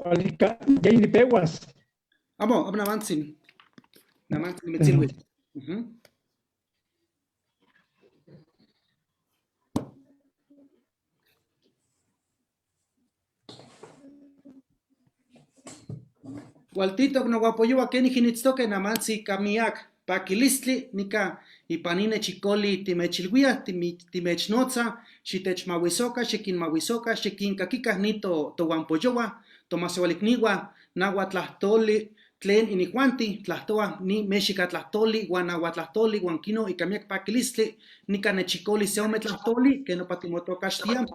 Cualica, yei nipehuas. Amo, amo namantzin. Namantzin nimitzilhuis. Cualtitoc nohuapoyohua kenijin itztoque namantzi camiac paquilistli nica ipan ine chicoli timechilhuia timechnotza xitechmahuisoca xiquinmahuisoca xiquincaquica ni tohuampoyohua tomasehualicnihua nahuatlahtoli tlen inijuanti tlahtoa ni mexicatlahtooli huan nahuatlahtoli huan quino ica miac paquilistli nica nechicoli se ome tlahtoli que nopa timotocaxtia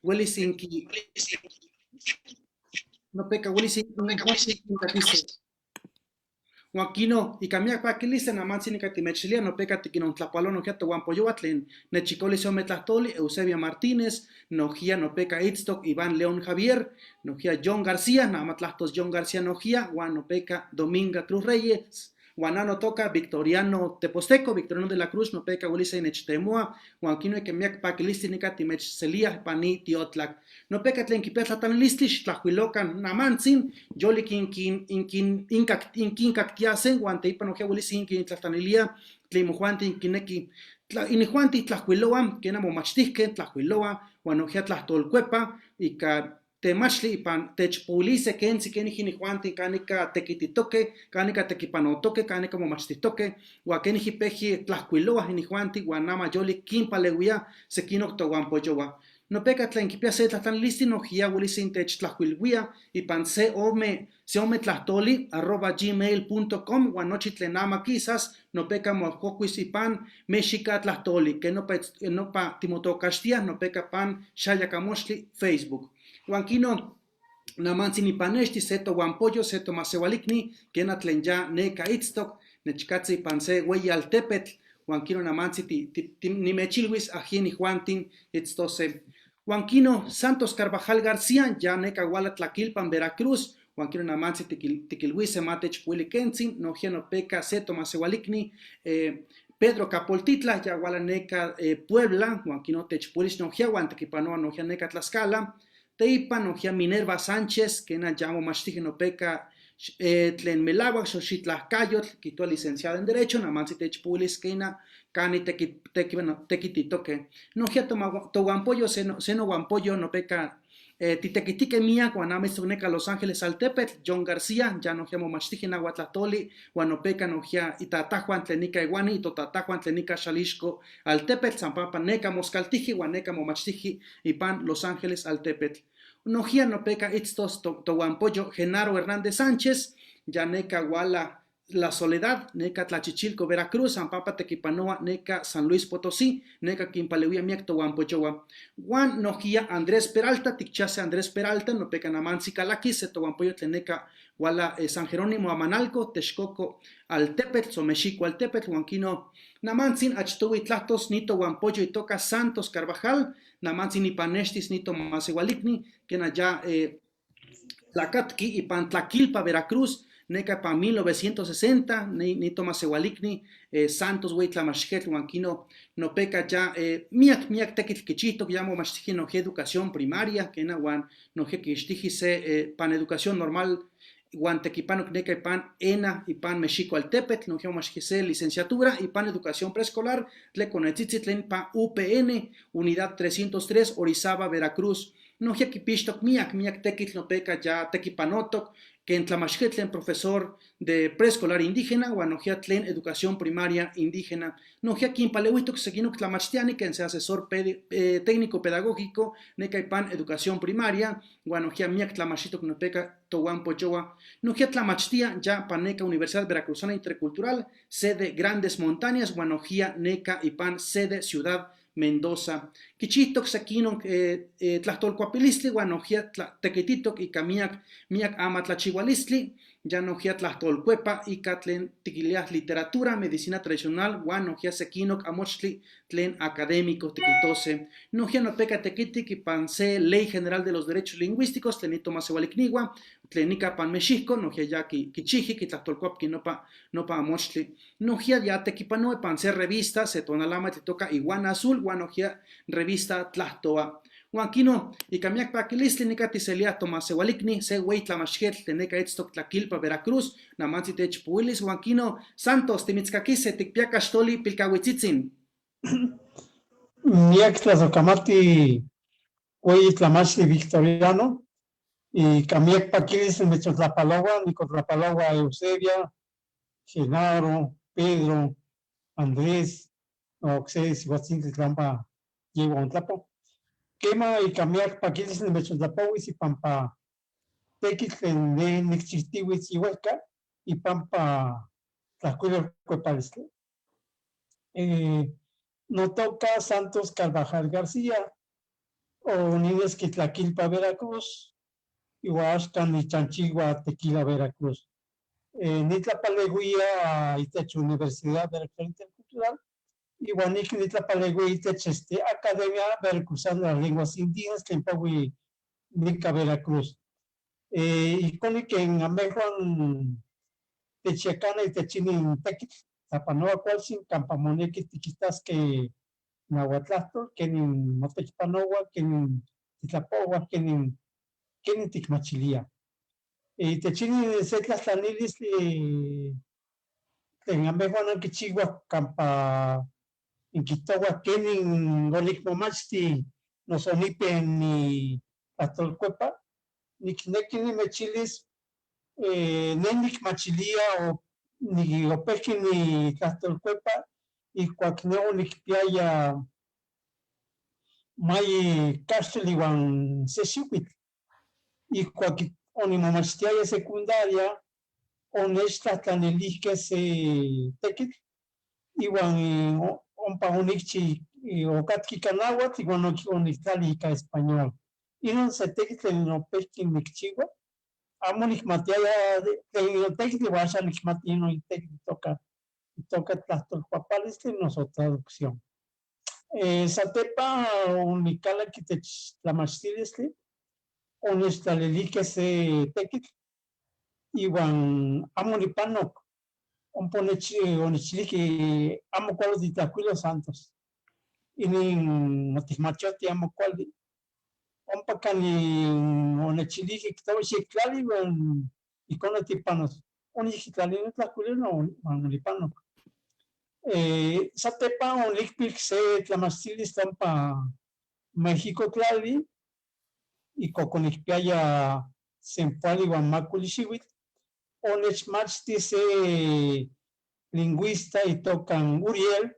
huelis inqui nopeca huelis incaquise. Huan quino ica miac paquilistli namantzi nica timechilia nopeca tiquinontlapalo nojia tohuampoyohua tlen nechicoli se ome tlahtoli Eusebia Martínez, nojia nopeca itztoc Iván León Javier, nojia John García, nama tlahtos John García nojia, huan nopeca Dominga Cruz Reyes, huan nano toca Victoriano Teposteco, Victoriano de la Cruz, nopeca huelis nechtemoa, huan quino ica miac paquilistli nica timechselia pani tiotlac. Nopeca tlen quipia tlatlanilistli xitlajuilocan namantzin, yolik inquincactiasen, huan teipa nojia huelis inquintlatlanilia tlen mojuanti inquineki. Inijuanti tlajuiloa, kena momachtihque tlajuiloa, huan nojia tlahtolcuepa, ica temachli ipan techpolise kentzi kenij inijuanti kanika tekititoque, kanika tekipanotoque, kanika momachtihtoque, huan kenij ipeji tlajkuiloa inijuanti huan nama yolik kinpaleuia sequinoc tohuampoyohua. Nopeca tlen quipia se tlatlanilistli nojia huelis intechtlajkuilhuia ipan se ome tlahtoli @gmail.com huan nochi tlen ama quisas nopeca moajcocuis ipan mexicatlahtoli que nopa timotocaxtia nopeca pan xayacamoxtli Facebook. Huan quino namantzi nipanexti se tohuampoyo se tomasehualicni kena tlen ya neka itztoc nechcatzi ipan se hueyi altepetl huan quino namantzi nimechilhuis ají inijuantin itztose. Huan quino Santos Carvajal García ya neka huala Tlaquilpan Veracruz huan quino namantzi tiquilhuise matechpuili kentzin nojia nopeca se tomasehualicni Pedro Capoltitla ya huala neka Puebla huan quino techpuilis nojia huan tequipanoa nojia neka Tlaxcala. Teipa nojia Minerva Sánchez kena ya momachtije nopeca tlen melahuac xoxitlahcayotl quitoa licenciada en Derecho namantzi techpuilis kena cani tequititoque. Nojia tohuampoyo se nohuampoyo nopeca titequitique miac huan ama itztoc neka Los Ángeles Altepetl John García ya nojia momachtije nahuatlahtoli huan nopeca nojia itatajuan tlen nica iguani itotatajuan tlen nica Xalixco Altepetl San Pampa neka moscaltiji huan neka momachtiji ipan Los Ángeles Altepetl. Nojia nopeca itztos tohuampoyo Genaro Hernández Sánchez ya neka huala La Soledad, neka Tlachichilco, Veracruz, San Pampa Tequipanoa, neka San Luis Potosí, neka quinpaleuia miac tohuampoyohua. Huan nojia Andrés Peralta, tikchase Andrés Peralta, nopeca namantzi calaquis, se tohuampoyo tlen neka huala San Jerónimo Amanalco, Texcoco Altepetl, Somexico Altepetl, huan quino namantzin achtohui tlahtos ni tohuampoyo itoca Santos Carvajal, namantzin ipanextis ni tomasehualicni, kena ya tlacatqui ipan Tlaquilpa, Veracruz, neka pa 1960, ni tomasehualicni Santos hueyi tlamachtiquetl huan quino nopeca ya miac miac tequitl quichihtoc, ya momachtiji nojia educación primaria, kena huan nojia quixtiji se pan educación normal huan tequipanoc neka ipan ENA ipan Mexico Altepetl, nojia momachtiji se licenciatura ipan educación preescolar, tleconetzitzi tlen pa UPN, Unidad 303, Orizaba, Veracruz. Nojia quipixtoc miac miac tequitl nopeca ya tequipanotoc, ken tlamachtiquetl tlen profesor de preescolar indígena huan nojia tlen educación primaria indígena. Nojia quinpaleuihtoc sequinoc tlamachtiani ken se asesor técnico pedagógico neka ipan educación primaria huan nojia miac tlamachtitok nopeca tohuampoyohua. Nojia tlamachtia ya pan neka Universidad Veracruzana Intercultural, sede Grandes Montañas, huan nojia neka ipan sede Ciudad Mendoza. Quichihtoc sequinoc tlahtolcuapilistli huan nojia tequititoc ica miac miac amatlachihualistli, ya nojia tlahtolcuepa ica tlen tiquiliah literatura, medicina tradicional, huan nojia sequinoc amochtli tlen académico tiquitose. Nojia nopeca tequitic ipan se Ley General de los Derechos Lingüísticos tlen nitomasehualicnihua, tlen nica pan Mexico, nojia ya quichiji, quitlahtolcuapqui nopa amochtli. Nojia ya tequipanoa ipan se revista, se tonalama tlitoca Iguana Azul, huan nojia revista Tlahtoa. Huan quino, ica miac paquilistli nica tiselia tomasehualicni, se hueyi tlamachtijquetl tlen neca itztoc Tlaquilpa, Veracruz, namantzi techpohuilis. Huan quino, Santos, timitzcaquise, ticpia caxtoli pilcahuitzitzin. Miac tlasocamati hueyi tlamachti Victoriano, ica miac paquilistli nimechontlapalohuah, nicontlapalohua Eusebia, Genaro, Pedro, Andrés, okse sihuatzintli tlen ompa yehua ontlapo. Quema ica miac paquilistli nimechontlapowis ipampa tekitl tlen neh nikchijtiwitz ihuejka ipampa tlajcuilolcuepalistli. Notoca Santos Carvajal García, onineski Tlaquilpa, Veracruz, iwan axkan nichanchihua Tequila, Veracruz. Nitlapaleuia itech Universidad Veracruzana Intercultural iwan nijki nitlapaleuia itech Academia Veracruzana de las Lenguas Indígenas tlen powi nica Veracruz. Ijkon ken amehjuan techyakana itech inin tekitl tlapanoa kualtzin kampa moneki tikitaskeh nahuatlahtol kenin motekipanoua, kenin titlapowah, kenin tikmachiliah. Itech inin se tlajtlanilistli tlen amehjuan ankichiuah kampa inkijtowah kenin onikmomachti noso onipeh nitlahtolkuepa, nikneki nimechilis neh nikmachilia o opehki nitlahtolkuepa ijkuak neh onikpiaya mayi kaxtoli iwan se xiuitl. Ijkuak onimomachtiaya secundaria onechtlajtlanilihkeh se tekitl iwan ompa onikchi okatka ika nahuatl iwan oniktlali ika español. Inon se tekitl tlen opehki nikchiua, amo nikmatiaya tlen inon tekitl iwan axan nikmati inon tekitl itoka tlahtolkuapalistli noso traducción. Satepa onikalak itech tlamachtilistli, onechtlalilijkeh se tekitl iwan amo onipanok, ompa onechilihkeh amo kuali otitlajcuilo Santos, inin otikmachoti amo kuali. Ompa kanin onechilihkeh kijtowa xiktlali iwan ijkon otipanos, onikitlali notlajcuilol iwan onipanok. Satepa onikpilk se tlamachtilistli ompa México tlali ijkuak onikpiaya sempoali iwan makuili xiuitl, onechmachti se lingüista itoka Uriel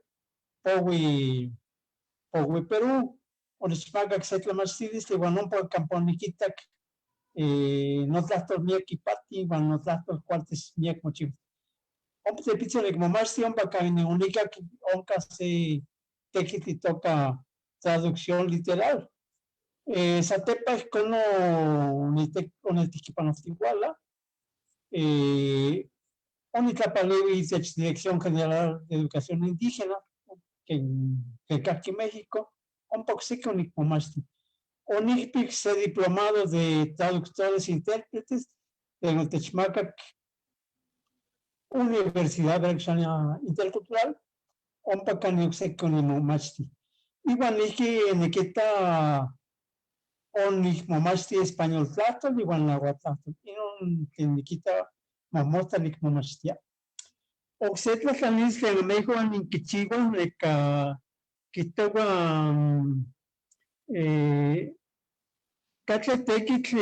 powi Perú, onechmakak se tlamachtilistli iwan ompa kampa onikitak notlahtol miak ipati iwan notlahtol kualtis miak mochiwas. Ompa tepitzin onikmomachti ompa kanin onikak onka se tekitl itoka traducción literal. Satepa ijkon onitekipanojtiwala, onitlapaleui itech Dirección General de Educación Indígena ken kahki México, ompa okseki onikmomachti. Onikpik se diplomado de traductores e intérpretes tlen otechmakak Universidad Veracruzana Intercultural, ompa kanin okseki onimomachti. Iwan nijki nikita onikmomachti español tlahtol iwan nahuatl, inon tlen nikita mohmostla nikmomachtia. Okse tlajtlanilistli tlen amehjuan inkichiuah neka kijtowa katle tekitl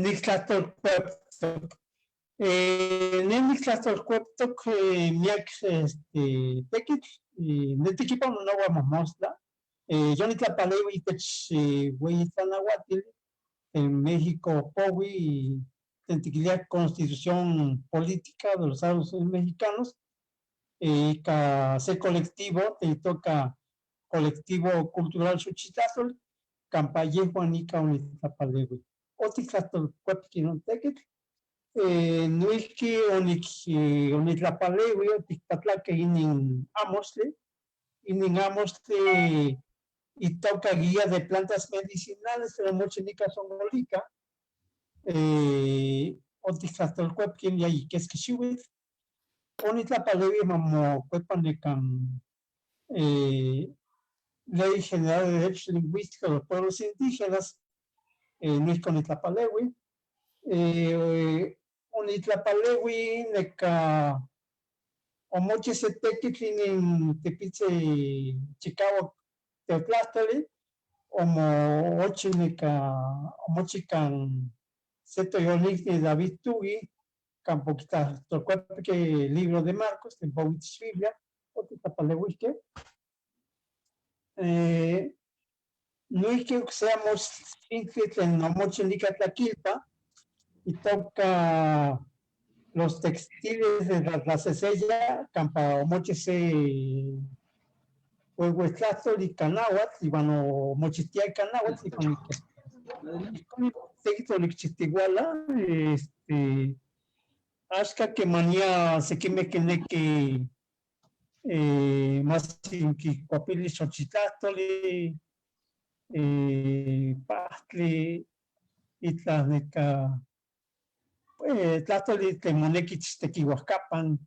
niktlahtolkueptok. Neh niktlahtolkueptok miak tekitl, nitekipanowah mohmostla, yonitlapaleui itech weyi tlanauatili en México powi tlen tikiliah Constitución Política de los Estados Unidos Mexicanos, ika se colectivo tlen itoka Colectivo Cultural Xochitlahtol, kampa yehwan ika onitlapaleui. Otiktlahtolkuepki inon tekitl, noihki onitlapaleui otikpatlakeh inin amoxtli, inin amoxtli itoka Guía de Plantas Medicinales, pero mochi nika Zongolica, otiktlahtolkuepki yayi keski xiuitl, onitlapaleui mamokuepa nekan Ley General de Derechos Lingüísticos de los Pueblos Indígenas, noihki onitlapaleui. Onitlapaleui neka omochi se tekitl inin tepitzi chikawak teotlahtoli, omochi neka omochi kan se toyolikni David Tugui, kampa okitlajtolkuepki libro de Marcos, tlen powi itech Biblia, otitlapaleuihkeh. Noihki okse amotzintli tlen omochi nika Tlaquilpa, itoka Los Textiles de la Tlaseseya, kampa omochi se huehuetlahtol ika náhuatl, iwan omochihtia ika náhuatl, iwan ihkon tekitl onikchihtiwala, axka kemania sekimeh kineki mas kikuapilis xochitlahtoli, pahtli, itlah neka tlahtoli tlen moneki itech tekiuajkapan,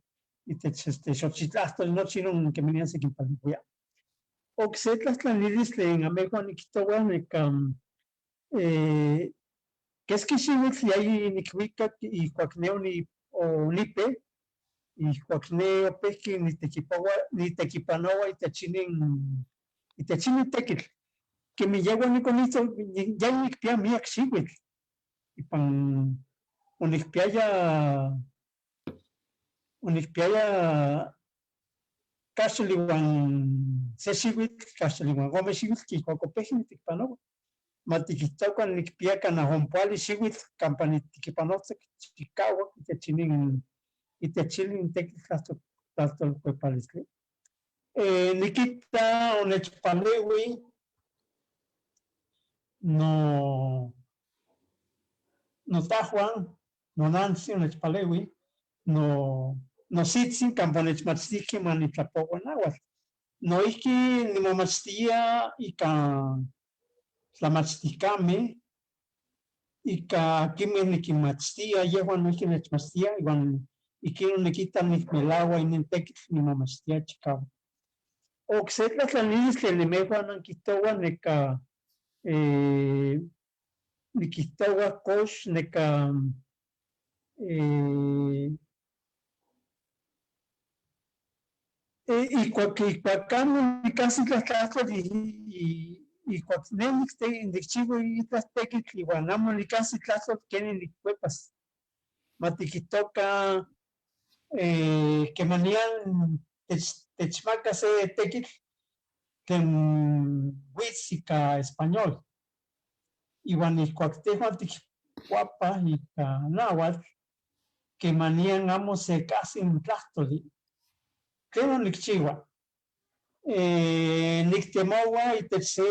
itech xochitlahtoli, nochi inon kemanian sekinpalewia. Okse tlajtlanilistli tlen amehwan nikijtowa neka keski xiwitl yayi nikwikak ijkuak ne onipe, ijkuak ne opehki nitekipanowa itech inin tekitl. Kemih yehua nikonihto ya nikpia miak xiwitl, ipan onikpiaya kaxtoli iwan se xiwitl, kaxtoli iwan ome xiwitl ijkuak opehki nitekipanowa. Matikihtoka nikpia kanah ompoali xiwitl kampa nitekipanowtok chikawak itech inin tekitl tlahtolkuepalistli. Nikita onechpaleui notajuan, nonantzi onechpaleui, nositzin kampa onechmachtihkeh ma nitlapowa náhuatl. Noihki nimomachtia ika tlamachtijkameh, ika akinmeh nikinmachtia, yehwan noihki nechmachtia iwan ihkin nikita nikmelaua inin tekitl nimomachtia chikawak. Okse tlajtlanilistli tlen nimehua nankihtowa neka nikihtowa kox neka ijkuak amo nikahsi tlahtlahtoli ijkuak ne nikchiwa itlah tekitl iwan amo nikahsi tlahtol kenin nikkuepas. Matikihtoka kemanian techmaka se tekitl tlen witz ika español. Iwan ijkuak tehwan tikkuapah ika náhuatl, kemanian amo se kahsi n tlahtoli. Tlenon nikchiwa? Niktemowa itech se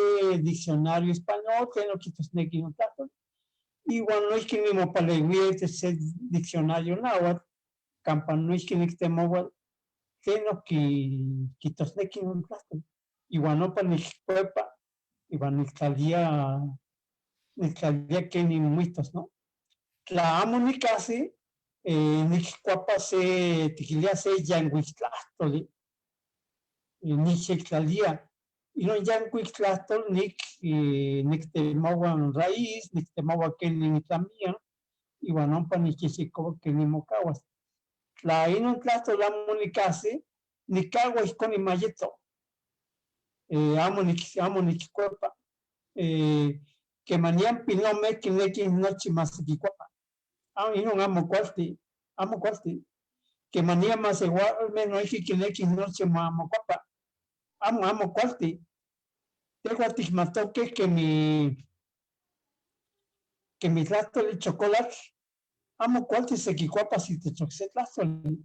diccionario español tlen okihtosneki non tlahtoli, iwan noihki nimopalewia itech se diccionario náhuatl kampa noihki niktemowa tlen okihtosneki non tlahtoli, iwan ompa nikkuepa iwan niktlalia kenin muihtos, no? Tla amo nikahsi, nikkuapa se, tikilia se yankuik tlahtoli, nikyektlalia, inon yankuik tlahtol niktemowa n raíz, niktemowa kenin tlamian, iwan ompa nikyehyekowa kenin mokawas. Tla inon tlahtol amo nikahsi, nikawa ihkon nimayeto, amo nikkuepa. Kemanian pilomeh kinekih nochi masekikuapa. Inon amo kualti, amo kualti. Kemanian masewalmeh noihki kinekih nochi mamokuapa. Amo kualti. Tehwan tikmatokeh kemi tlahtoli chokolatl, amo kualti sekikuapas itech okse tlahtoli.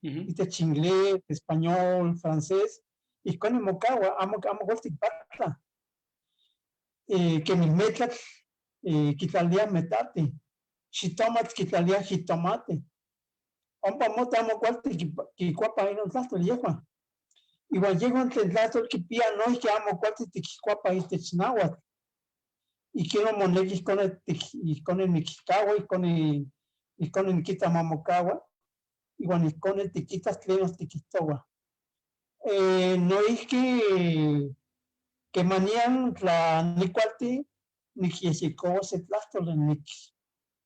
Itech inglés, español, francés, ihkon mokawa, amo kualti patla. Kemi metlatl kitlalia metate, xitomatl kitlalia jitomate. Ompa mota amo kualti kikuapa inon tlahtoli yehwan. Iwan yehwan tlen tlahtol kipia noihki amo kualti tikkuapa itech náhuatl. Ihkin moneki ihkon nikkawa, ihkon nikita mamokawa, iwan ihkon tikitas tlenon tikihtowa. Noihki Kemanian tla nikualti nikyejyekohua se tlahtoli,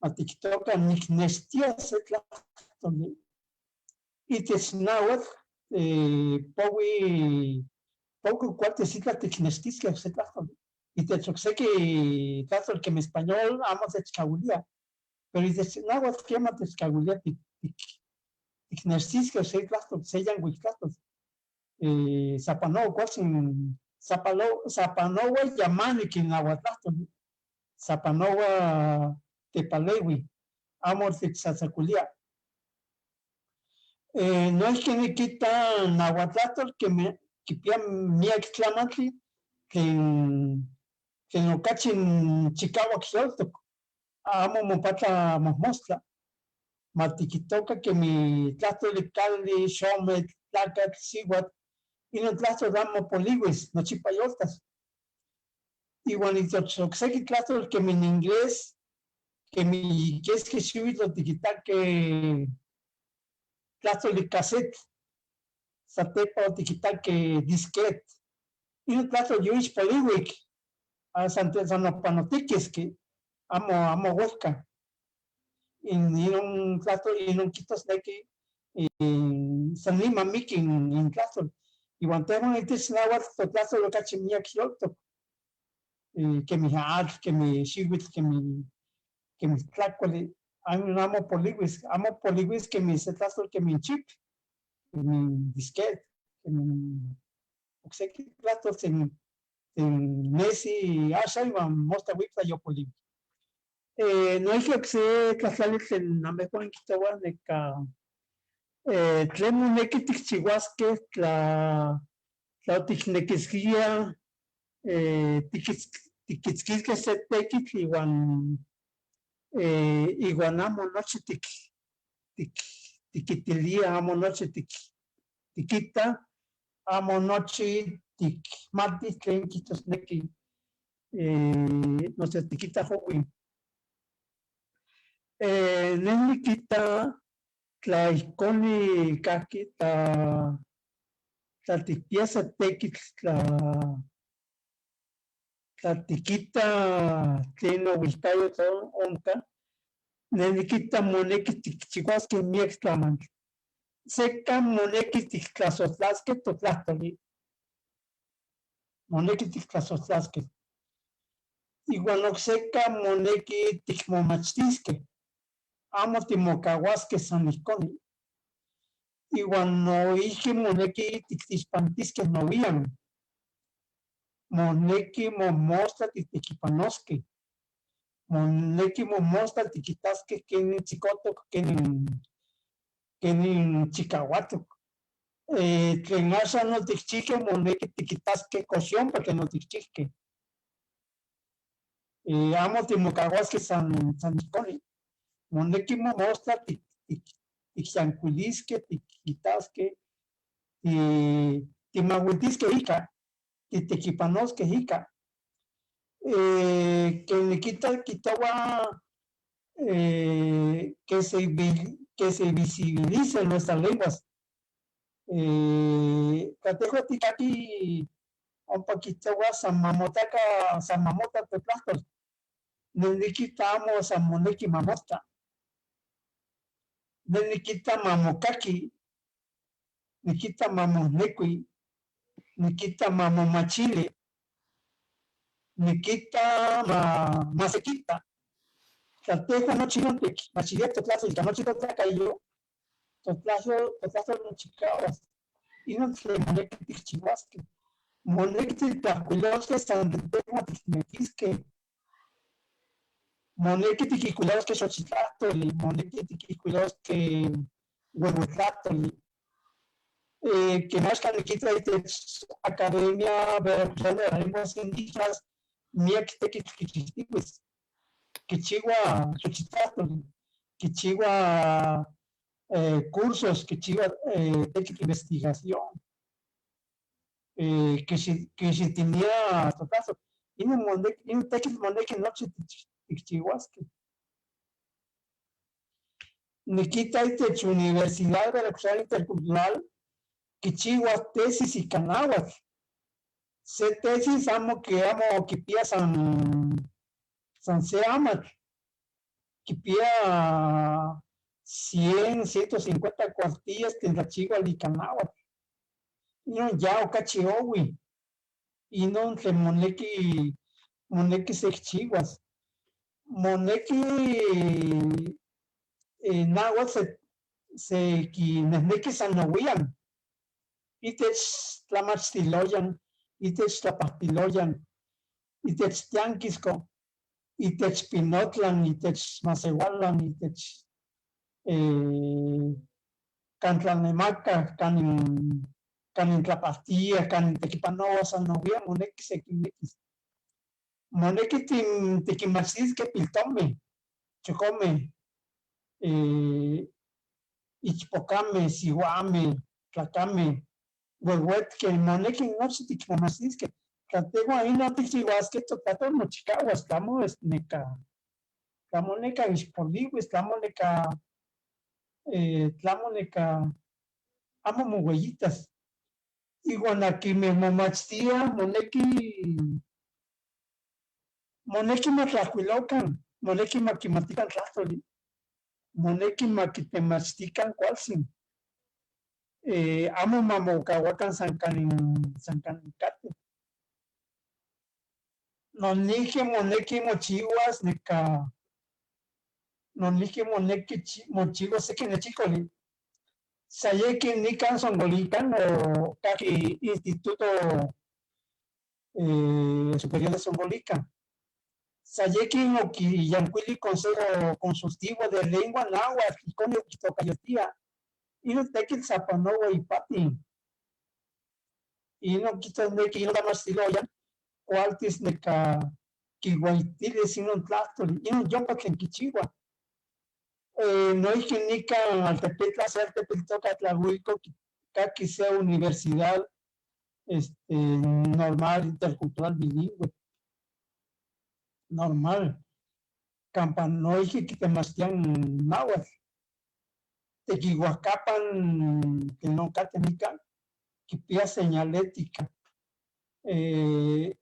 matiktoka niknextia se tlahtoli itech nahuatl, powi poco kualtis itlah tiknextiskeh se tlahtoli, itech okseki tlahtol kemih español amo techkawilia, pero itech nahuatl kema techkawilia tiknextiskeh se tlahtol, se yankuik tlahtol. Sapanoa kualtzin, sapanoa yamanik in nahuatlahtol, sapanoa tepalewi, amo techtlatzacuilia. Noihki nikita nahuatlahtol kemih kipia miak tlamantli tlen okachi chikawak yoltok, amo mopatla mohmostla, matikitoka kemih tlahtoli kali, xometl, tlakatl, siwatl, inon tlahtol amo poliwis, nochipa yoltas. Iwan itech okseki tlahtol kemih in inglés, kemih keski xiwitl otikitakeh tlahtoli cassette, satepa otikitakeh disquete, inon tlahtol yoixpoliwik, san opanotikiski, amo wehka. Inon tlahtol, inon kihtosneki san niman miki in tlahtol. Iwan tehwan itech nahuatl totlahtol okachi miak yoltok, kemih atl, kemih xiwitl, kemih tlakuali, amo poliwis, amo poliwis kemih se tlahtol kemih chip, kemih disquete, kemih okseki tlahtol tlen nesi axan iwan mostla wiptla yopoliwik. Noihki okse tlahtlali tlen amehwan kihtowah neka tlen moneki tikchiwaskeh tla otiknekiskia tikitzkiskeh se tekitl iwan amo nochi tikitilia, amo nochi tikita, amo nochi tikmatih tlen kihtosneki, noso tikita owih. Neh nikita tla ihkon kahki tla tikpia se tekitl, tla tikita tlen owihkayotl onka, neh nikita moneki tikchiwaskeh miak tlamantli. Sekan moneki tiktlasotlaskeh totlahtol, moneki tiktlasotlaskeh. Iwan oksekan moneki tikmomachtiskeh, amo timokawaskeh san ihkon. Iwan noihki moneki tiktixpantiskeh nowian, moneki momostla titekipanoskeh, moneki momostla tikitaskeh kenin tzikotok, kenin chikawatok. Tlen axan otikchihkeh moneki tikitaskeh kox yompa tlen otikchihkeh. Amo timokawaskeh san ihkon, moneki momostla tikyankuiliskeh, tikitaskeh, timawiltiskeh ika, titekipanoskeh ika. Ken nikita kihtowa que se visibilicen nuestras lenguas. Tla tehwan tikakih ompa kihtowa san mamotaka, san mamota totlahtol, neh nikita amo san moneki mamota. Neh nikita mamokaki, nikita mamonekui, nikita mamomachili, nikita masekita. Tla tehwan nochi non tikmachilia totlahtol ika nochi totlakayo, totlahtol mochikawas. Inon tlen moneki tikchiwaskeh. Moneki tiktlajkuiloskeh san tehwan tiknekiskeh. Moneki tikijkuiloskeh xochitlahtoli, moneki tikijkuiloskeh huehuetlahtoli. Ken axkan nikita itech Academia Veracruzana de Lenguas Indígenas miak tekitl kichihtiwitz, kichiwa xochitlahtoli, kichiwa cursos, kichiwa tekitl investigación, kixitinia totlahtol. Inon tekitl moneki nochi tikchiwaskeh. Nikita itech Universidad Veracruzana Intercultural kichiwa tesis ika nahuatl. Se tesis amo que amo quipiya san se amatl, quipiya 100, 150 cuartillas tlen tlachihual ika náhuatl. Inon ya okachi ohui, inon tlen moneki sekchihuas. Moneki náhuatl sekinnehneki san nowian, itech tlamachtiloyan, itech tlapahtiloyan, itech tiankisko, itech pinotlan, itech masehualan, itech kan tlanemaka, kanin tlapahtia, kanin tekipanoa, san nowian moneki sekinnekis. Moneki tikinmachtiskeh piltomeh, chokomeh, ichpokameh, siuameh, tlakameh, huehuetkeh, moneki nochi tikmomachtiskeh. Tla tehwan inon tikchiuaskeh totlahtlol mochikawas, tlamo neka, tlamo neka ixpoliuis, tlamo neka, tlamo neka amo mowellitas. Iwan akinmeh momachtiah moneki matlahcuilokan, moneki makimatikan tlahtoli, moneki makitemachtikan kualtzin. Amo mamokawakan san kanin kateh. Nonijki moneki mochiwas neka, nonijki moneki mochiwas seki nechikoli. Sayekin nikan Zongolican o kaki Instituto Superior de Zongolica. Sayekin okiyankuili Consejo Consultivo de Lengua Náhuatl, ijkon okitokayotia. Inon tekitl sapanoa ipati. Inon kijtosneki inon tlamachtiloyan kualtis neka kiuaitilis inon tlahtoli, inon yompa tlen kichiwa. Noijki nikan altepetla, se altepetl itoka Tlahuilco, kaki se universidad normal, intercultural, bilingüe. Normal. Kampa noijki kitemachtian náhuatl. Tekiuajkapan tlen onkateh nikan kipia señalética.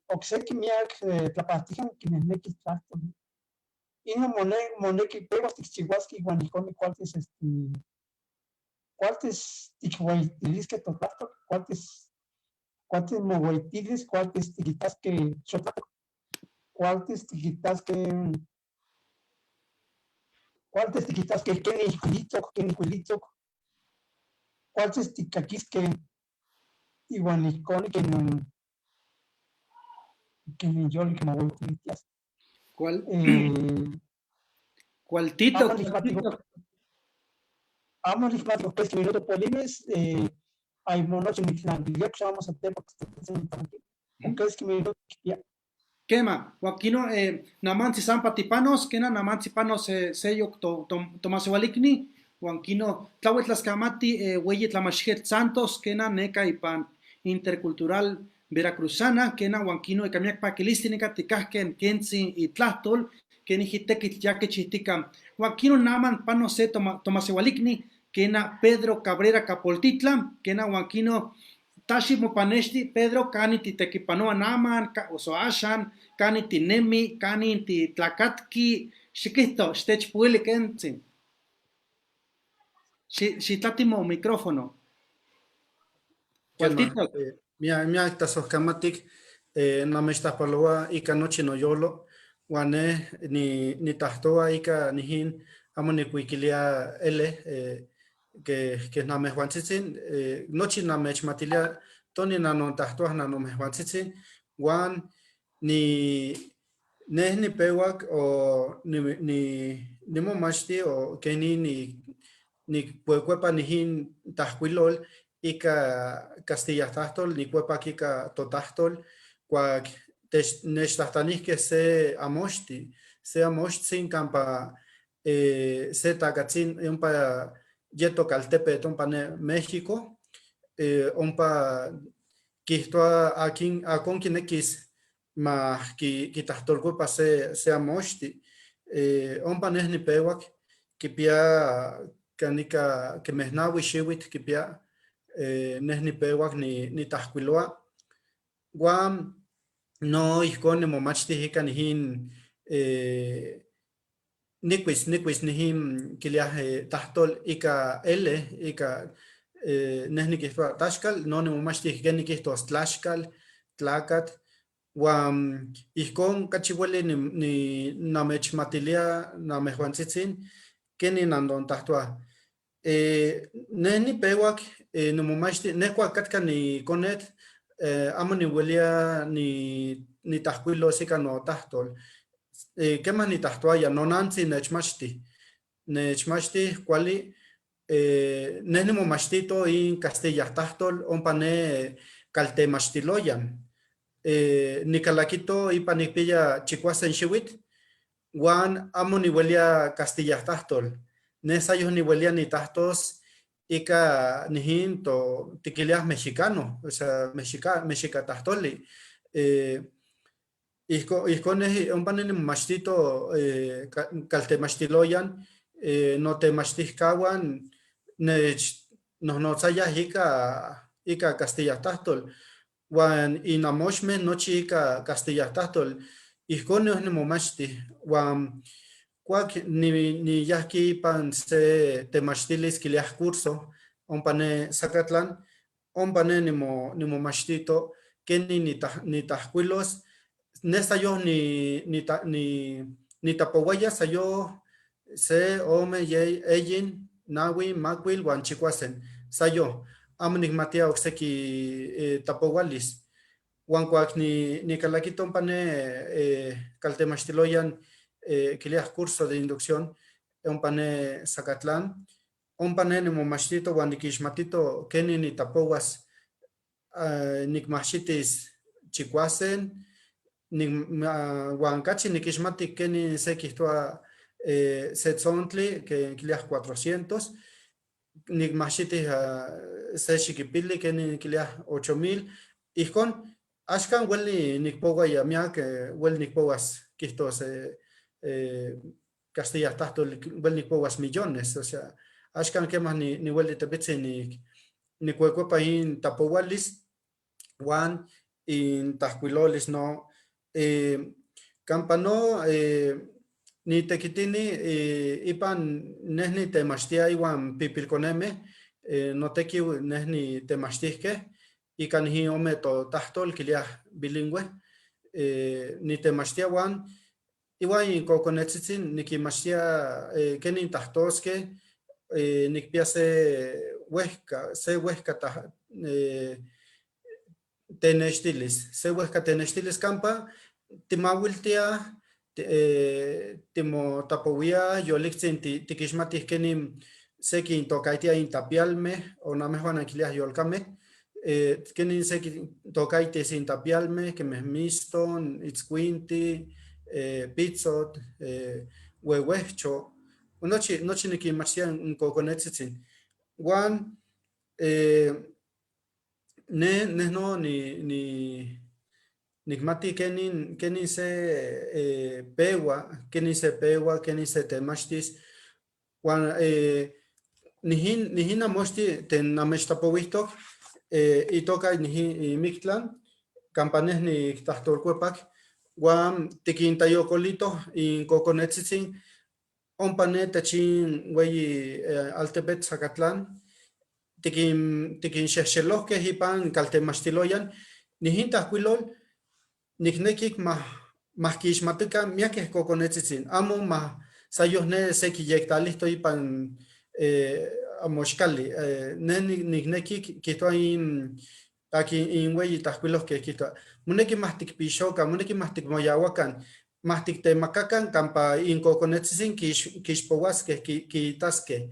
Okseki miak tlapahtikan kinehnekih tlahtoli. Inon moneki pewas tikchiuaskeh iwan ijkon kualtis kualtis tikhueyitiliskeh totlahtol, kualtis moweyitilis, kualtis tikitaskeh xotlatok, kualtis tikitaskeh, kualtis tikitaskeh kenin ijkuilitok, kenin ijkuilitok, kualtis tikkakiskeh iwan ijkon kenin yolik moweyitilistias. ¿Cuál? ¿Cuál Tito? Amo nikmati keski minuto polivis, aymo nochi nitlanilia, vamos a keski minuto kipia. Kema, huan namantzi sampa tipanos, kena namantzi panos seyok tomaseualikni, huan kino tlauel tlaskamati ueyi tlamachtiquetl Santos, kena neka ipan Intercultural Veracruzana, kena huan kino ika miak pakilistli neka tikahken kentzi itlahtol, kenijki tekitl ya kichihtika. Huan kino naman panos se tomaseualikni, kena Pedro Cabrera Capoltitla, kena huan kino taxi mopanexti Pedro kani titekipanoa naman, oso axan, kani tinemi, kani titlakatki, xikihto, xtechpuili kentzi. Xitlatimo micrófono. Kema, miak tlasojkamatik, namechtlajpaloa ika nochi noyolo, huan neh nitahtoa ika nijin amo nikuikilia ele, que namehhuantzitzin, nochi namechmatilia toni nanontahtoah nanomehhuantzitzin, huan neh nipewak o nimomachti o kenin nikuekuepa nijin tahkuilol ika castilla tahtol, nikuepak ika totahtol, kuak nechtahtanihkeh se amoxti, se amoxtzin kampa se takatzin ompa yetok altepetl ompa ne México, ompa kihtoa akin akon kinekis ma kitahtolkuepa se amoxti, ompa neh nipewak kipia kanika kemeh naui xiuitl kipia, neh nipewak nitahkuiloa, Huan no ijkon nimomachtih ika nijin nikuis nijin kiliaj tahtol ika L, ika neh nikihtowa taxkal, no nimomachtih ken nikihtos tlaxkal, tlakat, huan ijkon kachi ueli namechmatilia namehhuantzitzin kenin nantontahtoaj. Neh nipewak nimomachti, neh kuak katka nikonetl amo niuelia nitajkuilos ika notahtol. Kemah nitahtoaya, nonantzi nechmachtih, nechmachtih kuali, neh nimomachtito in castilla tahtol ompa ne kaltemachtiloyan. Nikalakito ipan nikpiya 7 xiwitl huan amo niuelia castilla tahtol. Neh sayoh niuelia nitahtos ika nijin to tikiliaj mexicano, osea mexicatahtoli. Ijkon neh ompa neh nimomachtito kaltemachtiloyan, notemachtihkawan nechnohnotzayaj ika castilla tahtol, huan inamoxmeh nochi ika castilla tahtol, ijkon neh nimomachtih. Huan kuak niyahki ipan se temachtilis kiliaj curso ompa ne Zacatlan, ompa ne nimomachtito kenin nitajkuilos, neh sayoh nitapowaya sayoh se, ome, yei, eyin, naui, makuil huan 7, sayoh, amo nikmatia okseki tapowalis. Huan kuak nikalakito ompa ne kaltemachtiloyan kiliaj curso de inducción ompa ne Zacatlán, ompa ne nimomachtito huan nikixmatito kenin nitapowas, nikmahxitis 7, huan kachi nikixmati kenin se kihtowa se tzontli ke kiliaj 400, nikmahxitih se xikipili kenin kiliaj 8000, ijkon axkan ueli nikpowa ya miak, ueli nikpowas kihtos castilla tahtol, ueli nikpowas millones, osea axkan kemah niueli tepitzin nikuekuepa in tapowalis huan in tajkuilolis no. Kampa no nitekitini ipan neh nitemachtia iwan pipilkonemeh, notekiu neh nitemachtihkeh ika nijin ome totahtol kiliaj bilingüe, nitemachtia huan iwan inkokonetzitzin nikinmachtia kenin tahtoskeh, nikpia se wehka tenextilis, se wehka tenextilis kampa timawiltiaj, timotapowiaj, yoliktzin tikixmatih kenin se kintokaitia intapialmeh, o namehwan ankiliaj yolkameh, kenin se kintokaitis intapialmeh, kemeh miston, itzkuinti, pitzotl, huehuehcho, nochi nikinmachtia in kokonetzitzin. Huan neh no nikmati kenin se pewa, kenin se pewa, kenin se temachtis, huan nijin amochti ten namechtapowihtok, itoka nijin Mictlan, kampa neh niktlahtolkuepak, huan tikintayokolitoh in kokonetzitzin, ompa ne techin weyi altepetl Zacatlán, tikinxehxelohkeh ipan kaltemachtiloyan, nijin tajkuilol nikneki mahkixmatikan miakeh kokonetzitzin, amo mah sayoh ne se kiyektalihto ipan amoxkali, ne nikneki kihtowa in akin in weyi tajkuilohkeh kihtowa, moneki mahtikpixokan, moneki mahtikmoyawakan, mahtiktemakakan kampa inkokonetzitzin kixpowaskeh, kitaskeh,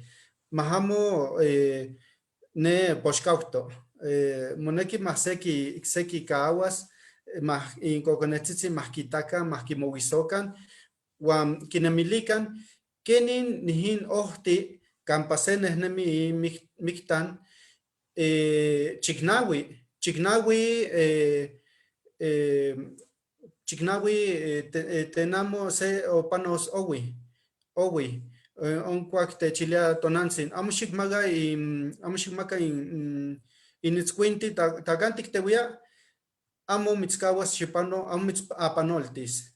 mahamo ne poxkauhto, moneki mah seki kikawas, mah inkokonetzitzin mahkitakan, mahkimowisokan, huan kinemilikan kenin nijin ohti kampa se nehnemi Mictan, chiknawi, chiknawi tenamo se opanos owi, onkuak techilia tonantzin, amo xikmaka in, amo xikmaka in initzkuinti takantik tewia, Amo mitzkahuas xipano, amo mitzapanoltis.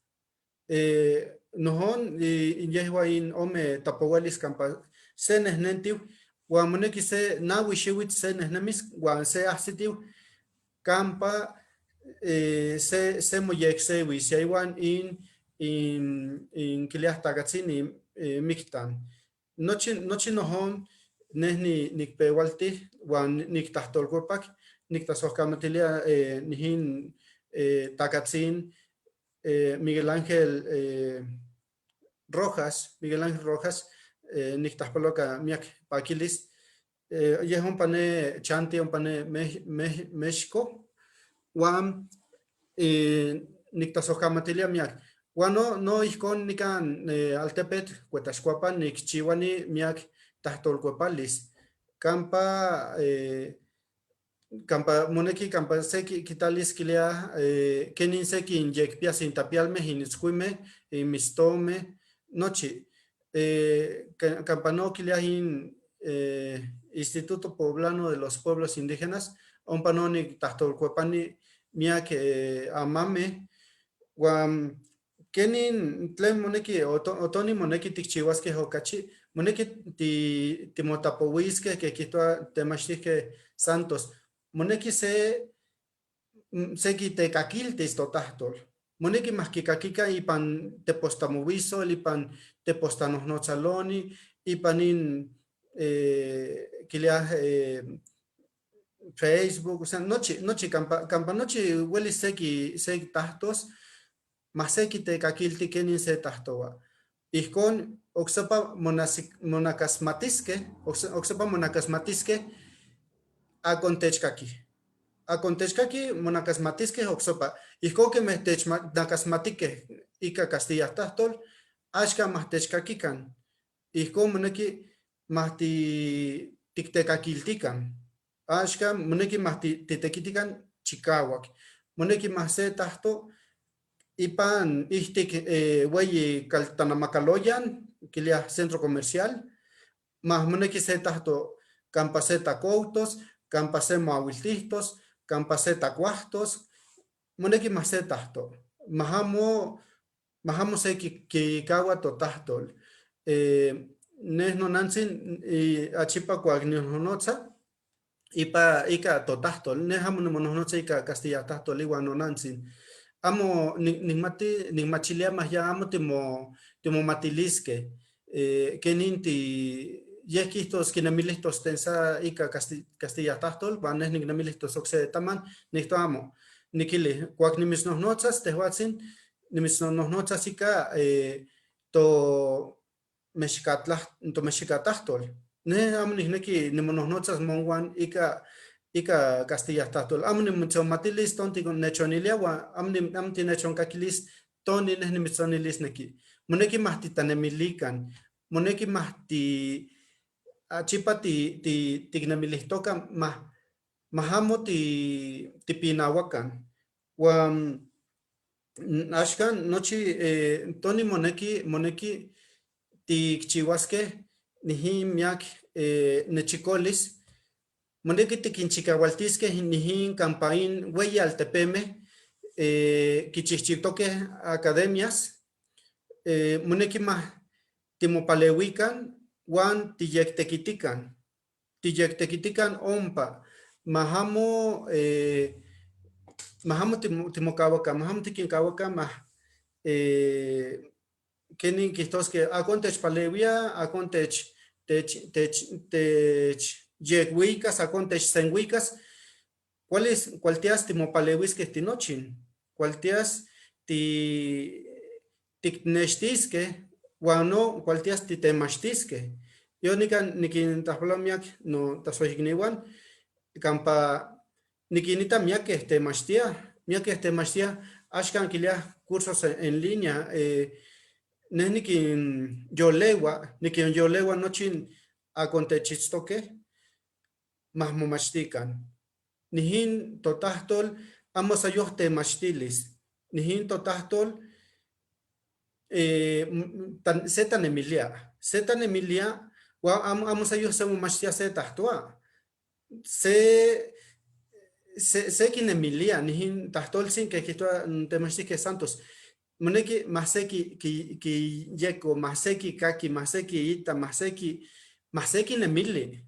Nojon yehua in ome tapohualis kampa se nehnentiu, huan moneki se nahui xiuitl se nehnemis huan se ahsitiu kampa se moyeksewis iwan in kiliah takatzin miktan. Nochi nojon neh nikpewaltih huan niktlahtolkuepak, niktlasojkamatilia nijin takatzin Miguel Ángel Rojas, Miguel Ángel Rojas, niktlajpaloka miak pakilis. Yeh ompa ne chanti ompa ne México, huan niktlasojkamatilia miak. Huan no ijkon nikan altepetl Cuetlaxcoapan nikchiuani miak tlajtolkuepalis kampa kampa moneki kampa se kitalis kilia kenin se kinyekpias intapialmeh, initzkuimeh, inmistomeh, nochi. Kampa no kiliah in Instituto Poblano de los Pueblos Indígenas, ompa no niktlajtolkuepani miak amameh, huan kenin tlen moneki otoni moneki tikchiuaskeh okachi, moneki timotlapowiskeh keh kihtowa temachtihkeh Santos, moneki se kitekakiltis totahtol, moneki mahkikakikan ipan tepostamowisol, ipan tepostanohnotzaloni, ipan in kiliah Facebook, osea nochi kampa nochi welis se kitahtos, mah se kitekakilti kenin se tahtowa. Ijkon oksepa monakasmatiskeh, oksepa monakasmatiskeh akon techkakih. Akon techkakih monakasmatiskeh oksepa. Ijkon kemeh technakasmatikeh ika castilla tahtol, axkan mah techkakikan. Ijkon moneki mah tiktekakiltikan. Axkan moneki mah titekitikan chikawak. Moneki mah se tahto ipan ihtik weyi kaltanamakaloyan, kiliah centro comercial, mah moneki se tahto kampa se takoutos, kampa se moawiltihtos, kampa se takuahtos, moneki mah se tahto. Mah amo se kikaua totahtol. Neh nonantzin achipa kuak ninohnotza ika totahtol, neh amo nimonohnotza ika castilla tahtol iwan nonantzin. Amo nikmati, nikmachilia mah ya amo timomatiliskeh, kenin yeh kihtos kinemilihtos tlen sa ika castilla tahtol, huan neh niknemilihtos okse taman, niktoa amo. Nikilih, kuak nimitznohnotzas tehuatzin, nimitznohnotzas ika tomexikatahtol. Neh amo nikneki nimonohnotzas monwan ika castilla tahtol. Amo nimitzonmatilis ton tinechonilia huan amo tinechonkakilis toni neh nimitzonilisneki. Moneki mah titanemilikan, moneki mah achipa tiknemilihtoka mah amo tipinawakan. Huan axkan nochi toni moneki tikchiuaskeh nijin miak nechikolis, moneki tikinchikawaltiskeh nijin kampa in weyi altepemeh kichihchiutokeh academias, moneki mah timopalewikan huan tiyektekitikan, tiyektekitikan ompa, mah amo timokawakan, mah amo tikinkawakan mah kenin kihtoskeh akon techpalewia, akon tech yekuikas, akon techsenkuikas, kualtias timopalewiskeh tinochin, kualtias tiknextiskeh huan no kualtias titemachtiskeh. Yo nikan nikintlajpaloa miak notlasojikniwan kampa nikinita miakeh temachtiah, miakeh temachtiah, axkan kiliah cursos en línea, neh nikinyolewa nochi akon techitztokeh mah momachtikan. Nijin totahtol amo sayoh temachtilis, nijin totahtol se tanemilia, se tanemilia huan amo sayoh se momachtia se tahtoa. Se kinemilia nihin tahtoltzin que kihtowa n temachtihkeh Santos, moneki ma se kiyeko, ma se kikaki, ma se kiita, ma se kinemili,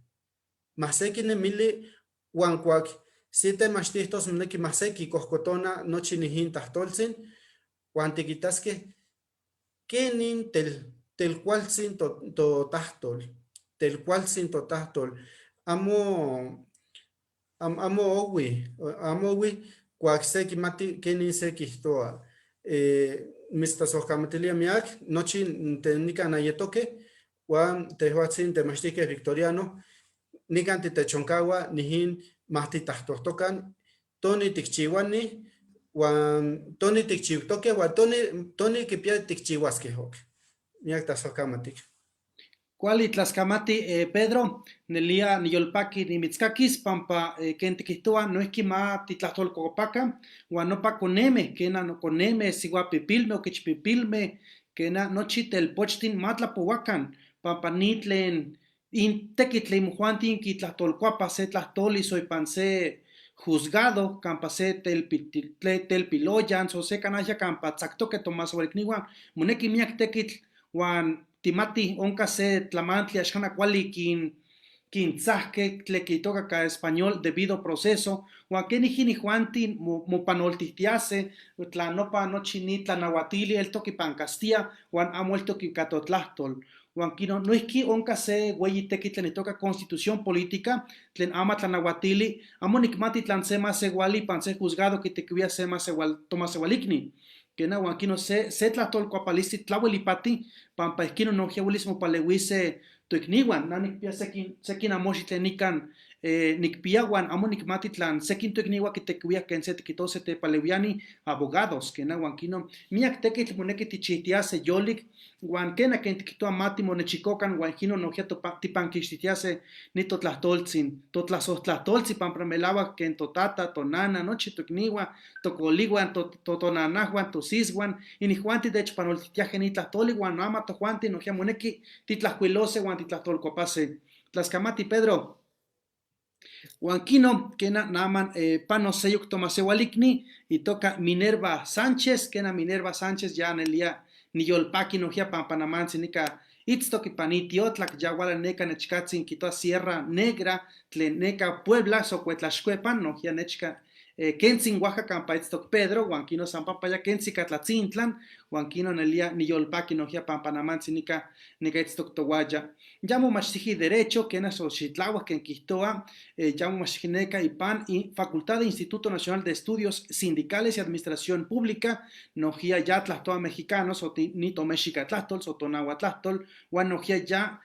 ma se kinemili uan kuak se temachtihtos moneki ma se kikohkotona nochi nihin tahtoltzin uan tikitaskeh kenin telkualtzin totahtol, telkualtzin totahtol, amo amo owi, amo owi kuak se kimati kenin se kihtowa. Mitztlasojkamatilia miak, nochi tlen nikan ayetokeh uan tehwatzin temachtihkeh Victoriano, nikan titechonkawa nihin mahtitahtohtokan toni tikchiwani uan toni tikchiwtokeh uan toni kipia tikchiwaskeh ok. Miak tlasojkamatik. Kuali tlaskamati Pedro, nelia niyolpaki nimitzkakis pampa ken tikihtowa noihki ma titlahtolkuapaka uan nopa koneme, kena no koneme, siuapipilme, okichpipilme, kena nochi telpochtin ma tlapowakan pampa ni tlen in tekitl tlen imojuantin kitlahtolkuapa se tlahtoli so ipan se juzgado kampa se telpiloyan so se kanahya kampa tzaktoke tomaseualikniwan, moneki miak tekitl uan timati onka se tlamantli axkan kuali kintzahke tlen kitoka ka español debido proceso, uan kenijki inijuantin mopanoltihtiase tla nopa nochi ni tlanauatili eltok ipan Castilla uan amo eltok ika totlahtol. Uan kino noihki onka se ueyi tekitl tlen itoka Constitución Política tlen ama tlanauatili, amo nikmati tlan se maseuali ipan se juzgado kitekiuia se tomaseualikni. Kena uan kino se tlahtolkuapalistli tlauel ipati pampa ihkino nohkia uelis mopaleuise toikniuan. Na nikpia sekin amoxi tlen nikan nikpia uan amo nikmati tlan sekin toikniuan kitekiuia ken se tikitose tepaleuiani abogados, kena uan kino miak tekitl moneki tichihtiase yolik uan kena ken tikihtowa ma timonechikokan uan ihkino nohkia tipankixtihtiase ni totlahtoltzin, totlasohtlahtoltzin pampa melauak ken totata, tonana, nochi toikniuan, tokoliuan, totonanajuan, tosiswan, inijuanti techpanoltihtiaje ni tlahtoli uan ama tojuanti nohkia moneki titlajkuilose uan titlahtolkuapase. Tlaskamati Pedro. Uan kino, kena naman pano seyok tomaseualikni, itoka Minerva Sánchez, kena Minerva Sánchez ya nelia niyolpaki nohkia pampa namantzi nika itztok ipan itiotlak, ya wala neka nechkatzin kitoa Sierra Negra, tlen neka Puebla, so Cuetlaxcuepan, nohkia nechka kentzin Oaxaca kampa itztok Pedro, uan kino san pampa ya kentzi katlatzintlan, uan kino nelia niyolpaki nohkia pampa namantzi nika itztok towaya. Ya momachtiji Derecho, kena so xitlauak ken kihtoa, ya momachtiji neka ipan Facultad de Instituto Nacional de Estudios Sindicales y Administración Pública, nohkia ya tlahtoa mexicano, so ni tomexicatlahtlol, so tonahuatlahtol, uan nohkia ya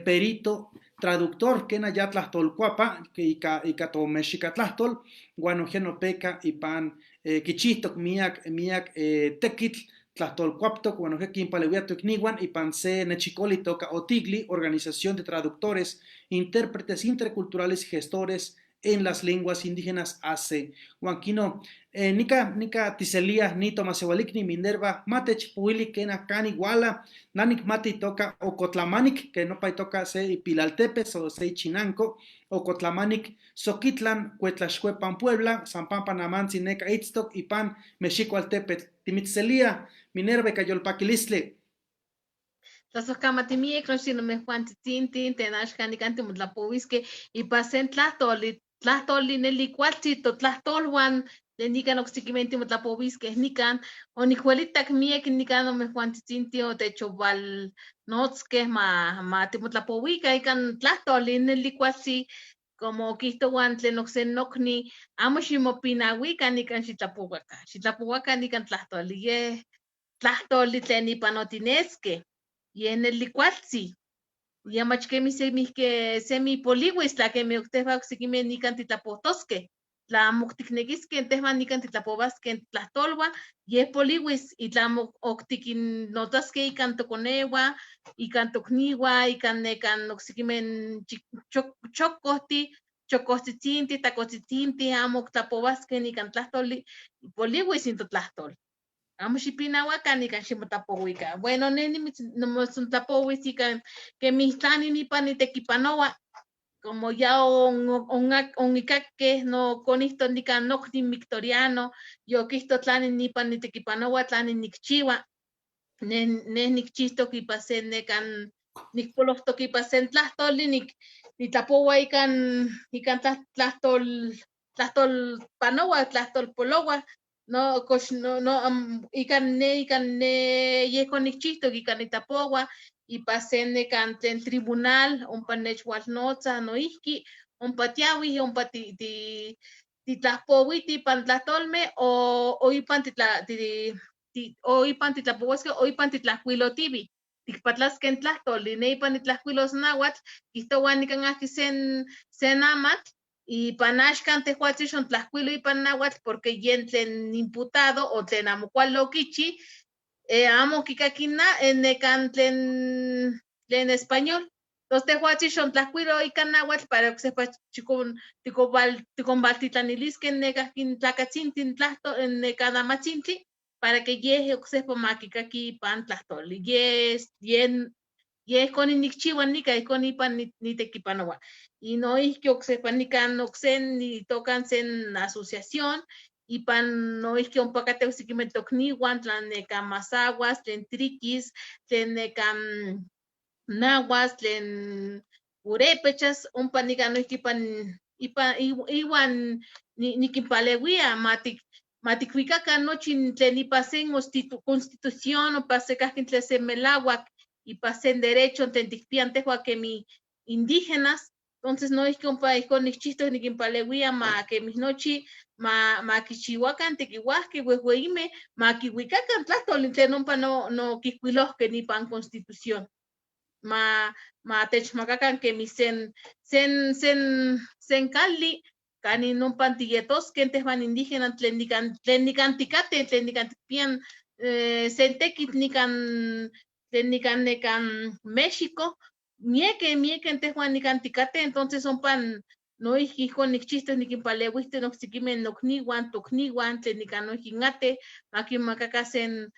perito traductor kena ya tlahtolkuapa, ke ika tomexicatlahtlol, uan nohkia nopeka ipan kichihtok miak tekitl tlahtolkuaptok, uan nohkia kinpaleuia toikniuan ipan se nechikoli toka Otigli, Organización de Traductores, Intérpretes Interculturales y Gestores en las Lenguas Indígenas AC. Uan kino nika tiselia ni tomaseualikni Minerva matech puili kena kani wala nanik mati toka Ocotlamanik, que nopa itoka se Ipilaltepe, so se Chinanco, Ocotlamanik, Soquitlan, Cuetlaxcuepan, Puebla, San Pampa Namantzi, neka Itztok, ipan Mexicoaltepetl. Timitzelia, Minerva kayolpaquilistli. Tlasojkamatimiek nochi nomejuantzitzintih, ten axkan nikan timotlapowiskeh ipan sen tlahtoli, tlahtoli neli kualtzi totlahtolwan tlen nikan oksekimeh timotlapowiskeh nikan, onikuelitak miek nikan nomejuantzitzintih otechowalnotzkeh ma timotlapowika ikan tlahtoli neli kualtzi, como kihtowan tlen okse nokni, amo ximopinawikan nikan xitlapowaka, xitlapowaka nikan tlahtoli, yeh tlahtoli tlen ipan otineskeh, yeh neli kualtzi. Ya mach kemi semi poliwis, tla kemi tehwan oksekimeh nikan titlapohtoskeh, tla amo tiknekiskeh tehwan nikan titlapowaskeh tlahtolwan, yeh poliwis, y tla amo oktikinnotzaskeh ikan tokoneuan, ikan tokniuan, ikan nekan oksekimeh chokohtih, chokohtzitzintih, takotzitzintih, amo oktlapowaskeh nikan tlahtoli, poliwis in totlahtol. Amo xipinauakan nikan ximotlapowika. Bueno, ne nimotzontlapowis ikan kemih tlani nipan nitekipanowa. Como ya onikakeh nokonihto nikan nokni Victoriano, yokihto tlanin nipan nitekipanowa, tlanin nikchiwa. Neh nikchihtok ipan se nekan, nikpolohtok ipan sen tlahtoli, nitlapowa ikan tlajtol panowa, tlajtol polowa, no, kox, no, no, ikan ne yehon nikchihtok, ikan nitlapowa, ipan se nekan tlen tribunal, ompa nechwalnotza noihki, ompa tiahuij, ompa titlajpowiti ipan tlahtolmeh, o ipan titla, ti, ti, o ipan titlapowaskeh, o ipan titlajkuilotiwih, tikpatlaskeh n tlahtoli, ne ipan nitlajkuilos nahuatl, kijtowa nikan ahki sen amatl, ipan axkan tejuatzin xontlajkuilo ipan nahuatl porque yen tlen imputado o tlen amo kuali okichi, amo kikaki nekan tlen español. Entonces tejuatzin xontlajkuilo ika nahuatl para oksepa tikonvaltitlaniliskeh nekahki tlakatzintin tlahto, nekan amatzintli, para que yeh oksepa ma kikaki ipan tlahtoli. Yeh ihkon nikchiwa nika, ihkon ipan nitekipanowa. Y noihki oksepa nikan okse nitokan sen asociación, ipan noihki ompa kateh oksekimeh tokniwan, tlan nekan mazahuas, tlen triquis, tlen nekan nahuas, tlen purépechas, ompa nikan noihki ipan iwan nikinpalewia matikwikakan nochi tlen ipan sen constitución, ompa se kahki tlen se melawak, ipan sen derecho tlen tikpian tehwan kemi indígenas. Entonces noihki ompa ihkon nikchihtok nikinpalewia ma kemih nochi ma kichiwakan tekiwahkeh wehweimeh, ma kiwikakan tlahtoli tlen ompa no kihkuilohkeh ipan constitución. Ma techmakakan kemih sen kali kanin ompa tiyetoskeh tehwan indígena tlen nikan tikateh, tlen nikan tikpian sen tekitl nikan, tlen nikan nekan México, miekeh, miekeh tehwan nikan tikateh, entonces ompa noihki ihkon nikchihtok nikinpalewihtok oksekimeh nokniwan, tokniwan, tlen nikan noihki inateh, ma kinmakaka sen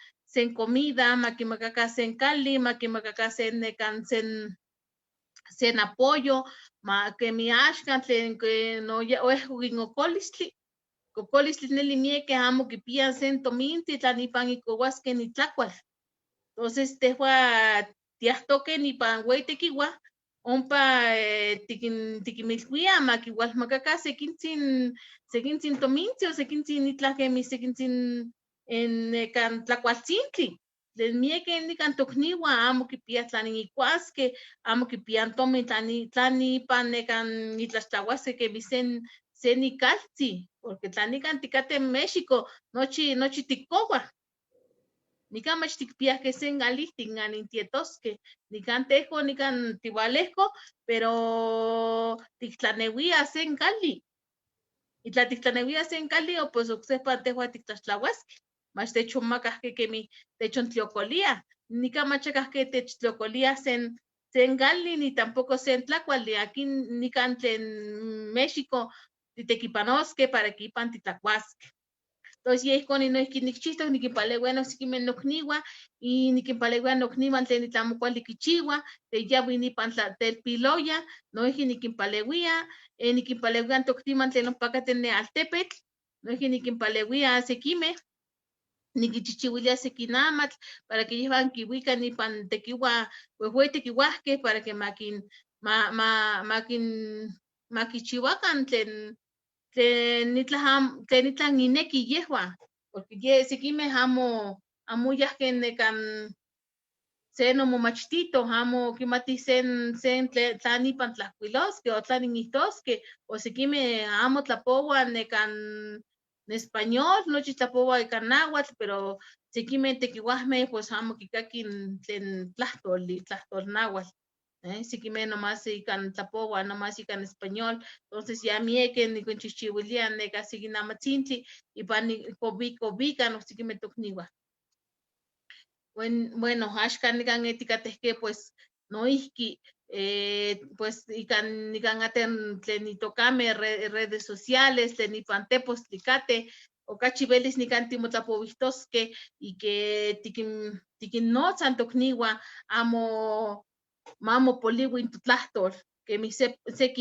comida, ma kinmakaka sen kali, ma kinmakaka sen nekan sen apoyo, ma kemi axkan tlen ke no ya oehkok in okolistli, kokolistli neli miekeh amo kipian sen tomintli tlan ipan ikowaskeh itlakual. Entonces tehwan tiahtokeh ipan weyi tekiwa, ompa tikinmilwiah ma kiwalmakaka sekintzin tomintzi o sekintzin itlah kemi sekintzin en nekan tlakualtzintli. Tlen miekeh nikan tokniwan amo kipiah tlan ikuaskeh, amo kipian tomin tlan ipan nekan itlaxtlawaskeh kemi sen ikaltzi, porque tlan nikan tikateh en México nochi tikowah. Nikan mach tikpiah ke sen alihtik anin tietoskeh, nikan tehko, nikan tiwalehko, pero tiktlanewiah sen kali. Y tla tiktlanewiah sen kali, o pues oksepa tehwan tiktlaxtlawaskeh. Mach techonmakah ke kemi techontliokoliah. Nikan mach akah ke techtliokoliah sen kali, ni tampoco sen tlakuali. Aquí nikan tlen México titekipanoskeh para que ipan titlakuaskeh. Entonces yeh ihkon noihki nikchihtok, nikinpalewia oksekimeh nokniwan, y nikinpalewia nokniwan tlen itlah amo kuali kichiwah, tlen yawih ipan telpiloya, noihki nikinpalewia, nikinpalewia tokniwan tlen ompa kateh ne altepetl, noihki nikinpalewia sekimeh, nikinchihchiwilia seki amatl para que yehwan kiwikan ipan tekiwa, wehweyi tekiwahkeh para que makichiwakan tlen itlah ineki yehwan, porque ye sekimeh amo yahkeh nekan sen omomachtito, amo kimatih sen tlan ipan tlajkuiloskeh o tlan inihtoskeh, o sekimeh amo tlapowah nekan español, nochi tlapowa ika náhuatl, pero sekimeh tekiwahmeh pues amo kikakih tlen tlahtoli, tlahtol náhuatl. Sekimeh nomas ikan tlapowa, nomas ikan español, entonces ya miekeh nikonchihchiwilia neka seki amatzintli ipan kowikan oksekimeh tokniwan. Bueno, axkan nikan tikatehke pues noihki pues ikan aten tlen itokame redes sociales, tlen ipan tepostli kateh, okachi velis nikan timotlapowijtoskeh y que tikinnotzan tokniwan amo mamo poliwi in totlahtol. Kemi se se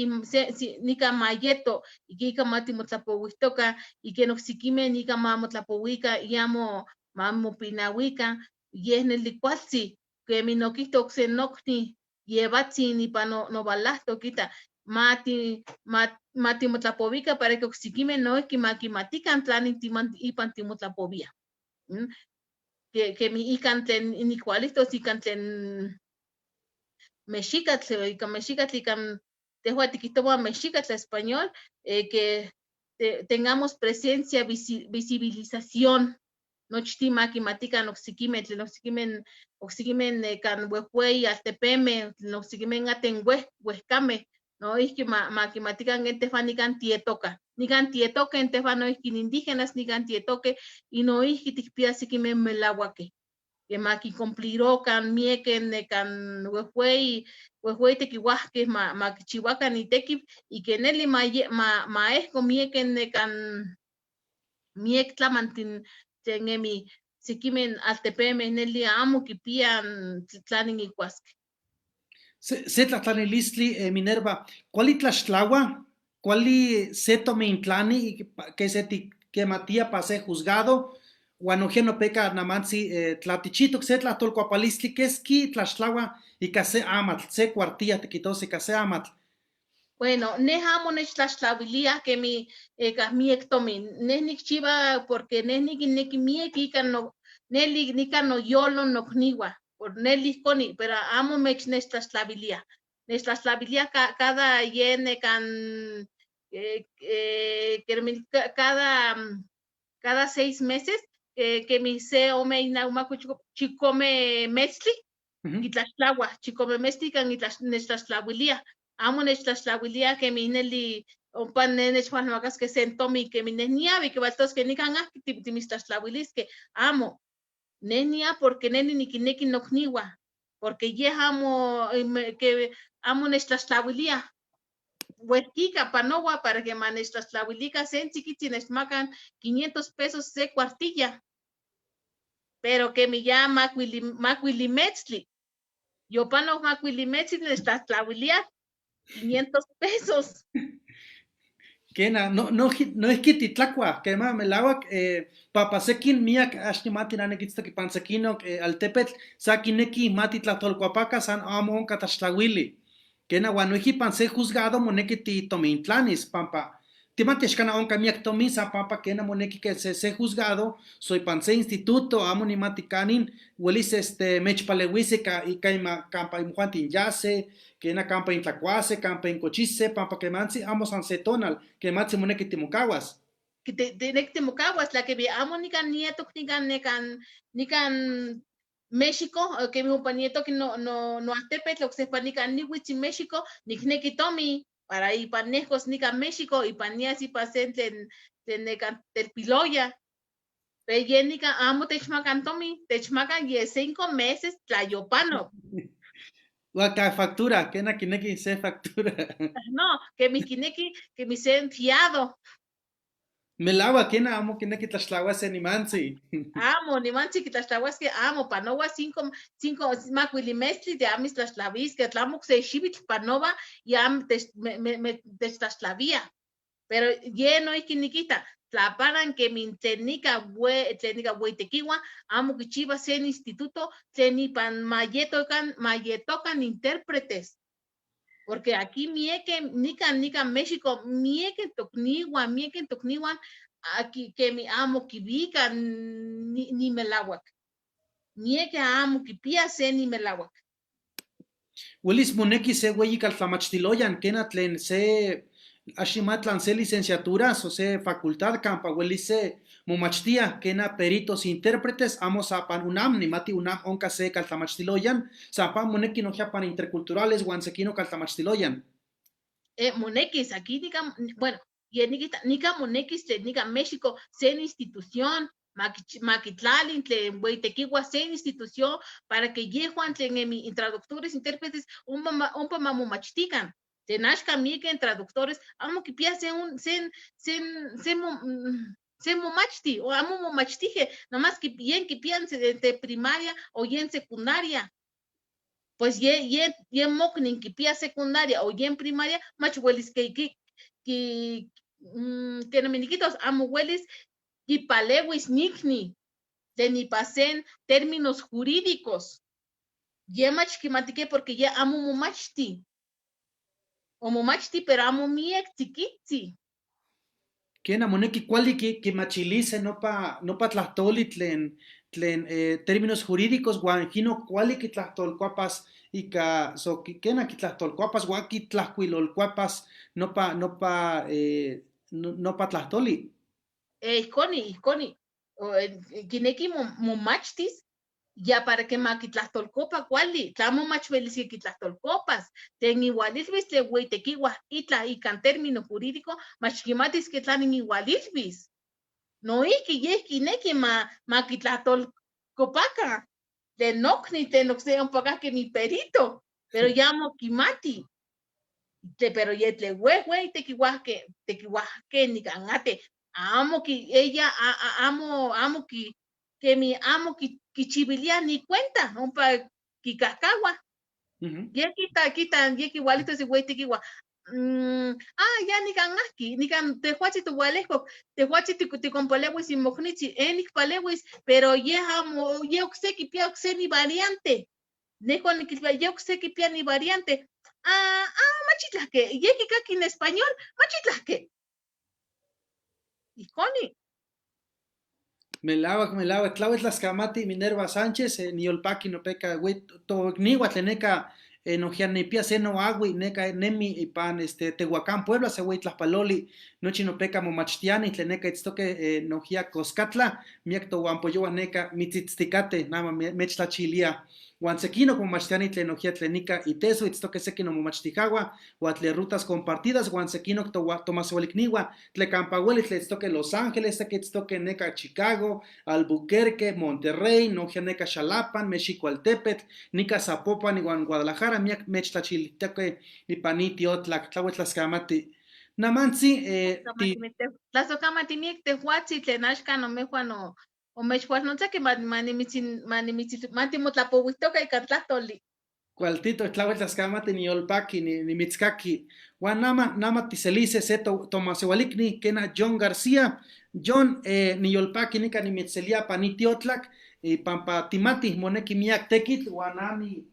se nikan ma yeto ika ma timotlapowijtoka y ken oksekimej nikan ma motlapowika y amo ma mopinawika, yeh neli kualtzi, kemi nokihto okse nokni yewatzin ipan nobalahto kita ma timotlapowika para que oksekimej noihki ma kimatikan tlanin ipan timotlapowiah. Kemi ikan tlen nikualihtos ikan tlen mexikatl, ikan mexikatl, ikan tehua tikihtowa mexikatl español, que tengamos presencia, visibilización, nochtin ma kimatikan oksekimej, tlen oksekimej nekan wehweyi altepemej, tlen oksekimej aten wehkamej, noihki ma kimatikan ken tehwan nikan tietokah, nikan tietokeh, tehwan noihki indígenas nikan tietokeh, y noihki tikpiah sekimej melawakeh, que ma kicumplirokan miekej nekan wehweyi tekiwahkeh ma kichiwakan itekiw y que neli ma ehko miekej nekan miek tlamantin tlen emi sekimej altepemej neli amo kipiah tlanin ikuaskeh. Se tlahtlanilistli, Minerva, ¿kuali tlaxtlaua? ¿Kuali se tomintlani que se kematia pa se juzgado? Huan nohkia nopeka namantzi tlatichitok se tlahtolkuapalistli keski tlaxtlaua ika se amatl, se cuartilla tikitos ika se amatl. Bueno, neh amo nechtlaxtlawilia kemi eka miek tomin. Neh nikchiwa porque neh nikinneki miek ika no, neli nikan noyolo nokniwa, por neli ihkoni, pero amo nechtlaxtlawilia. Nechtlaxtlawilia cada ye nekan cada 6 meses kemi se ome inaumaco chikome metztli, kitlaxtlaua, chikome metztli ikan nechtlaxtlawilia. Amo nechtlaxtlawilia kemi neli ompa ne nechwalmakaskeh sen tomin kemi neh niawi kivaltoskeh nikan ahki timitztlaxtlawiliskeh, amo. Neh nia porque neh nikinneki nokniwa, porque yeh amo ke amo nechtlaxtlawilia. Huejkika panowa para que ma nechtlaxtlawilika sen tzikitzin nechmakan 500 pesos se cuartilla. Pero kemi ya makuili metztli, yopanok makuili metztli nechtlaxtlawilia 500 pesos. Kena, no, no, no ihki titlakua, kema melawak, papasekin miak ax nimati nanekitztok ipan sekinok altepetl, sa kineki ma titlahtolkuapaka san amo onka tlaxtlawili. Kena, huan noihki ipan se juzgado moneki titomintlanis, pampa timati axkana onka miak tomin, san pampa kena moneki ke se juzgado, so ipan se instituto, amo nimati kanin, welis mechpalewis ika ima kampa imojuantin yase, kena kampa intlakuase, kampa inkochise, pampa kemantzi amo san se tonal, kemantzi moneki timokawas. Teneki timokawas, tla kemi amo nikan nietok, nikan nekan, nikan México, kemi ompa nietok no altepetl, oksepa nikan niwitz in México, nikneki tomi para ipan nehkos nikan México, ipan nias ipan se tlen nekan telpiloya. Pero ye nikan amo techmakan tomi, techmakan ye 5 meses tlayopano. Huan factura, kena kineki se factura. No, que mi kineki, que mi se fiado. Melawa, kena amo kineki tlaxtlawase nimantzi. Amo, nimantzi kitlaxtlawaske, amo, panowa cinco makuilimestli de amis tlaxtlawiske, tlamo se xiwitl panowa y am me techtlaxtlawia. Pero ye no ihki nikita, tlapanan que min tlen nika we, tlen nika weitekiwa, amo kichiwa sen instituto tlen ipan mayetokan intérpretes. Porque aquí mieke, nikan, nikan México, mieke tokniwan, mieke tokniwan, aquí que mi amo kiwika ni melawak. Mieke amo kipia se ni melawak. Welis moneki se weyi kaltlamachtiloyan, kena tlen se aximatlan se licenciaturas o se facultad kampa welis se momachtia, kena peritos intérpretes, amo sapan UNAM, nimati UNAM onka se kaltlamachtiloyan, sapan moneki nohkia pan interculturales huan sekino kaltlamachtiloyan. Monekis, aquí nika, bueno, ye nikita, nika monekis tlen nika México, sen institución, makitlalin tlen weitekiwa sen institución para que yehuan tlen emi traductores, intérpretes, ompa mamomachtikan. Tlen axkan miekej traductores, amo kipia sen un, sen, sen, sen mo sen momachti, o amo momachtije, nomás yen kipian de primaria o yen secundaria. Pues ye, ye, ye moknin kipia secundaria o ye en primaria, mach welis que ki, ki, kenomi niquihtos, amo welis kipalewis nikni tlen ipan sen términos jurídicos. Ye mach kimatike porque ye amo momachti. O momachti, pero amo miek tzikitzi. Kena moneki kuali kimachilise nopa tlahtoli tlen términos jurídicos huan ijkino kuali kitlahtolkuapas ika so kena kitlahtolkuapas huan kitlajkuilolkuapas nopa tlahtoli. Ijkoni, ijkoni. O, kineki momachtis ya para que ma kitlahtolkopa kuali, tlamo mach welis kitlahtolkopas, tlen igualilwis tlen weitekiwah itlah ikan término jurídico, mach kimatis ke tlanin igualilwis. Noijki yeh kineki ma kitlahtolkopaka tlen nokni, tlen okse ompa kahki mi perito, pero ya amo kimati. Pero ye tlen wehwei tekiwahke, tekiwahke nikan ate, amo ki, ella, a, a, amo, amo ki, kemi amo ki, kichivilia ni cuenta, ompa kikahkawa. Ye kita, kita, ye igualito si güey tekiwa. Ah, ya nikan ahki, nikan tehuachi tohualejkok, tehuachi tikonpalewis imoknichi, nikpalewis, pero ye amo, ye okse kipia okse ni variante. Nehua nikilpia, ye okse kipia ni variante. Ah, ah, machitlahke, ye kikaki en español, machitlahke. Ijkoni. Melawak, melawak. Tlawel tlaskamati Minerva Sánchez, niyolpaki nopeka, güey, tokniwa tlen neka, nohkia nipia se noawi, neka nemi ipan, Tehuacán, Puebla, se güey tlajpaloli, nochi nopeka momachtiani, tlen neka itztoke, nohkia Coscatla, miak tohuampoyowa neka mitzitztikate, nama mechtlachilia. Huan sekinok momachtiani tlen nohkia tlen nika iteso, itztoke sekin nomomachtijawa, huan tlen rutas compartidas, huan sekinok tomaseualikniwa, tlen kampa hueli tlen itztoke Los Ángeles, seki itztoke neka Chicago, Albuquerque, Monterrey, nohkia neka Xalapan, Mexicoaltepetl, nika Zapopan iwan Guadalajara, miak mechtlachilitoke ipan ni tiotlak, tlawel tlaskamati. Namantzi, ti Tlazokamati miek tehuatzi tlen axkan omehua no omechhualnotzaki ma timotlapowihtoka ika tlahtoli. Cualtito, tlawel tlaskamati niyolpaki, nimitzkaki. Huan nama tiselise se tomaseualikni, kena John García. John, niyolpaki nika nimitzelia pa ni tiotlak, pampa timati moneki miak tekitl, huan nami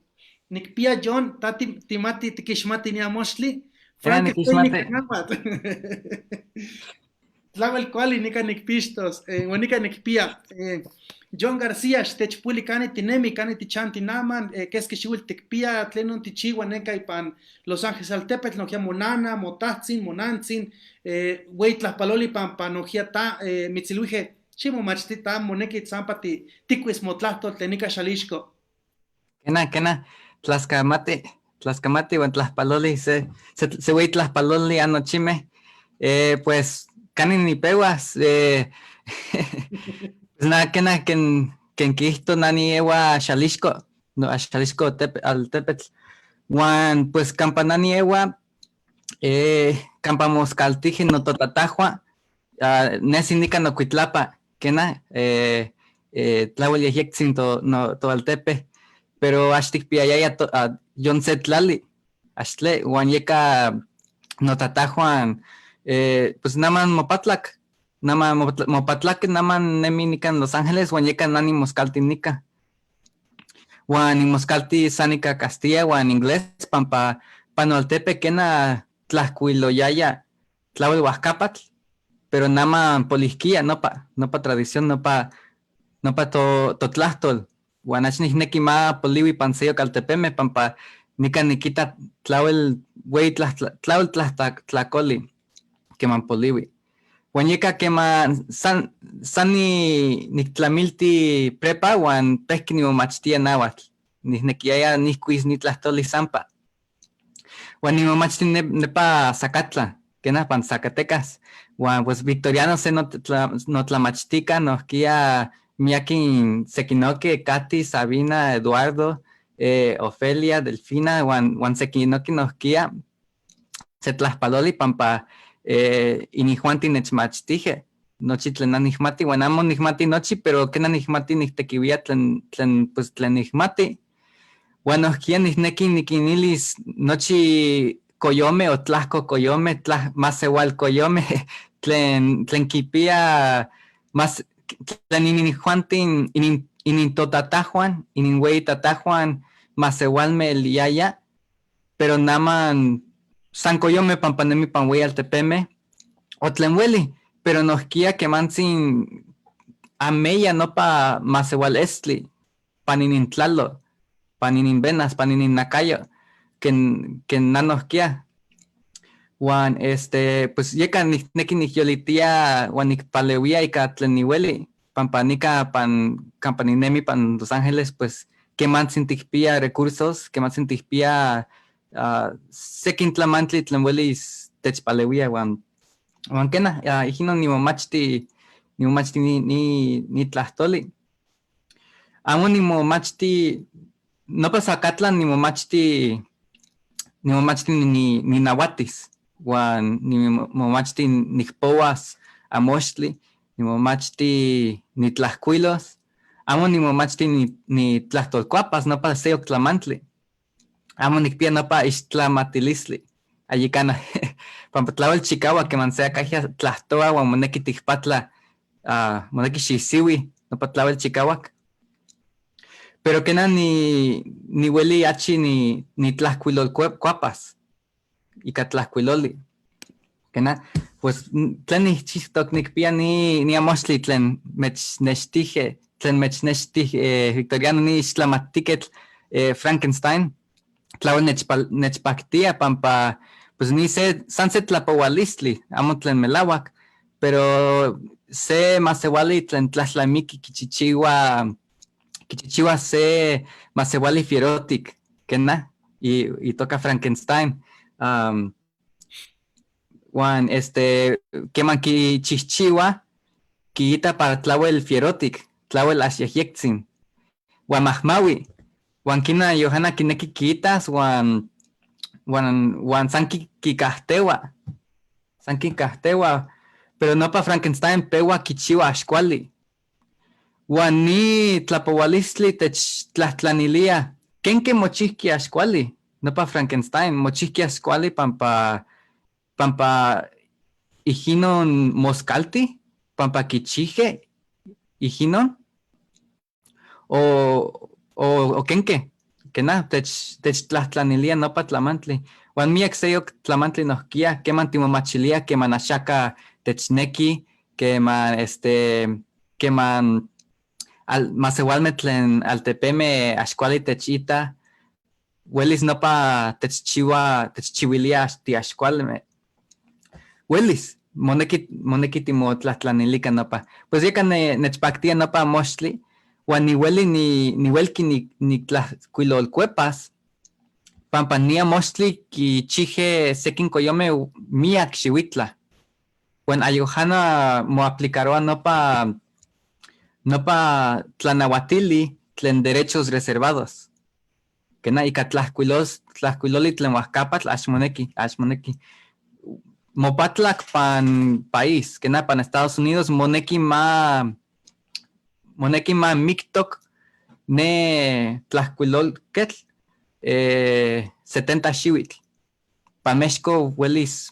nikpia John, ta timati tikixmati ni amoxtli. Kena Frank, nikixmati. Tlawel kuali nika nikpixtos, huan nika nikpia. John García, xtechpuli kani tinemi, kani tichanti naman, keski xiuitl tikpia, tlenon tichiwa neka ipan Los Ángeles Altepetl, nohkia monana, motahtzin, monantzin, güey tlajpaloli pampa nohkia ta, mitzilhuije, ximomachti ta moneki tsampa tikuis motlahtol tlen nika xalixko. Kena, kena, tlaskamati, tlaskamati uan tlajpaloli, se güey tlajpaloli anochime, pues, kani nipehuas, pues na, kena, ken, ken kihto nani ewa Xalixco, no, a Xalixco Altepetl, uan, pues, kampa nani ewa, kampa moskaltije nototatajua, nesi nika nokuitlapa, kena, tlawel yejyektzin no, to altepe, pero axtikpiayaya yon se tlali, axtle, uan yeka notatajuan, pues naman mopatlak, naman mopatlak, naman nemi nikan Los Ángeles, uan yeka nani moskalti nika. Uan nimoskalti san ika Castilla uan inglés, pampa panoaltepe kena tlajkuiloyaya tlawel huajkapatl, pero naman polihkia nopa tradición, nopa totlahtol. Uan ax nijneki ma poliwi pan seyok altepeme, pampa nikan nikita tlawel güey tlawel tlakoli keman poliwi. Uan yeka keman san niktlamilti prepa uan pejki nimomachtia náhuatl. Nijnekiaya nijkuis nitlahtoli sampa. Uan nimomachti nepa Zacatla, kena pan Zacatecas. Uan pues Victoriano se notlamachtika nohkia miakin sekinoke, Katy, Sabina, Eduardo, Ofelia, Delfina, uan sekinoki nohkia se tlajpaloli pampa inijuanti nechmachtije. Nochi tlen nanijmati, uan amo nijmati nochi, pero kena nijmati nijtekiuia tlen nijmati. Huan nojquiya nijnequi niquinilis nochi coyome o tlajco coyome, masehual coyome, tlen quipiya mas, tlen ininjuantin, inintotatajuan, ininhueyitatajuan, masehualme eliyaya, pero naman san coyome pampa nemi pan hueyi altepeme, o tlen hueli, pero nojquiya quemantzin ameya nopa masehual estli, pan inintlalo, pan ininvenas, pan ininnacayo, ken na nojquiya. Huan pues yeka nijneki nikyolitia huan nikpalewia ika tlen nihueli, pampa nika pan kampa ninemi pan Los Ángeles, pues quemantzin tikpia recursos, quemantzin tikpia sekin tlamantli tlen welis techpalewia huan kena, ijinon nimomachti, nimomachti ni tlahtoli. Amo nimomachti, nopa Zacatlan nimomachti, nimomachti ninahuatis, huan nimomachti nikpowas amoxtli, nimomachti nitlajcuilos, amo nimomachti nitlahtolcuapas nopa seyok tlamantli. Amo nikpia nopa ixtlamatilistli. Ayikana, pampa tlawel chikawa queman se acajia tlahtoa huan moneki tikpatla, moneki xisiwi nopa tlawel chikawak. Pero kena nihueli achi nitlajcuilolcuapas ika tlajcuiloli. Kena, pues tlen nichihtok nikpia ni amoxtli tlen mechnextije, tlen mechnextij Victoriano ni ixtlamatiketl Frankenstein, tlawel nechpaktia pampa pues ni se, san se tlapowalistli, amo tlen melawak, pero se masewali tlen tlajtlamiki kichichiwa se masewali fierotic, kena, y toca Frankenstein. Huan queman kichihchiwa, kiita para tlawel fierotic, tlawel axyejyektzin. Huan mahmawi, huan kina Johanna kineki kiitas, huan san kikahtewa, san kikahtewa, pero nopa Frankenstein pewa kichiwa axkuali. Huan ni tlapowalistli techtlatlanilia, ¿kenke mochihki axkuali? Nopa Frankenstein mochihki axkuali pampa ijinon moskalti, pampa kichije ijinon, o kenke, kena, techtlatlanilia nopa tlamantli. Huan miak seyok tlamantli nohkia, keman timomachilia, keman axaka techneki, keman keman masewalme tlen altepeme axkuali techita, welis nopa techchiwa, techchiwilia tiaxkualme. Welis, moneki timotlatlanilika nopa. Pues yeka nechpaktia nopa moxtli, huan nihueli nihuelki nitlajcuilolcuepas, pampa nia moxtli kichije sekin koyome miak xiuitla. Huan ayojana moaplikaroa nopa tlanahuatili tlen derechos reservados. Kena ika tlajcuiloli tlen huajkapatl axmoneki, axmoneki. Mopatlak pan país, kena pan Estados Unidos moneki ma miktok ne tlajcuilolketl 70 xiuitl. Pa México welis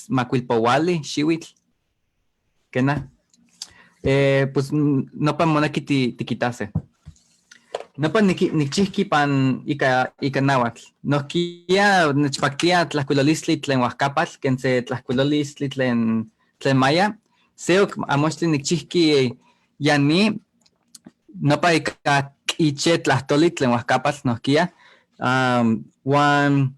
macuilpowali xiuitl. Kena. Pues nopa moneki tikitase. Nopa nikchihki pan ika náhuatl. Nohkia nechpaktia tlajcuilolistli tlen huajkapatl, ken se tlajcuilolistli tlen maya. Seok amoxtli nikchihki ya ni nopa ika k'iche tlahtoli tlen huajkapatl nohkia. Huan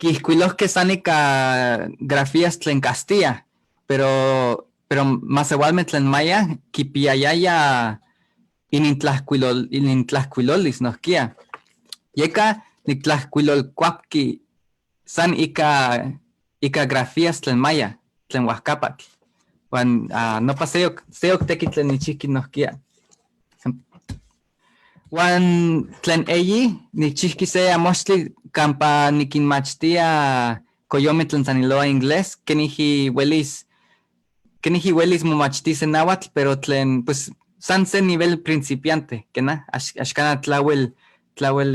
kihkuilohkeh san ika grafías tlen Castilla, pero masewalmeh tlen maya kipiayaya inintlajcuilolis nohkia. Yeka niktlajcuilolkuapki san ika grafías tlen maya, tlen huajkapatl. Huan nopa seyok tekitl tlen nichihki nohkia. Huan tlen eyi nichihki se amoxtli kampa nikinmachtia koyome tlen saniloa inglés, keniji welis momachtise náhuatl, pero tlen pues san se nivel principiante, kena, axkana tlawel tlawel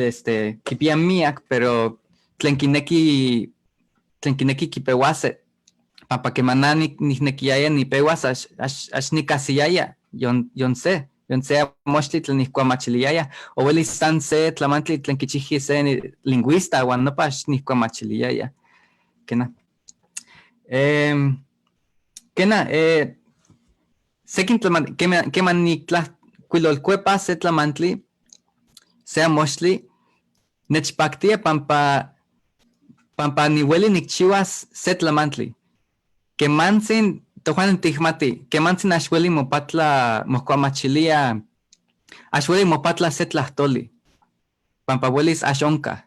kipiya miak, pero tlen kineki kipehuase. Pampa quema na niknekiaya nipehuas, ax nikasiyaya, yon se, yon se amochtli tlen nijkuamachiliyaya, o welis san se tlamantli tlen kichijki se lingüista, uan nopa ax nijkuamachiliyaya. Kena. Kena, sekin tlaman-, kema nitlajcuilolcuepa se tlamantli, se amochtli, nechpaktia pampa niueli nikchiuas se tlamantli. Kemantzin, tojuan tijmati, kemantzin ax ueli mopatla, mojkuamachilia, ax ueli mopatla se tlahtoli, pampa uelis ax onka.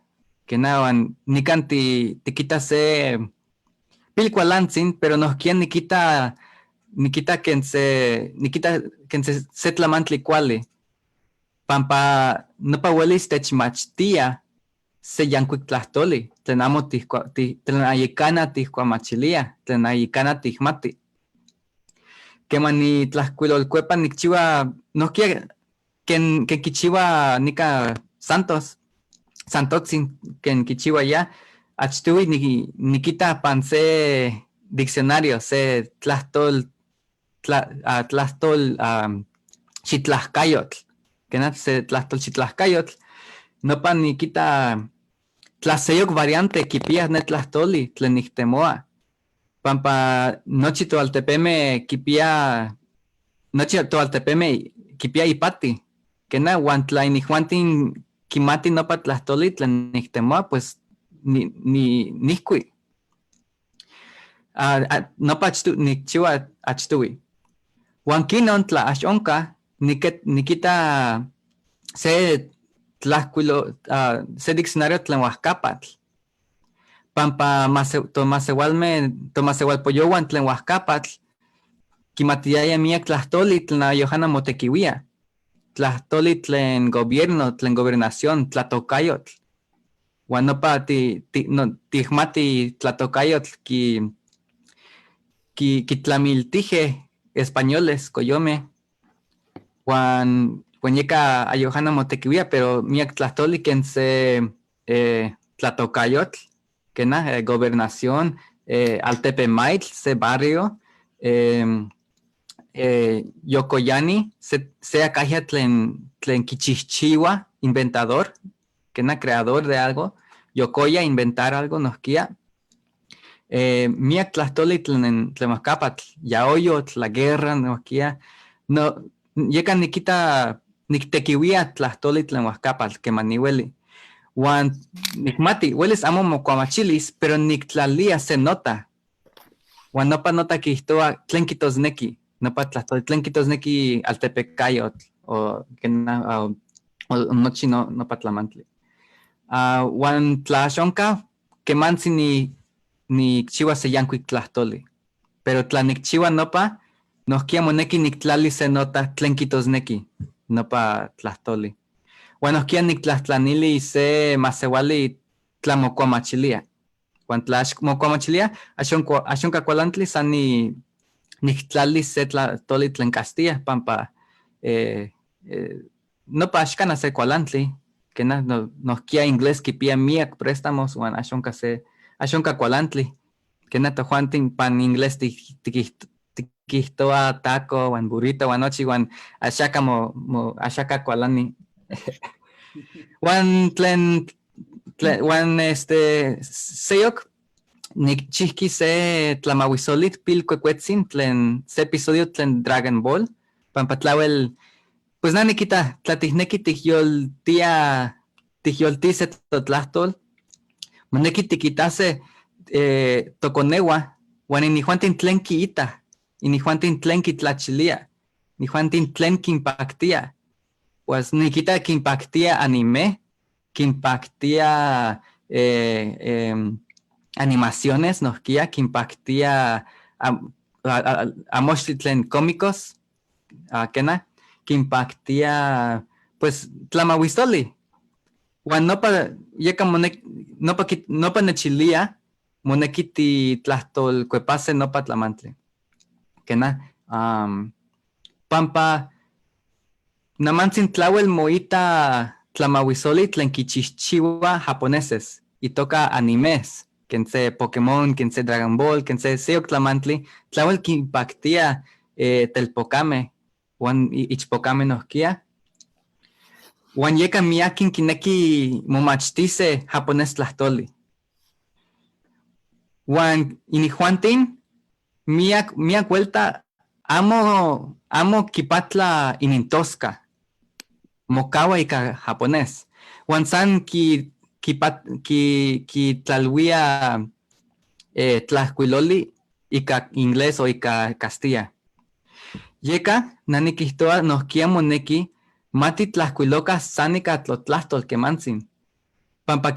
Kena, uan nikan tikita se pilkualantzin, pero nohkia nikita ken se, nikita ken se, se tlamantli kuali, pampa nopa uelis techmachtia se yankuik tlahtoli, tlen amo tijkua-, tlen ayekana tijkuamachilia, tlen ayekana tijmati. Kema nitlajkuilolkuepa nikchiua, nohkia ken kichiua nika Santos, Santotzin, ken kichiua ya, achtoui nikita pan se diccionario, se tlahtol, tlahtol, xitlajkayotl, kena se tlahtol xitlajkayotl, nopa nikita tlaseyok variante kipia ne tlahtoli tlen niktemoa, pampa nochi toaltepeme kipia, nochi toaltepeme kipia ipati, kena uan tla inijuantin kimati nopa tlahtoli tlen niktemoa, pues ni nijkui. Nopa achtu, nikchiua achtoui. Uan kinon tla ax onka, nikita se tlajkuilo, se diccionario tlen uajkapatl. Pampa tomasewalme, tomasewalpoyowan tlen uajkapatl, kimatiaya miak tlahtoli tlen ayohana motekiuia. Tlahtoli tlen gobierno, tlen gobernación, tlatokayotl. Uan nopa no, tijmati tlatokayotl kitlamiltije españoles, koyome. Uan yeka ayohana motekiuia, pero miak tlahtoli ken se tlatokayotl, kena gobernación, altepemaitl, se barrio, Yokoyani, se acajia tlen kichihchiwa, inventador, kena creador de algo, Yokoya, inventar algo, nohkia. Miak tlahtoli tlen uajkapatl, yaoyotl, la guerra, nohkia. No, yeka nikita, niktekiuia tlahtoli tlen uajkapatl, kema niueli. Uan nikmati, uelis amo mokuamachilis, pero niktlalia se nota. Uan nopa nota kihtowa tlen kitosneki, nopa tlahtoli tlen kitosneki altepekayotl, o kena, o nochi no, nopa tlamantli. Uan tla ax onka, kemantzi nikchiua se yankuik tlahtoli. Pero tla nikchiua nopa, nohkia moneki niktlali se nota tlen kitosneki nopa tlahtoli. Uan nohkia niktlahtlanili se masewali tla mokuamachilia. Uan tla ax mokuamachilia, ax onka kualantli, san niktlali se tlahtoli tlen Castilla, pampa nopa ax kana se kualantli, kena nohkia inglés kipia miak préstamos, uan ax onka se, ax onka kualantli. Kena tojuantin pan inglés tikihtoa taco, uan burrito, uan nochi, uan axaka mo, mo, axaka kualani. Uan tlen, tlen, uan este, seyok, nikchihki se tlamahuisolit pilkuekuetzin tlen se episodio tlen Dragon Ball, pampa tlawel, pues na nikita, tlatijneki tijyoltia, tijyoltise totlahtol, moneki tikitase tokoneua, uan inijuantin tlen kiita, inijuantin tlen kitlachilia, inijuantin tlen kinpaktia. Pues nikita kinpaktia anime, kinpaktia animaciones nohkia, kinpaktia amochtli tlen cómicos, kena, kinpaktia, pues, tlamahuisoli. Uan nopa, yeka monek-, nopa ki-, nopa nechilia, moneki titlahtolkuepase nopa tlamantli. Kena, pampa namantzin tlawel moita tlamahuisoli tlen kichijchiwa japoneses, itoka animes, ken se Pokémon, ken se Dragon Ball, ken se seyok tlamantli, tlawel kinpaktia telpokame, huan ichpokame nohkia. Huan yeka miakin kineki momachtise japonés tlahtoli. Huan inijuantin miak, miak vuelta amo kipatla inintoska, mokawa ika japonés. Huan san kitlalwia tlajkuiloli ika inglés o ika castilla. Yeka, nani kihtoa nohkia moneki ma titlajkuiloka san ika totlahtol kemantzin. Pampa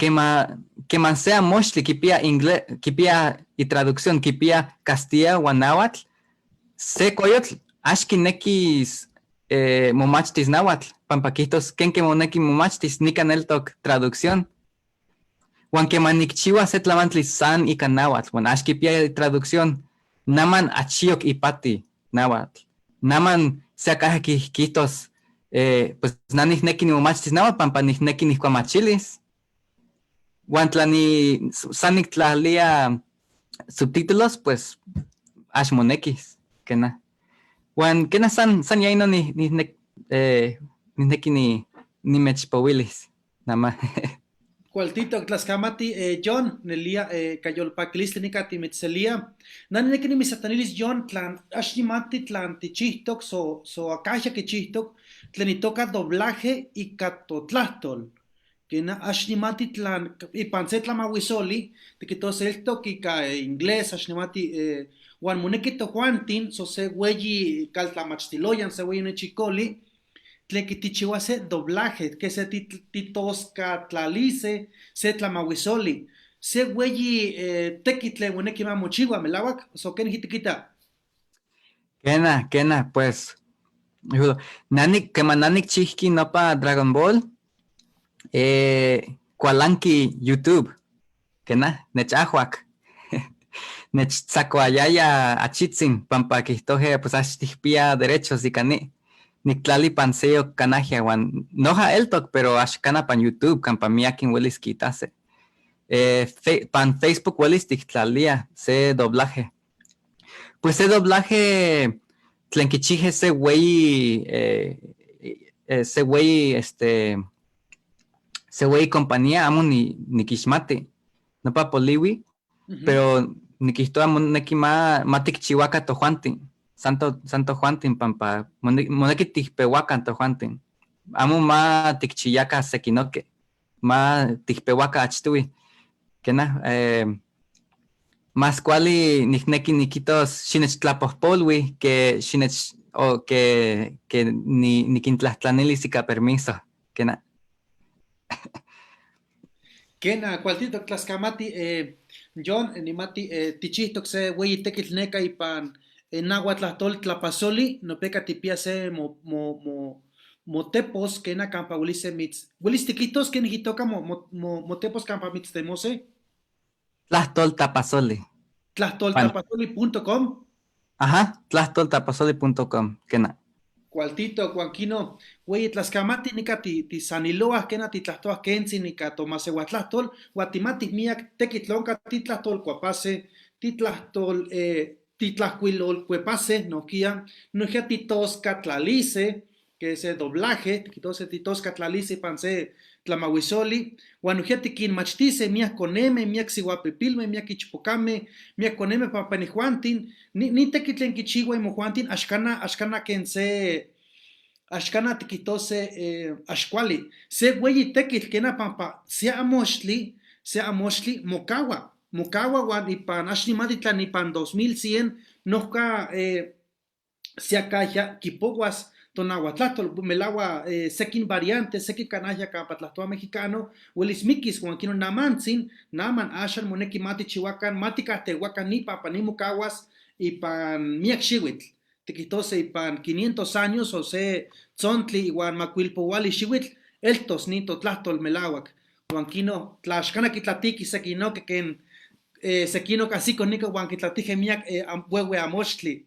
keman sea mochtli kipia inglés, kipia itraducción, kipia castilla huan náhuatl, se coyotl ax kinekis momachtis náhuatl, pampa kihtos kenke moneki momachtis nikan eltok traducción. Huan keman nikchiwa se tlamantli san ika náhuatl, huan ax kipia traducción, naman achiyok ipati náhuatl. Naman se akaja kihtos, pues na nikneki nimomachtis náhuatl pampa nikneki nijkuamachilis. Huan tla ni san niktlalia subtítulos, pues ax monekis, kena. Huan kena san ya ino nihneki nimechpowilis, nama. Cualtito tlaskamati, John, nelia, kayolpakilistli nika timitzelia. Nani neki nimisatanilis John, tlan ax nimati tlan tichihtok, so akahya kichihtok, tlen itoka doblaje ika totlahtol. Kena ax nimati tlan ipan se tlamahuisoli, tikitos eltok ika inglés, ax nimati, huan moneki tojuantin, so se hueyi kaltlamachtiloyan, se hueyi nechikoli, tlen kitichiwa se doblaje, que se titoskatlalice, se tlamahuisoli, se hueyi tequitl moneki ma mochiwa, melawak, so ken hitikita. Kena, kena, pues, nani, keman nanik chihki nopa Dragon Ball, kualanki YouTube, kena, nechajuak. Nechtzakuayaya achitzin, pampa kihtoje, pues ax tihpia derechos ika ni. Niktlali pan seyo kanajia huan noja eltok, pero ax kana pan YouTube, kampa miakin welis kitase. Pan Facebook welis tiktlalia se doblaje. Pues se doblaje tlen kichije se güey, se güey, este, se güey compañía amo nikixmati. Nopa poliwi, pero nikihtoa moneki ma tikchiwaka tojuantin. Santo Juantin, pampa, moneki tihpehuakan tojuantin. Amo ma tikchiyaka sekinoke, ma tihpehuaka achtuwi. Kena, mas kuali nikneki nikitos xinechtlapojpolwi que xinech, o que ni, nikintlajtlanilis ika permiso. Kena. Kena, kualtito tlaskamati, John, nimati, tichihtok se weyi tekitl neka ipan nahuatlahtol tlapazoli, no peka tipia se motepos kena kampa wilise mitz. Wilis tiquitos ken hitoka motepos kampa mitztemose? Tlahtol tapazoli. Tlahtol tapazoli punto com. Ajá, tlahtol tapazoli punto com, kena. Cualtito, cuanquino, güey, tlaskamati nika ti saniloa, kena ti tlahtoa kensi nika tomasehuatlahtol, guatimati miak tequitlonka titlahtol cuapase, titlahtol, titlahcuilol cuepase, noquia, noquia titosca tlalice, que ese doblaje, titose titosca tlalice panse tlamahuisoli, guanuquia tiquinmachtice, miak coneme, miak sihuapipilme, miak ichpocame, miak coneme papanijuantin, ni tequitlen quichigua y mojuantin, axcana, axcana quien se, axcana tiquitose, axcuali, se güeyi tequitl, quena pampa, sea amochtli, sea amochtli, mocawa, mocawa guan ipan, axnimatitlan ipan 2100, nohca, sea caja, quipoguas, tonahuatlahtol, melagua, sekin variante, sekin canalla campa tlahtoa mexicano, huelis miquis, huan quino namantzin, naman axan moneki mati chihuacan, mati cahtehuacan ni pampa ni mocahuas, ipan miak xiuitl, tiquitose ipan 500 años, o se tzontli iguan macuilpouali xiuitl, eltos ni totlahtol melauac, huan quino tlaxcana quitlatiki sekinoke ken, sekino casico nico huan quitlatije miak, huehue amochtli,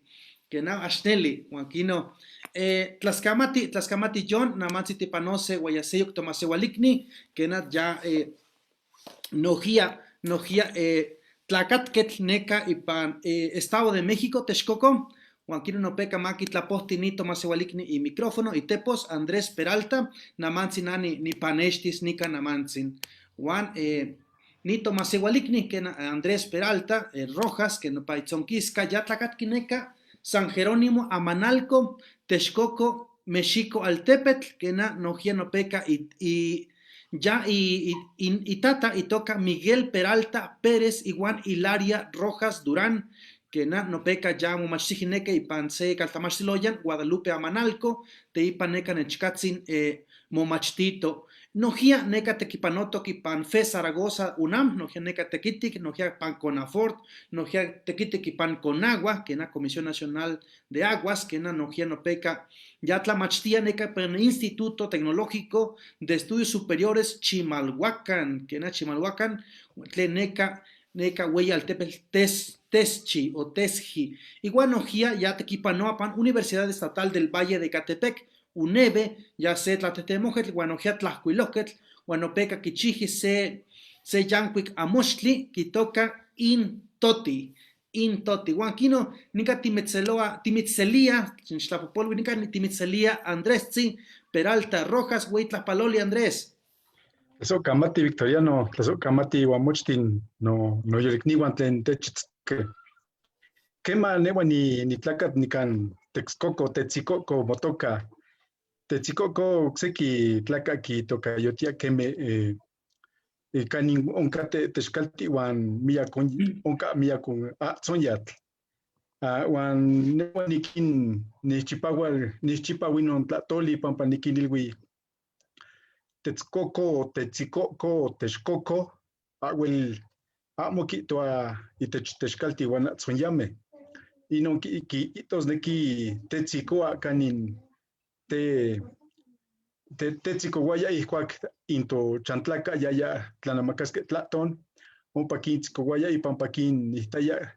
Kena axneli, huan kino. Tlaskamati, tlaskamati John, namantzi tipanose guayaseyok tomasehualikni, kena ya nojia tlakatketl neka ipan Estado de México, Texcoco, huan kino nopeka maki tlapohti ni tomasehualikni y micrófono y tepos Andrés Peralta, namantzi nani nipanextis nika namantzin. Huan ni tomasehualikni kena Andrés Peralta Rojas, que no paitzonquisca, ya tlakatki neka San Jerónimo Amanalco, Texcoco, Mexico Altepetl, kena nojia nopeka y ya y tata y toca Miguel Peralta Pérez iguan Hilaria Rojas Durán, que na nopeka ya momachtijineka ipan se kaltamachtiloyan Guadalupe Amanalco, teipan neka nechkatzin momachtito. Nojia neka tekipanotok ipan Fe Zaragoza UNAM, nojia neka tekitik, nojia pan Conafort, nojia tekitik ipan Conagua, que na Comisión Nacional de Aguas, que na nojia nopeka ya tlamachtia neka pan Instituto Tecnológico de Estudios Superiores Chimalhuacán, que na Chimalhuacán, tlen neka neka huella altepetl teschi o tesji. Igual nojia ya tekipanoa pan Universidad Estatal del Valle de Ecatepec, UNEVE, ya se tlatetemojetl, huan nojia tlajcuilojquetl, huan nopeka kichiji se yancuic amochtli, kitoka intoti, intoti. Huan kino, nika timitzeloa, timitzelia, xtlapopolui, nika timitzelia Andrés Peralta Rojas, güey tlajpaloli Andrés. Tlazohkamati Victoriano, tlazohkamati uan mochtin no noyolikniuan tlen techitzke. Kema neua ni nitlakatl nikan Texcoco, Tetzicoko motoka. Tetzicoko okseki tlaka kitokayotia keme kanin onkate texkalti uan miak onka miak atzonyatl. Uan neua nikin nixchipaui non tlahtoli pampa nikinilui Texcoco, Tetzicoko, Texcoco, awel amo kihtoa itech texkalti uan atzonyameh. Inon kihtosneki tetzikoa kanin tetzikowaya ihkuak intochantlaka yaya tlanamakaskeh tlaton, ompa kintzikowaya ipampa kinihtaya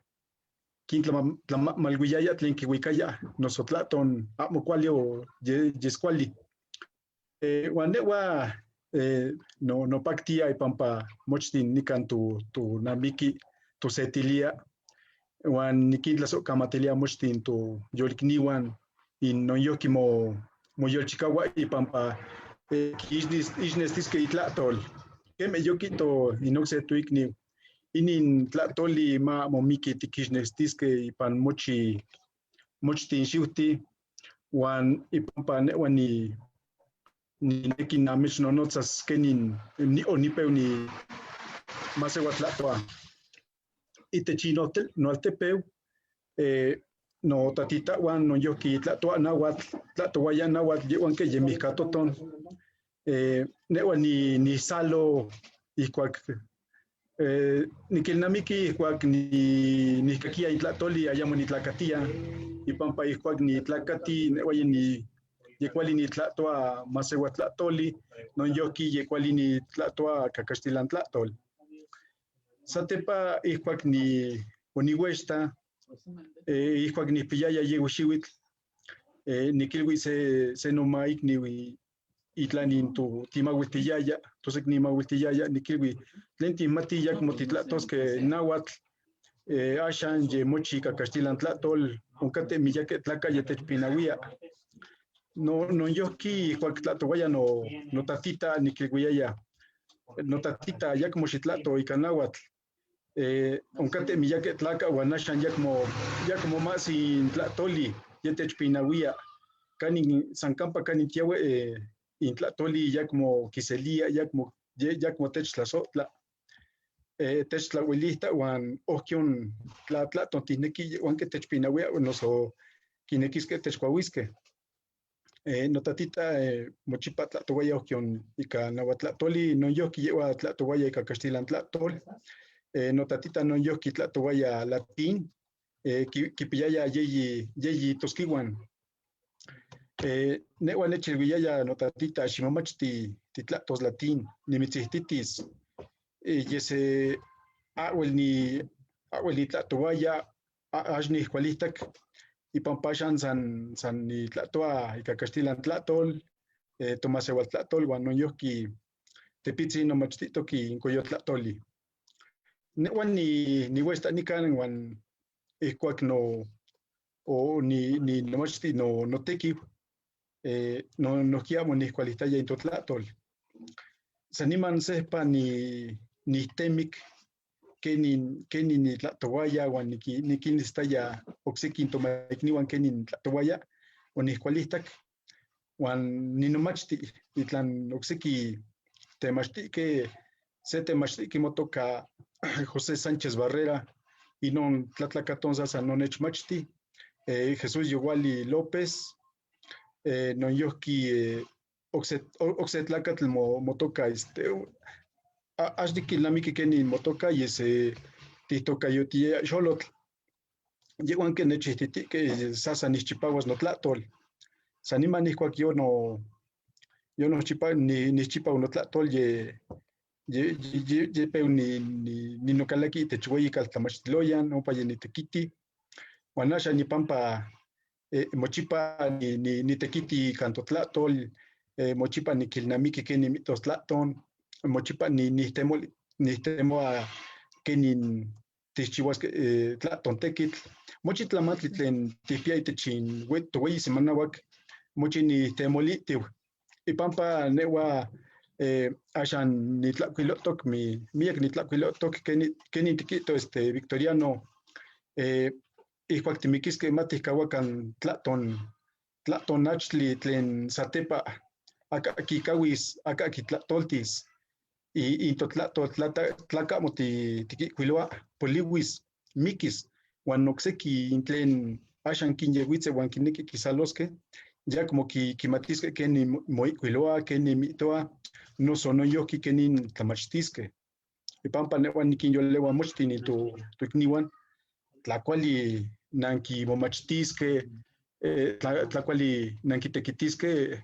kintlamalwiyaya tlen kiwikaya noso tlaton amo kuali o yes kuali. Uan neua nopaktia ipampa mochtin nikan tonamiki tosetilia uan nikintlazohkamatilia mochtin toyolikniuan noyojki moyolchikaua ipampa ixnestiskeh itlahtol. Keme yokihto in okse toikniu, inin tlahtoli ma momiki tikixnextiskeh ipan mochi mochtin xiuhti uan ipampa neua nineki namechnonotzas kenin onipeu ni maseuatlahtoa. Itech noaltepeu notatitauan noyojki tlahtoa nahuatl, tlahtowaya nahuatl yehuan ke yemihkatoton. Neua nisalo ihkuak nikilnamiki ihkuak nihkakia intlahtoli ayamo nitlakatia ipampa ihkuak nitlakati neua yekuali nitlahtoa maseuatlahtoli noyojki yekuali nitlahtoa kakaxtilantlahtol. Satepa ihkuak oniuexta, ihkuak nikpiyaya yeui xiuitl, nikilui se nomaikniu itlanin timauiltiyaya, toseknimauiltiyaya, nikilui tlen tihmati yakmo titlahtoskeh nahuatl, axan ye mochi kakaxtilantlahtol onkateh miyakeh tlakah yetechpinauia. Noyojki ihkuak tlahtowaya notatita nikilhuiaya, notatita yakmo xitlahto ika nahuatl, onkateh miyakeh tlakah uan axan yakmo mas in tlahtoli yetechpinauia, kanin san kampa kanin tiaue intlahtoli yakmo kiselia, yakmo techtlazohtla, techtlauelihta uan ohkion tlatlahton tihneki yehuan ke techpinauia noso kinekiskeh techkuauiskeh. Notatita mochipa tlahtowaya ohkion ika nahuatlahtoli, noyojki yehua tlahtowaya ika kaxtilantlahtol. Notatita noyojki tlahtowaya latín, kipiyaya yeyi toskiuan. Neua nechilhuiyaya notatita ximomachti titlahtos latín, nimitzihtitis. Yese awel nitlahtoaya, ax nijkualihtak, Ipampa axan san nitlahtoa ika kaxtilan tlahtol, tomaseualtlahtol uan noyojqui tepitzin nomachtihtok in coyotlahtoli. Nehua nihuesta nikan uan ihkuak no o ni nomachti no notequiu, no nohkia amo nijkualihtaya in totlahtol. San niman sehpa nihtemik kenin nitlahtowaya uan nikinlistaya oksekin tomaikniuan kenin nitlahtowaya, onijkualihtak uan ninomachti itlan okseki temachtihke, se temachtihki motoka José Sánchez Barrera, inon tlatlakatonza san onechmachti, Jesús Yowali López, noyojqui okse tlakatl motoka, ax nikilnamiki kenin motoka, yes tihtokayotiaya xolotl. Yehuan ke nechihtitihke sasa nixchipahuas notlahtol. San niman ihkuak yo no, yo nochipa, ni, nixchipau notlahtol, ye peu ni nokalaki itech weyi kaltlamachtiloyan, ompa ye nitekiti. Uan axan nipampa mochipa nitekiti ikan totlahtol, mochipa nikilnamiki kenin mihtos tlahton, mochipa nihtemoa kenin tixchihuaske tlahton tekitl. Mochi tlamantli tlen tihpia itech in toweyi semanauak, mochi nihtemolihtiw. Ipampa nehua axan nitlahcuilohtok, miak nitlahcuilohtok kenin tikihto Victoriano, ihkuak timikiskeh ma tihkahuakan tlahton achtli tlen satepa aka kikawis, aka kitlahtoltis, in totlahtol tlakamo tikihkuiloa, poliwis, mikis, uan okseki in tlen axan kinyewitze uan kineki kisaloskeh, ya como kimatiskeh kenin moihkuiloa, kenin mihtoa, noso noyojqui kenin tlamachtiskeh. Ipampa nehua nikinyoleua mochtin in toikniuan, tlakuali nankimomachtiskeh, tlakuali nankitekitiskeh,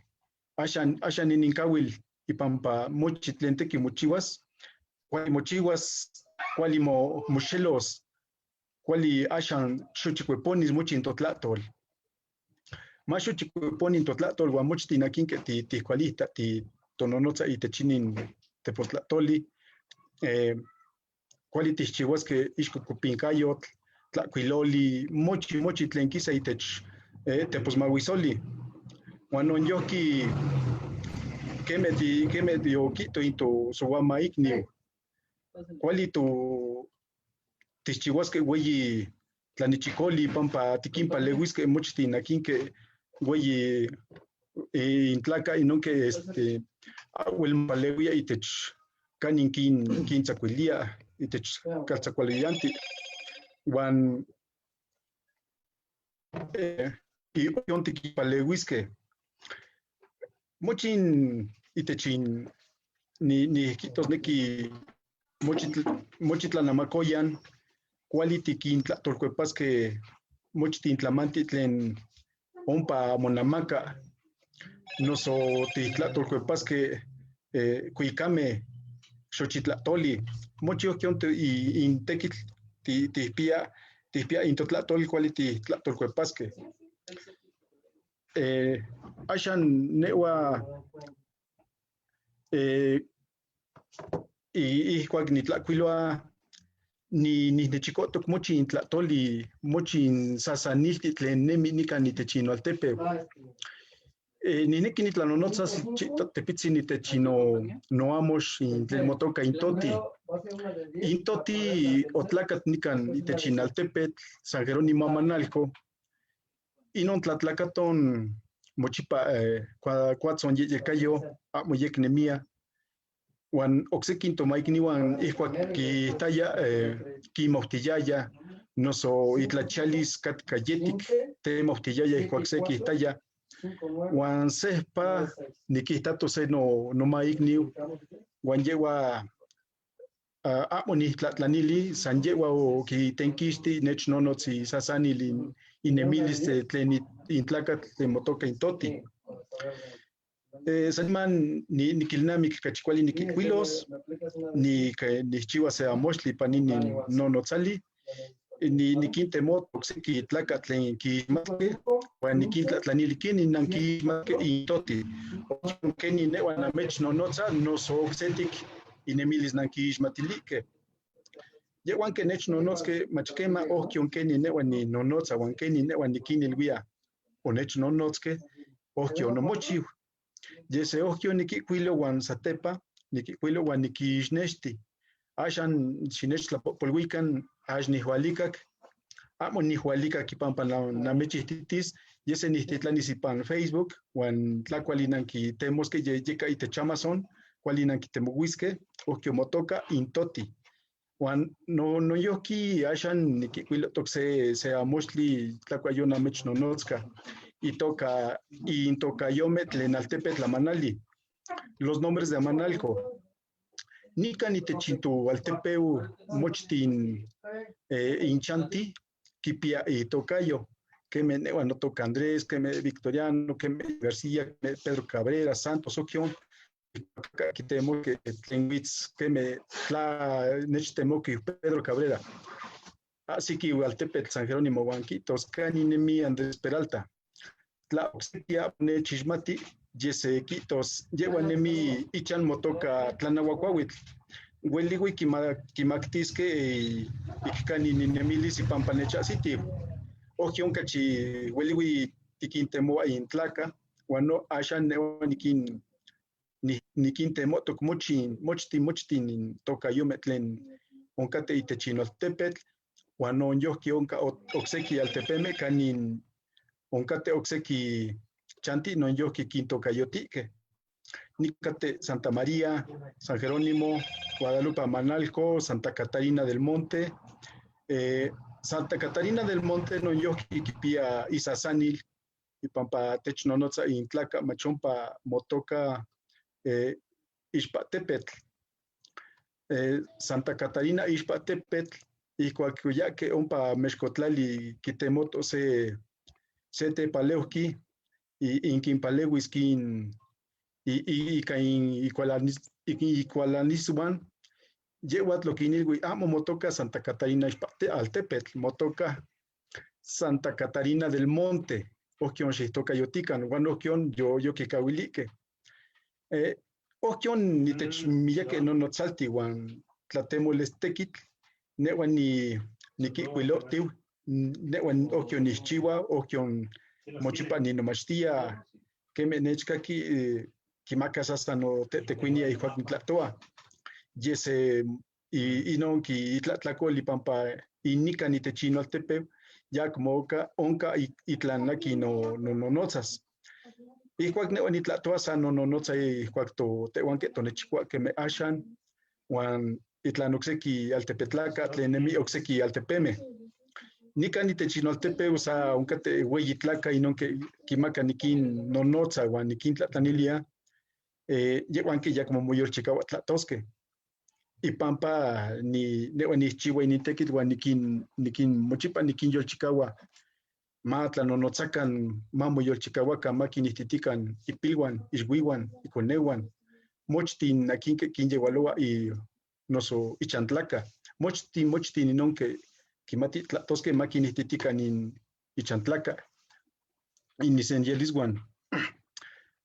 axan nininkawil ipampa mochi tlen teki mochiwas, kuali mochiwas, kuali moxelos, kuali axan xochikueponis mochi in totlahtol. Ma xochikueponi in totlahtol uan mochtin akinke tihkualihta tononotza itech inin tepostlahtoli, kuali tixchihuaskeh ixkokopinkayotl, tlakuiloli, mochi tlen kisa itech teposmahuisoli. Uan nonyojqui keme ti okihto in tosouama ikniu, kuali tixchihuaskeh weyi tlanichikoli pampa tikinpaleuiskeh mochtin akinke weyi intlaka inonke awel mopaleuia itech kanin kintzakuilia itech kaltzakualiyanti. Uan ion tikinpaleuiskeh. Mochin itech in nijkihtosneki mochi tlanamakoyan kuali tikintlahtolkuepaskeh mochtin tlamanti tlen ompa monamaka, noso titlahtolkuepaskeh kuikameh, xochitlahtoli, mochi ohki in tekitl tihpia in totlahtol kuali titlahtolkuepaskeh. Axan nehua ihkuak nitlakuiloa nihnechikohtok mochi in tlahtoli, mochi in sasanilti tlen nemi nikan itech inoaltepeu. Nineki nitlanonotzas tepitzin itech noamox in tlen motoka intoti. Intoti otlakat nikan itech inaltepetl San Jerónimo Amanalco. Inon tlatlakaton mochipa kuatzon yeyekayo amo yeknemia. Uan oksekin tomaikniuan ihkuak kihtaya kimohtiyaya noso itlachialis katka yetik temohtiyaya ihkuak se kihtaya. Uan sehpa nikihtato se nomaikniu uan yehua amo nihtlatlanili san yehua okitenkixti nechnonotz isasanil inemilis tlen intlakatl tlen motoka intoti. San niman nikilnamik kachi kuali nikikuilos, nihchiua se amoxtli ipan inin nonotzali, Niquintemot okseki tlakatl tlen kixmatki uan nikintlatlanili kenin nanquixmatki intoti. Kenin nehua namechnonotza noso oksetik inemilis nankixmatilihque. Yehhuan que nechnonotzque mach kema ohki kenin nehua ninonotza uan kenin nehua niquinilhuia onechnonotzque ohki onomochiu. Ye se ohki oniquihcuilo uan satepa niquihcuilo uan niquixnexti. Axan xinechtlapojpolhuican ax nihualicak, amo nihualicak ipampa namechihtitis, ye se nihtitlanis ipan Facebook uan tlacuali nanquitemosque yeka itech Amazon, cuali nanquitemohuisque, ohki omotoca intoti. Uan no noyojqui axan niquihcuilohtoc se amoxtli tlacuayo namechnonotzca, itoca intocayome tlen altepetl Amanali, los nombres de Amanalco. Nican itech intoaltepeu mochtin inchanti quipia itocayo, queme nehua notoca Andrés, queme Victoriano, queme García, queme Pedro Cabrera, Santos, Oquion, quitemo que tlen witz, queme tla nechtemoqui Pedro Cabrera. Así que altepetl San Jerónimo uan quitos cani nemi Andrés Peralta. Tla ocseki nechixmati, ye se quitos, yehua nemi ichan motoca Tlanahuacuahuitl. Uelihui quimactisque ic cani ninemilis ipampa nechahsitiu. Ohki onka chi uelihui tiquintemoa intlaca, uan no axan nehua niquintemotoc mochi, mochtin, mochtin intocayome tlen onkate itech inoltepetl, uan nonyohki onka okseki altepeme kanin onkate okseki chanti nonyohki quintocayotihque. Nicate Santa María, San Jerónimo, Guadalupe Amanalco, Santa Catarina del Monte. Santa Catarina del Monte nonyohki quipia isazanil, ipampa technonotza intlaca machompa motoca Ixpatepetl. Santa Catarina Ixpatepetl, ijkuak oyahque ompa mexcotlali quitemoto se tepaleuhqui, inquinpaleuis kin ika ikualanisuan, yehhuatl oquinilhui amo motoca Santa Catarina Altepetl, motoca Santa Catarina del Monte, ohki onxihtocayotican, uan ohki on yoquicauilihque. Ohki on itech miyaqui nonotzalti uan tlatemolestequitl, nehua niquihcuilohtiu, nehua ohki onixchiua, ohki on mochipa ninomachtia, queme nechcaqui quimacas hasta no tecuinia ijkuak nitlahtoa. Ye se inon ki itlatlacol ipampa inican itech inoaltepeu, ya como onka itlan aqui no nonotzas. Ijkuak nehua nitlahtoa san nononotza ijkuak tehuan que tonechicua queme axan, uan itlan okseki altepetlaca tlen nemi okseki altepeme. Nican itech inoaltepeu sa onkate ueyi tlaca inon que quimaka niquin nonotza uan niquin tlatlanilia, yehhuan que ya como moyolchikaua tlahtosque. Ipampa nehua nihchiua inintequitl uan niquin mochipa niquinyolchikaua ma tlanonotzacan, ma moyolchikauacan, ma quinihtitican ipilhuan, ixuihuan, iconeuan, mochtin aquin quinyeualoa noso ichantlaca, mochtin, mochtin inon que quimati tlahtosque ma quinihtitican ichantlaca, inisenyelishuan.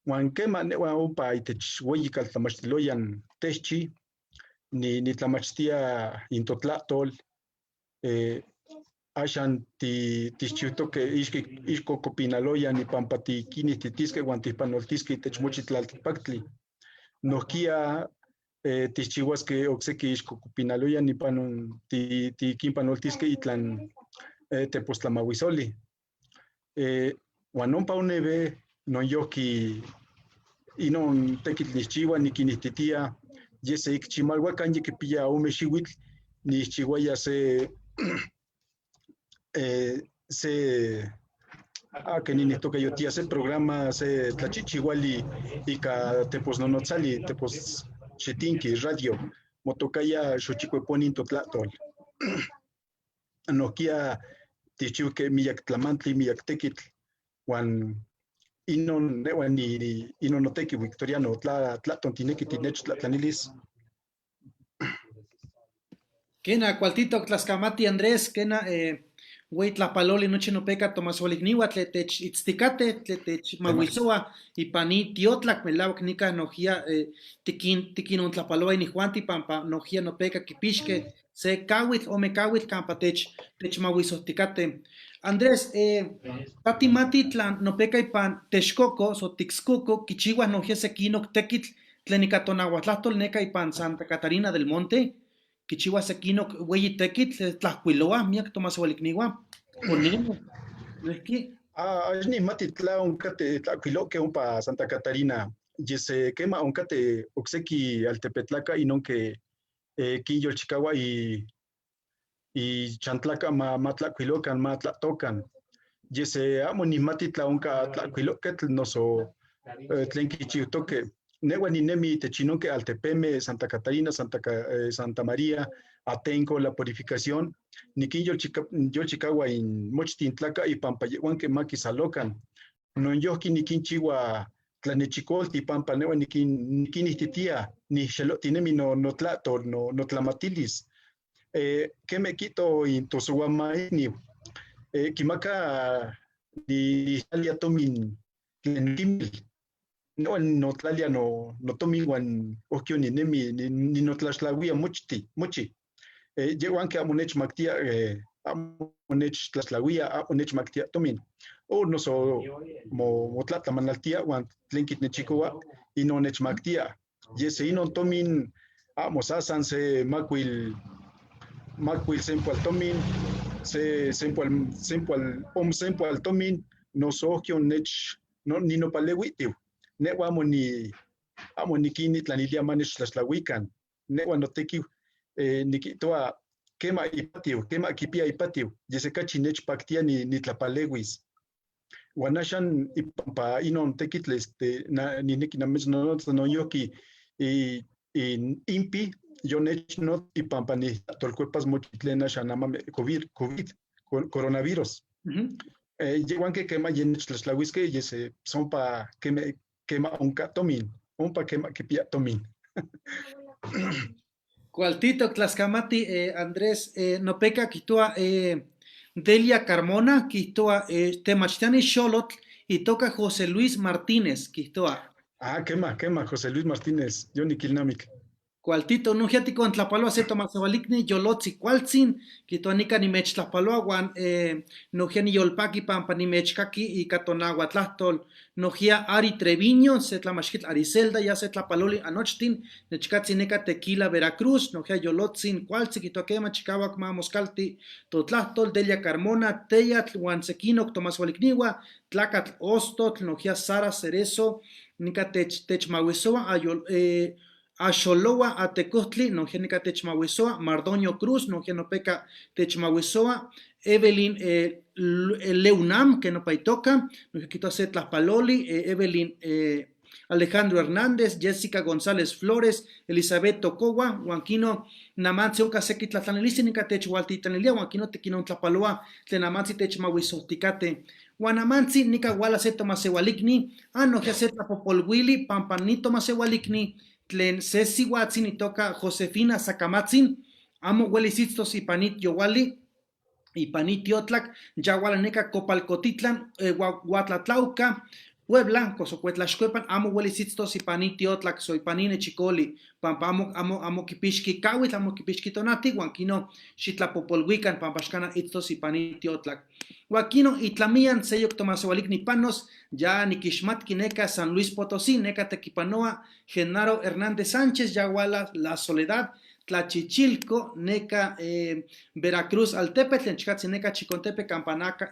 Uan quema nehua ompa itech ueyi caltlamachtiloyan techchi, nitlamachtia intotlahtol, axan tixchiutoque ixcocopinaloyan ipampa tiquinihtitisque uan tihpanoltisque itech mochi tlaltikpactli. Nohkia tixchihuasque okseki ixcocopinaloyan ipan tiquinpanoltisque itlan tepostlamauisoli. Uan ompa oneve nonyohki inon tequitl nixchiua niquinihtitia, ye se ik Chimalhuacan ye quipia ome xiuitl nixchiuaya se se que se programa se tlachichihuali ika teposnonotzali teposxitinqui radio motocaya xochicueponin totlahtol. Nohkia tichihque miyac tlamantli, miyac tequitl, uan inon nehua ni inon notequi Victoriano, tla tlahton tineki tinechtlahtlanilis. Kena, cualtitoc tlaskamati Andrés, kena güey tlapaloli nochi nopeka tomasualicniwa tle tech itzticate, tle tech mahuisoa, ipani tiotlac melawak nika nojia tikin tikinontlapaloa inijuanti pampa nojia nopeka kipixque se kawitl ome kawitl kampa techmahuisohticate. Andrés, patimati tlan nopeka ipan Texcoco, so Tixcoco, kichihuas nojia sekinok tekitl tlen ika tonahuatlahtol neka ipan Santa Catarina del Monte, kichihuas sekinok hueyi tekitl tlajkuiloa miak tomaseualicniua, onemo, noijki. Ah, ax nihmati tla onkateh tlakuilohkeh ompa Santa Catarina, yese kema onkateh okseki altepetlaka inonkeh kinyolchikaua ichantlaka ma tlakuilokan, ma tlahtokan. Yese amo nihmati tla onka tlakuilohketl noso tlen kichiutokeh. Nehua ninemi itech inonkeh altepemeh Santa Catarina, Santa María, Atenco, La Purificación, nikinyolchikaua in mochtin tlaka ipampa yehhuanque ma kisalokan. Noyojqui nikinchiua tlanechikolti pampa nehua nikinihtitia, nixelohtinemi notlahtol, notlamatilis. Keme kihto in tosouamaikniu, kimaka nitlalia tomin tlen kimil, nehua notlalia notomin uan ohki oninemi, ninotlaxtlawia mochti, mochi. Yehhuanque amo nechmaktia, amo nechtlaxtlawia, amo nechmaktia tomin. O noso motlatlamanaltia uan tlen kitnechikoua inon nechmaktia. Yese inon tomin amo sa san se makuil, makuil sempoal tomin, se sempoal, sempoal, om sempoal tomin, noso ohki onech, no, ninopaleuitiu. Nehua amo ni, amo nikinittlanilia ma nechtlaxtlahuikan. Nehua notequiu nikihtoa kema ipatiu, kema kipia ipatiu, yese kachi nechpaktia nitlapalewis. Uan axan ipampa inon tekitl, nineki namechnonotza noyojqui in impi, yonechnotz ipampa nihtlahtolkuepas mochi tlen axan amame COVID, COVID, coronavirus. Yehhuanque kema yenechtlaxtlahuiskeh, yese ompa keme, kema onka tomin, ompa kema kipia tomin. Cualtitoc tlaskamati Andrés, nopeka kihtoa Delia Carmona, kihtoa temachtiani xolotl itoka José Luis Martínez, kihtoa. Ah, kema, kema, José Luis Martínez, yo nikilnamik. Cualtito, nohkia tikontlapaloa se tomaseualicni yolotzi kualtzin, kihtoa nika nimechtlajpaloa uan nohkia niyolpaki pampa nimechkaki ika tonahuatlahtol. Nohkia Ari Treviño, se tlamachkitl Ariselda, ya se tlapaloli anochtin, nechkatzi neka Tequila Veracruz, nohkia yolotzin kualtzi, kihtoa kema chikawak ma moskalti totlahtol, Delia Carmona, Teyatl uan sekinok tomaseualicniua, Tlacatl Ostotl, nohkia Sara Cerezo, nika techmahuisoa ayol, Axoloa Atecohtli, nohkia nika techmahuisoa, Mardonio Cruz, nohkia nopeka techmahuisoa, Evelyn Leunam, que nopa itoka, nohkia kihtoa se tlajpaloli, Evelyn Alejandro Hernández, Jessica González Flores, Elizabeth Tocowa, uan kino namantzi onka seki tlatlanilistli nika techhualtitlanilia, uan kino tikinontlapaloa tlen namantzi techmahuisohtikate. Uan namantzi nika wala se tomaseualicni, ah, nohkia se tlapopolhuili, pampa ni tomaseualicni, tlen se sihuatzin itoka Josefina Sacamatzin, amo uelis itztos ipan itiohuali, ipan itiotlak, ya wala neka Copalcotitlan, Huatlatlauca, Puebla, Cozocuetlaxcuepan, amo uelis itztos ipan itiotlak, so ipan inechicoli, pampa amo, amo, amo kipixki kawitl, amo kipixki tonati, uan kino xitlapopolhuikan, pampa axkana itztos ipan itiotlak. Uan kino itlamian seyok tomaseualicni panos, ya nikixmatki neka San Luis Potosí, neka tekipanoa Genaro Hernández Sánchez, ya wala La Soledad, Tlachichilco, neka Veracruz Altepetl, nechkatzi neka Chicontepe,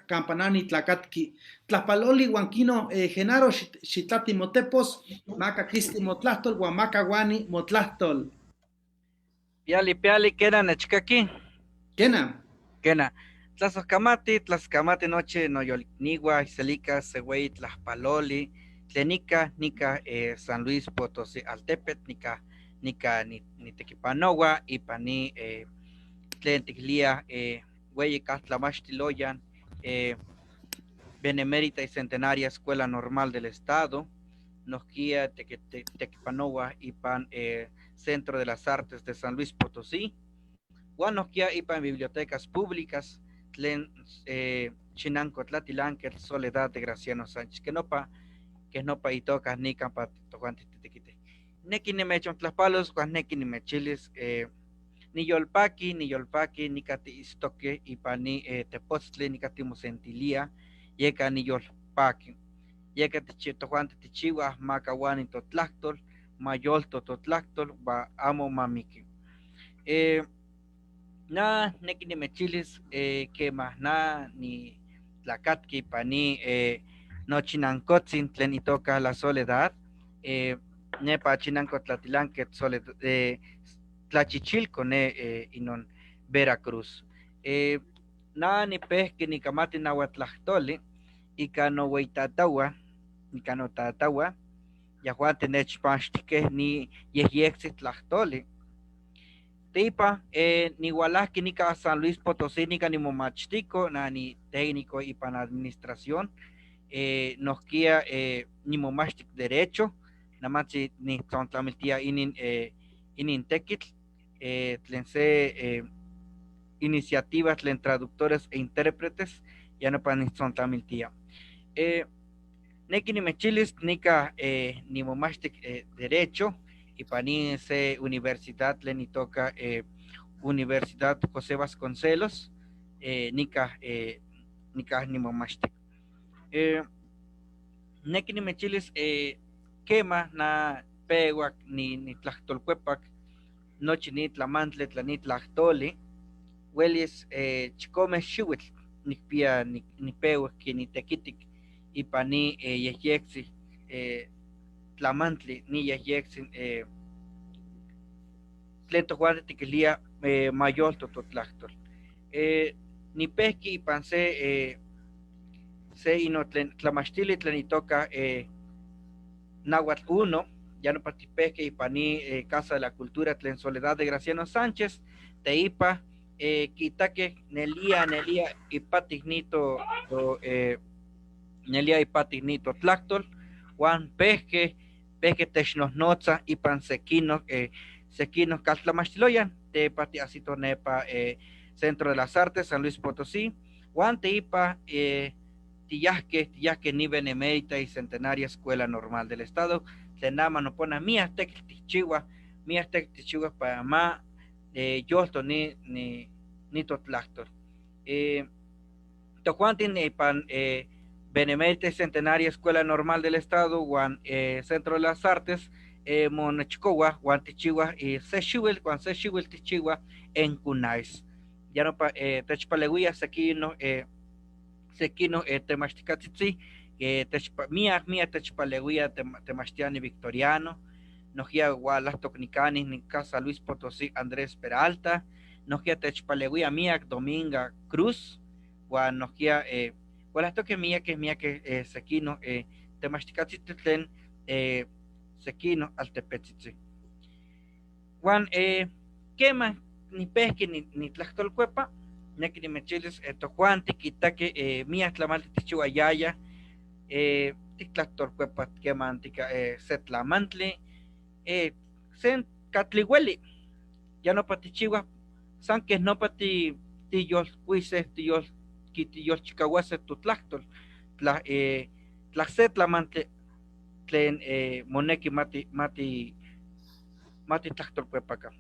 Campanani, Tlacatqui, Tlapaloli, huan kino Genaro, xitlati motepos, maka kisti motlahtol, uan maka guani motlahtol. Piali, piali, kena nechkaki? Kena. Kena. Tlazohkamati, tlaskamati noche noyolikniwa, iselika, sewei, tlajpaloli, tlenika, nika San Luis Potosí Altepetl, nika, nika nitekipanowa, ipani tlen tiklia weyi kahtlamachtiloyan, Benemérita y Centenaria Escuela Normal del Estado, nohkia tekipanowa ipan Centro de las Artes de San Luis Potosí, Huan nohkia ipan bibliotecas públicas tlen Chinanco Tlatilanquetl Soledad de Graciano Sánchez, que nopa itoca nican pa tojuanti titequite. Neki nimechontlajpalos huan neki nimechilis niyolpaqui, niyolpaqui nica tiitztoque ipan ni tepotztli nica timosentilia yeka niyolpaqui. Yeka tojuanti tichihuaj macahuani totlahtol, mayolto totlahtol, wa amo mamiki. Na neki nimechilis quema na ni tlacatqui ipan ni nochinancotzin tlen itoca La Soledad, nepa Chinanco Tlatilanquetl Soledad, Tlachichilco ne inon Veracruz. Na nipejqui nicamati nahuatlahtoli ika nohueytataua, ika notataua, yajuanti nechpaxtijque ni yejyectzi tlahtoli. Teipa nihualajqui nica San Luis Potosí nica nimomachtico, na ni técnico ipan administración, nohkia nimomachtic derecho, namatzi nitzontlamiltia inin tequitl, tlen se iniciativa tlen traductores e intérpretes, ya nopa nitzontlamiltia. Neki nimechilis nica nimomachtic derecho, ipan ni se universidad tlen itoca Universidad José Vasconcelos, nica nimomachtic. Neki nimechilis quema na pehuac ni tlahtolcuepac nochi ni tlamantli tlen ni tlahtoli, huelis chicome xiuitl nicpia nipeuak nitequitic ipan ni yejyectzi tlamantli ni yejyectzi tlen tojuanti tiquilia mayolto totlahtol. Nipejqui ipan se ino tlen tlamachtili tlen itoca Náhuatl 1, ya no patipejque ipan ni Casa de la Cultura tlen Soledad de Graciano Sánchez, teipa quitaque nelia, nelia ipatic nito, to, nelia ipatic nito tlahtol, huan pejque, pejque technohnotza ipan sequino caltlamachtiloyan, tepati asito nepa Centro de las Artes San Luis Potosí, huan teipa tiyahque ni Benemérita y Centenaria Escuela Normal del Estado, tlen ama nopona miak tekitl tijchiua, miak tekitl tijchiua para ma yolto ni totlahtol. Tojuantin ipan Benemérita y Centenaria Escuela Normal del Estado, huan Centro de las Artes, monechcoua, huan tichiua, y se xiuil, huan se xiuil tichiua en Cunais. Ya no pa techpaleuia sequino temachticatzitzi, techpa, miak, miak techpaleuia temachtiani Victoriano, nohkia hualahtok nicani nica San Luis Potosí Andrés Peralta, nohkia techpaleuia miak Dominga Cruz, huan nohkia hualahtoque miaque, miaque sequino temachticatzitzi tlen sequino altepetzitzi. Huan quema nipejqui nitlahtolcuepa, neki nimechilis tojuanti quitaque miak tlamantli tichiua yaya, tictlahtolcuepa queman tica se tlamantli, sen catli hueli, ya nopa tichiua, san quej nopa tiyolcuise, tiyolchicauase totlahtol, tla se tlamantli tlen moneki mati tlahtolcuepaca.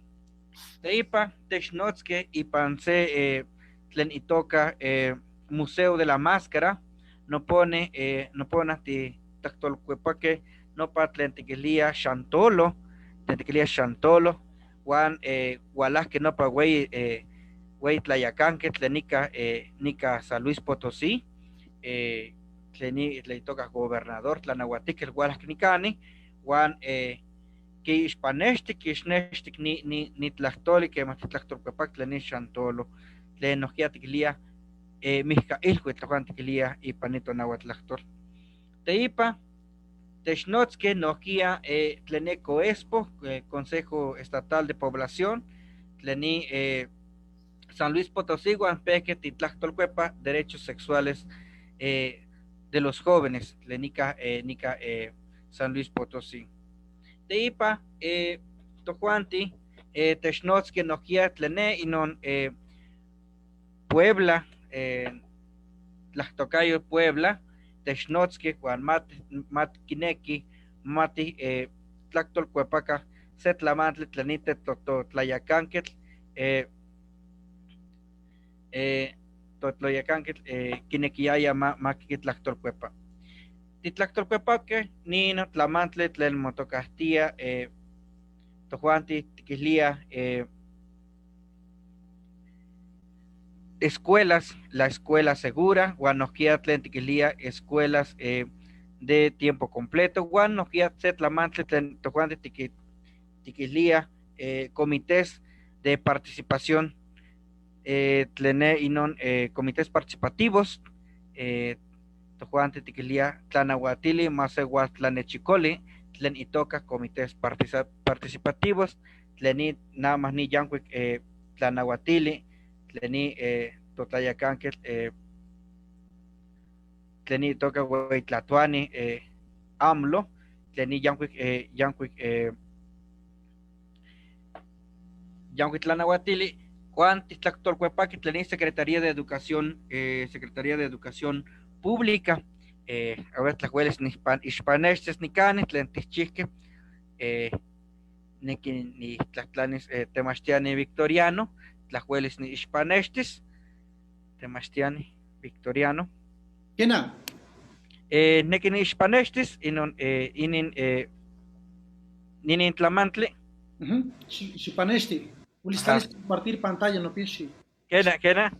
Teipa technotzque ipan se tlen itoca Museo de la Máscara, no pone ti tlahtolcuepaque, nopa tlen tiquilia Xantolo, tlen tiquilia Xantolo, huan hualajque nopa güey tlayacanque tlen nica San Luis Potosí, tlen ni, tlen itoca gobernador tlanahuatiquel hualajque nicani, huan quixpanextic, quixnextic ni tlahtoli, quema titlahtolcuepac tlen ni Xantolo, tlen nohkia tiquilia mixcailhuitl tojuan tiquilia ipan ni tonahuatlahtol. Teipa technotzque nohkia tlen ne COESPO, Consejo Estatal de Población, tlen ni San Luis Potosí, huan pejque titlahtolcuepa derechos sexuales de los jóvenes, tlen nica San Luis Potosí. Teipa tojuanti Technotzke nohkia tlen ne inon Puebla, Tlahtocayo Puebla, technotzke huan mat kineki mati tlahtolcuepaca se tlamantli tlen totlayacanquetl totlayacanquetl kinequiyaya ma kitlahtolcuepa. Titlahtolcuepake nino tlamantli tlen motocahtia tojuanti tiquilía escuelas, la escuela segura, huan nohkia tlen tiquilía escuelas de tiempo completo, huan nohkia se tlamantli tlen tojuanti tiquilía comités de participación, tlen ne inon comités participativos, tojuanti tiquilía tlanahuatili masehualtlanechicoli, tlen itoca comités participativos, tlen ni nada más ni yancuic tlanahuatili, tlen ni totlayacanquetl, tlen ni itoca hueytlatuani AMLO, tlen ni yancuic yancuic yancuic tlanahuatili, huan titlactolcuepaqui tlen ni Secretaría de Educación, Secretaría de Educación Pública, a ver tlajuelis ixpanextis nicani tlen tichihque, neki ni tlahtlanis temachtiani Victoriano, tlajuelis ni ixpanextis, temachtiani Victoriano. Kena? Neki ni ixpanextis, inon inin ninin tlamantli. Xipanexti. Ulis compartir pantalla, no piensi. Kena, kena.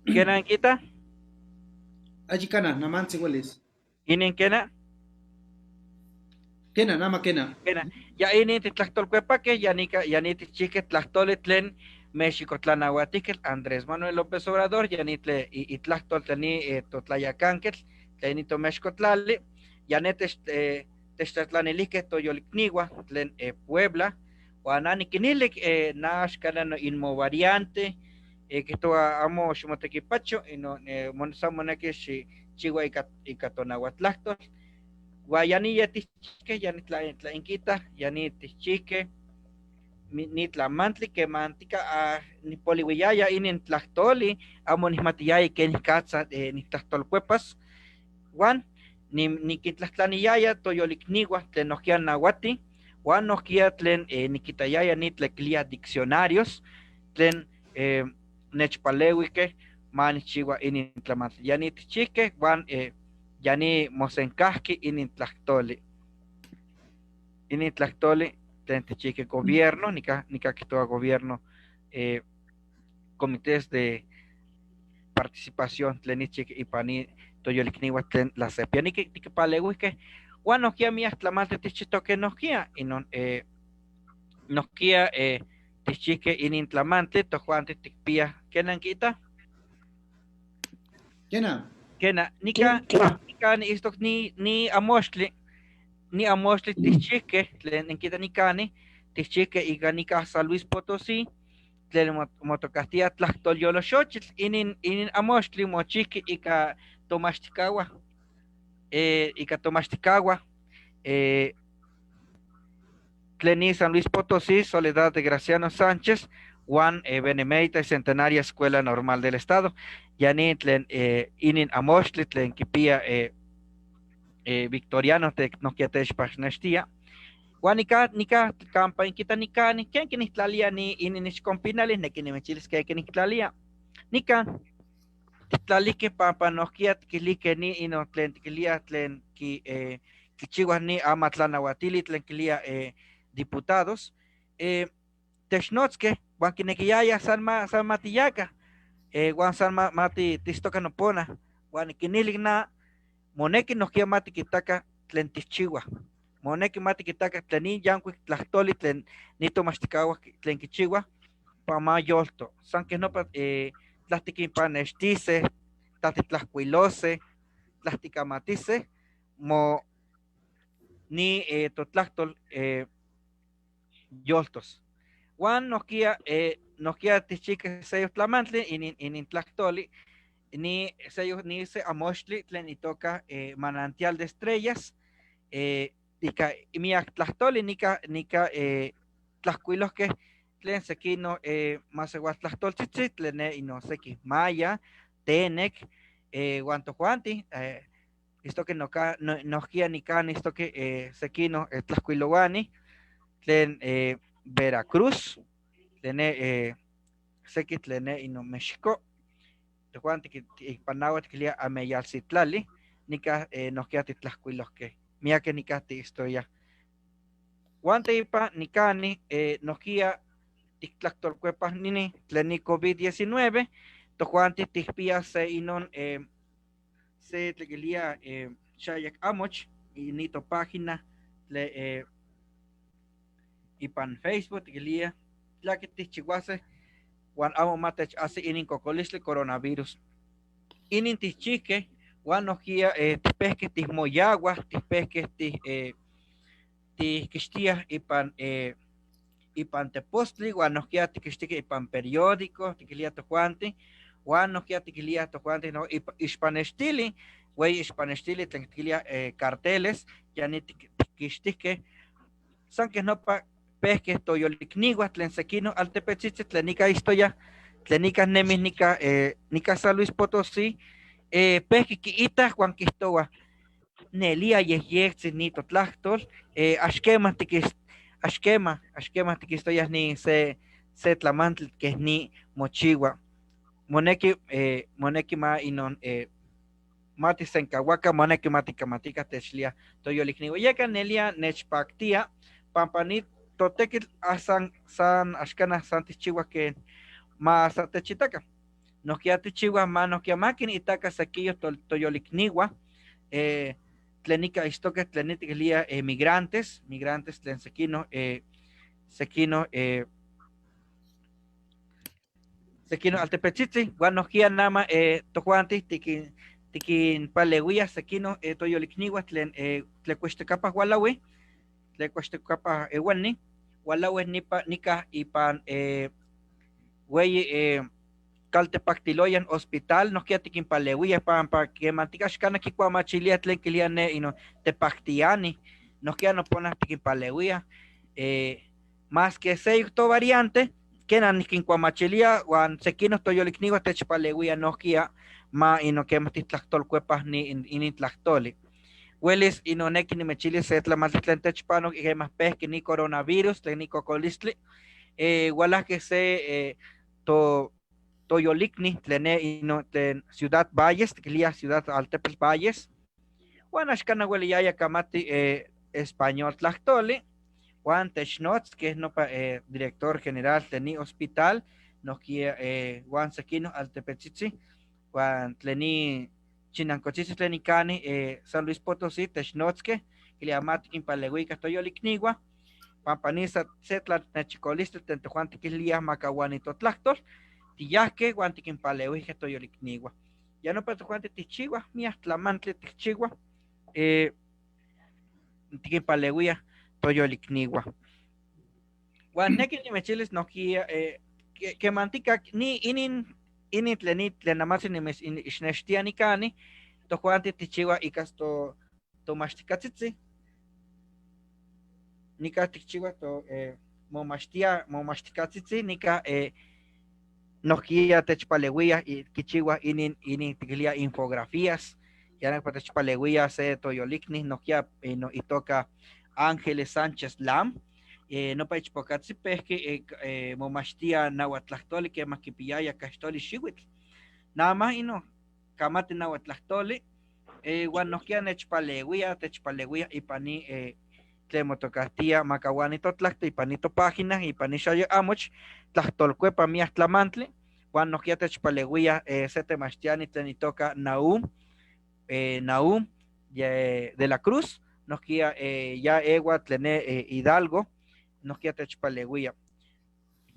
Kena nkita? Allí kana, namantzi huelis. Inin kena? Kena, nama kena. Kena. Ya inin titlahtolcuepaque, ya nika, ya ni tichihque tlahtoli tlen Mexicotlanahuatiquetl Andrés Manuel López Obrador, ya ni tle itlahtol tlen ni totlayacanquetl, tlen ni tomexcotlali, ya ne techtlatlanilijque toyolicnihua tlen Puebla, huan aniquinilic naxcana no inmovariante, kihtowa amo ximotequipacho, inon san moneki xichiua ika tonahuatlahtol, huan ya ni yetichihque, ya ni tlainquita, ya ni tichihque, ni tlamantli kemantika nipolihuiyaya inin tlahtoli, amo nihmatiyaya kenikatza nitlahtolcuepas, huan niquintlahtlaniyaya toyolicnihua tlen nohkia nahuati, huan nohkia tlen niquitayaya ni tlequilia diccionarios, tlen nechpaleuique ma nichiua inin tlamantli. Ya nitichihque huan ya ni mosencahqui inin tlahtoli. Inin tlahtoli tlen tichihque gobierno, nika kihtowa gobierno, comités de participación tlen nichihque ipan ni toyolicnihua tlen la CEP. Ya nikipaleuihque huan nohkia miak tlamantli tichihtoque nohkia, inon nohkia tichihque inin tlamantli tojuanti tikpia. ¿Kenan kita? Kena. Kena, nika nika niistok ni amoxtli, ni amoxtli tichihque tlen nkita nikani, tichihque ika nika San Luis Potosí, tlen motocahtia Tlahtolyoloxochitl, inin amoxtli mochihque ika tomaxticahua, ika tomaxticahua, tlen ni San Luis Potosí, Soledad de Graciano Sánchez, huan Benemérita y Centenaria Escuela Normal del Estado, ya ni tlen inin amoxtli tlen kipia Victoriano te nohkia techpaxnextia. Huan nika nika kampa inkita nikani, ken kinihtlalia ni inin ixkompinali, neki nimechilis ken kinihtlalia. Nika tiktlalihque pampa nohkia tikilihque ni inon tlen tikilia tlen ki kichiuas ni amatlanahuatili tlen kilia diputados, technotzque huan kinequiyaya san matiyaca, huan san mati tistoca nopona, huan niquinilik na moneki nohkia matikitaka tlen tichchiua, moneki matikitaka tlen nin yancuic tlahtoli tlen nitomaxticahua tlen kichiua pa ma yolto, san keh nopa tlahtikinpanextise, tlahtitlacuilose, tlahtikamatise, mo ni totlahtol yoltos. Huan nohkia nohkia tichihque seyoc tlamantli inin tlahtoli, ni seyoc ni se amoxtli tlen itoca manantial de estrellas, ika miak tlahtoli nika nika tlajcuilojque tlen sekino masehualtlajtoltzitzi tlen ne ino seki maya, tenec, huan tojuanti, istoque noca, no, nohkia nican istoque sekino tlajcuilohuani tlen Veracruz, tlen ne seki tlen ne ino México, tojuanti ipan náhuatl quilia Ameyalcitlali, nica nohkia titlajcuilojque, miaque nica tiistoya. Huan teipa nicani nohkia tictlactolcuepaj nini tlen ni COVID-19, tojuanti tijpia se inon se tlequilia xayac amoch ni topágina tle ipan Facebook tiquilia tlaque tijchihuase huan amo ma tech asi inin cocolistli coronavirus. Inin tijchijque huan nohkia tijpejque tijmoyahuaj, tijpejque tijquixtiaj ipan ipan tepostli, huan nohkia tiquixtique ipan periódico, tiquilia tojuanti, huan nohkia tiquilia tojuanti, no, ixpanextili, güey ixpanextili tlen tiquilia carteles, ya ni tiquixtijque, san que nopa pejque toyolicnihuaj tlen sekino altepetzitzi tlen nika istoya, tlen nika nemij nika, nika San Luis Potosí, pejque kiitah huan kijtowa, nelia yejyectzi ni totlahtol, axquema tiquis, axquema, axquema tiquistoyah ni se tlamantli keh ni mochiwa. Moneki, moneki ma inon, ma tisenkahuaka, moneki ma tikamatika techlia toyolicniua. Yeka nelia nechpaktia, pampa ni totekitl san, san axkanah san tichchiuah ken ma sa techitaka. Nohkia tichchiuah ma nohkia ma kinitaka sekiyo toyolicniua, tlen nika istoque, tlen nitiquilia migrantes, migrantes tlen sekino, sekino, sekino altepetzitzi, huan nohkia nama tojuanti tikinpaleuiah sekino toyolicniua tlen tlen cuextecapah hualaui, tlen cuextecapah ewani, hualaui nipa, nika ipan hueyi caltepactiloyan hospital, nohkia tikinpaleuiah pampa kemantika axkanah kikuamachilia tlen kilia ne ino tepactiani, nohkia nopona tikinpaleuiah, más que seyok to variante, kena nikinkuamachilia huan sekino toyolicniua techpaleuia nohkia ma ino kema titlajtolkuepaj ni inin tlahtoli. Huelis ino neki nimechilis se tlamantli tlen techpanok kemah pehki ni coronavirus tlen ni kokolistli, hualajke se to toyolicni tlen ne ino tlen Ciudad Valles, tiquilia Ciudad Altepetl Valles, huan axkanah hueliyaya kamati español tlahtoli, huan technotzkeh nopa director general tlen ni hospital, nohkia huan sekino altepetzitzi, huan tlen ni chinankotzitzi tlen nikani San Luis Potosí technotzkeh, kilia ma tikinpaleuikah toyolicniua, pampa ni se tlanechikolistli tlen tojuan tikiliah makauani totlahtol, tiyahkeh huan tikinpaleuijkeh toyolicniua. Ya nopa tojuanti tijchiuah, miak tlamantli tijchiuah, tikinpaleuiah toyolicniua. Huan neki nimechilis nohkia kemantika ni inin, inin tlen ni tlen namatzin ixnextia nikani, tojuanti tijchiuah ika tomachtikatzitzi, nika tijchiuah to momachtia, momachtikatzitzi, nika nohkia techpaleuiah y kichiuah inin, inin tiquilia infografías, ya nopa techpaleuiah se toyolicni, nohkia no itoka Ángeles Sánchez Lam, nopa ichpokatzi pehki momachtia nahuatlahtoli kemah kipiyaya kaxtoli xiuitl. Nada más ino kamati nahuatlahtoli, huan nohkia nechpaleuia, techpaleuia ipan ni tlen motokahtia makauani totlahtol ipan ni topágina, ipan ni xayo amoch, tlahtolkuepa miak tlamantli, huan nohkia techpaleuia se temachtiani tlen itoka Naum, Naum de la Cruz, nohkia ya ewa tlen ne Hidalgo, nohkia techpaleuia.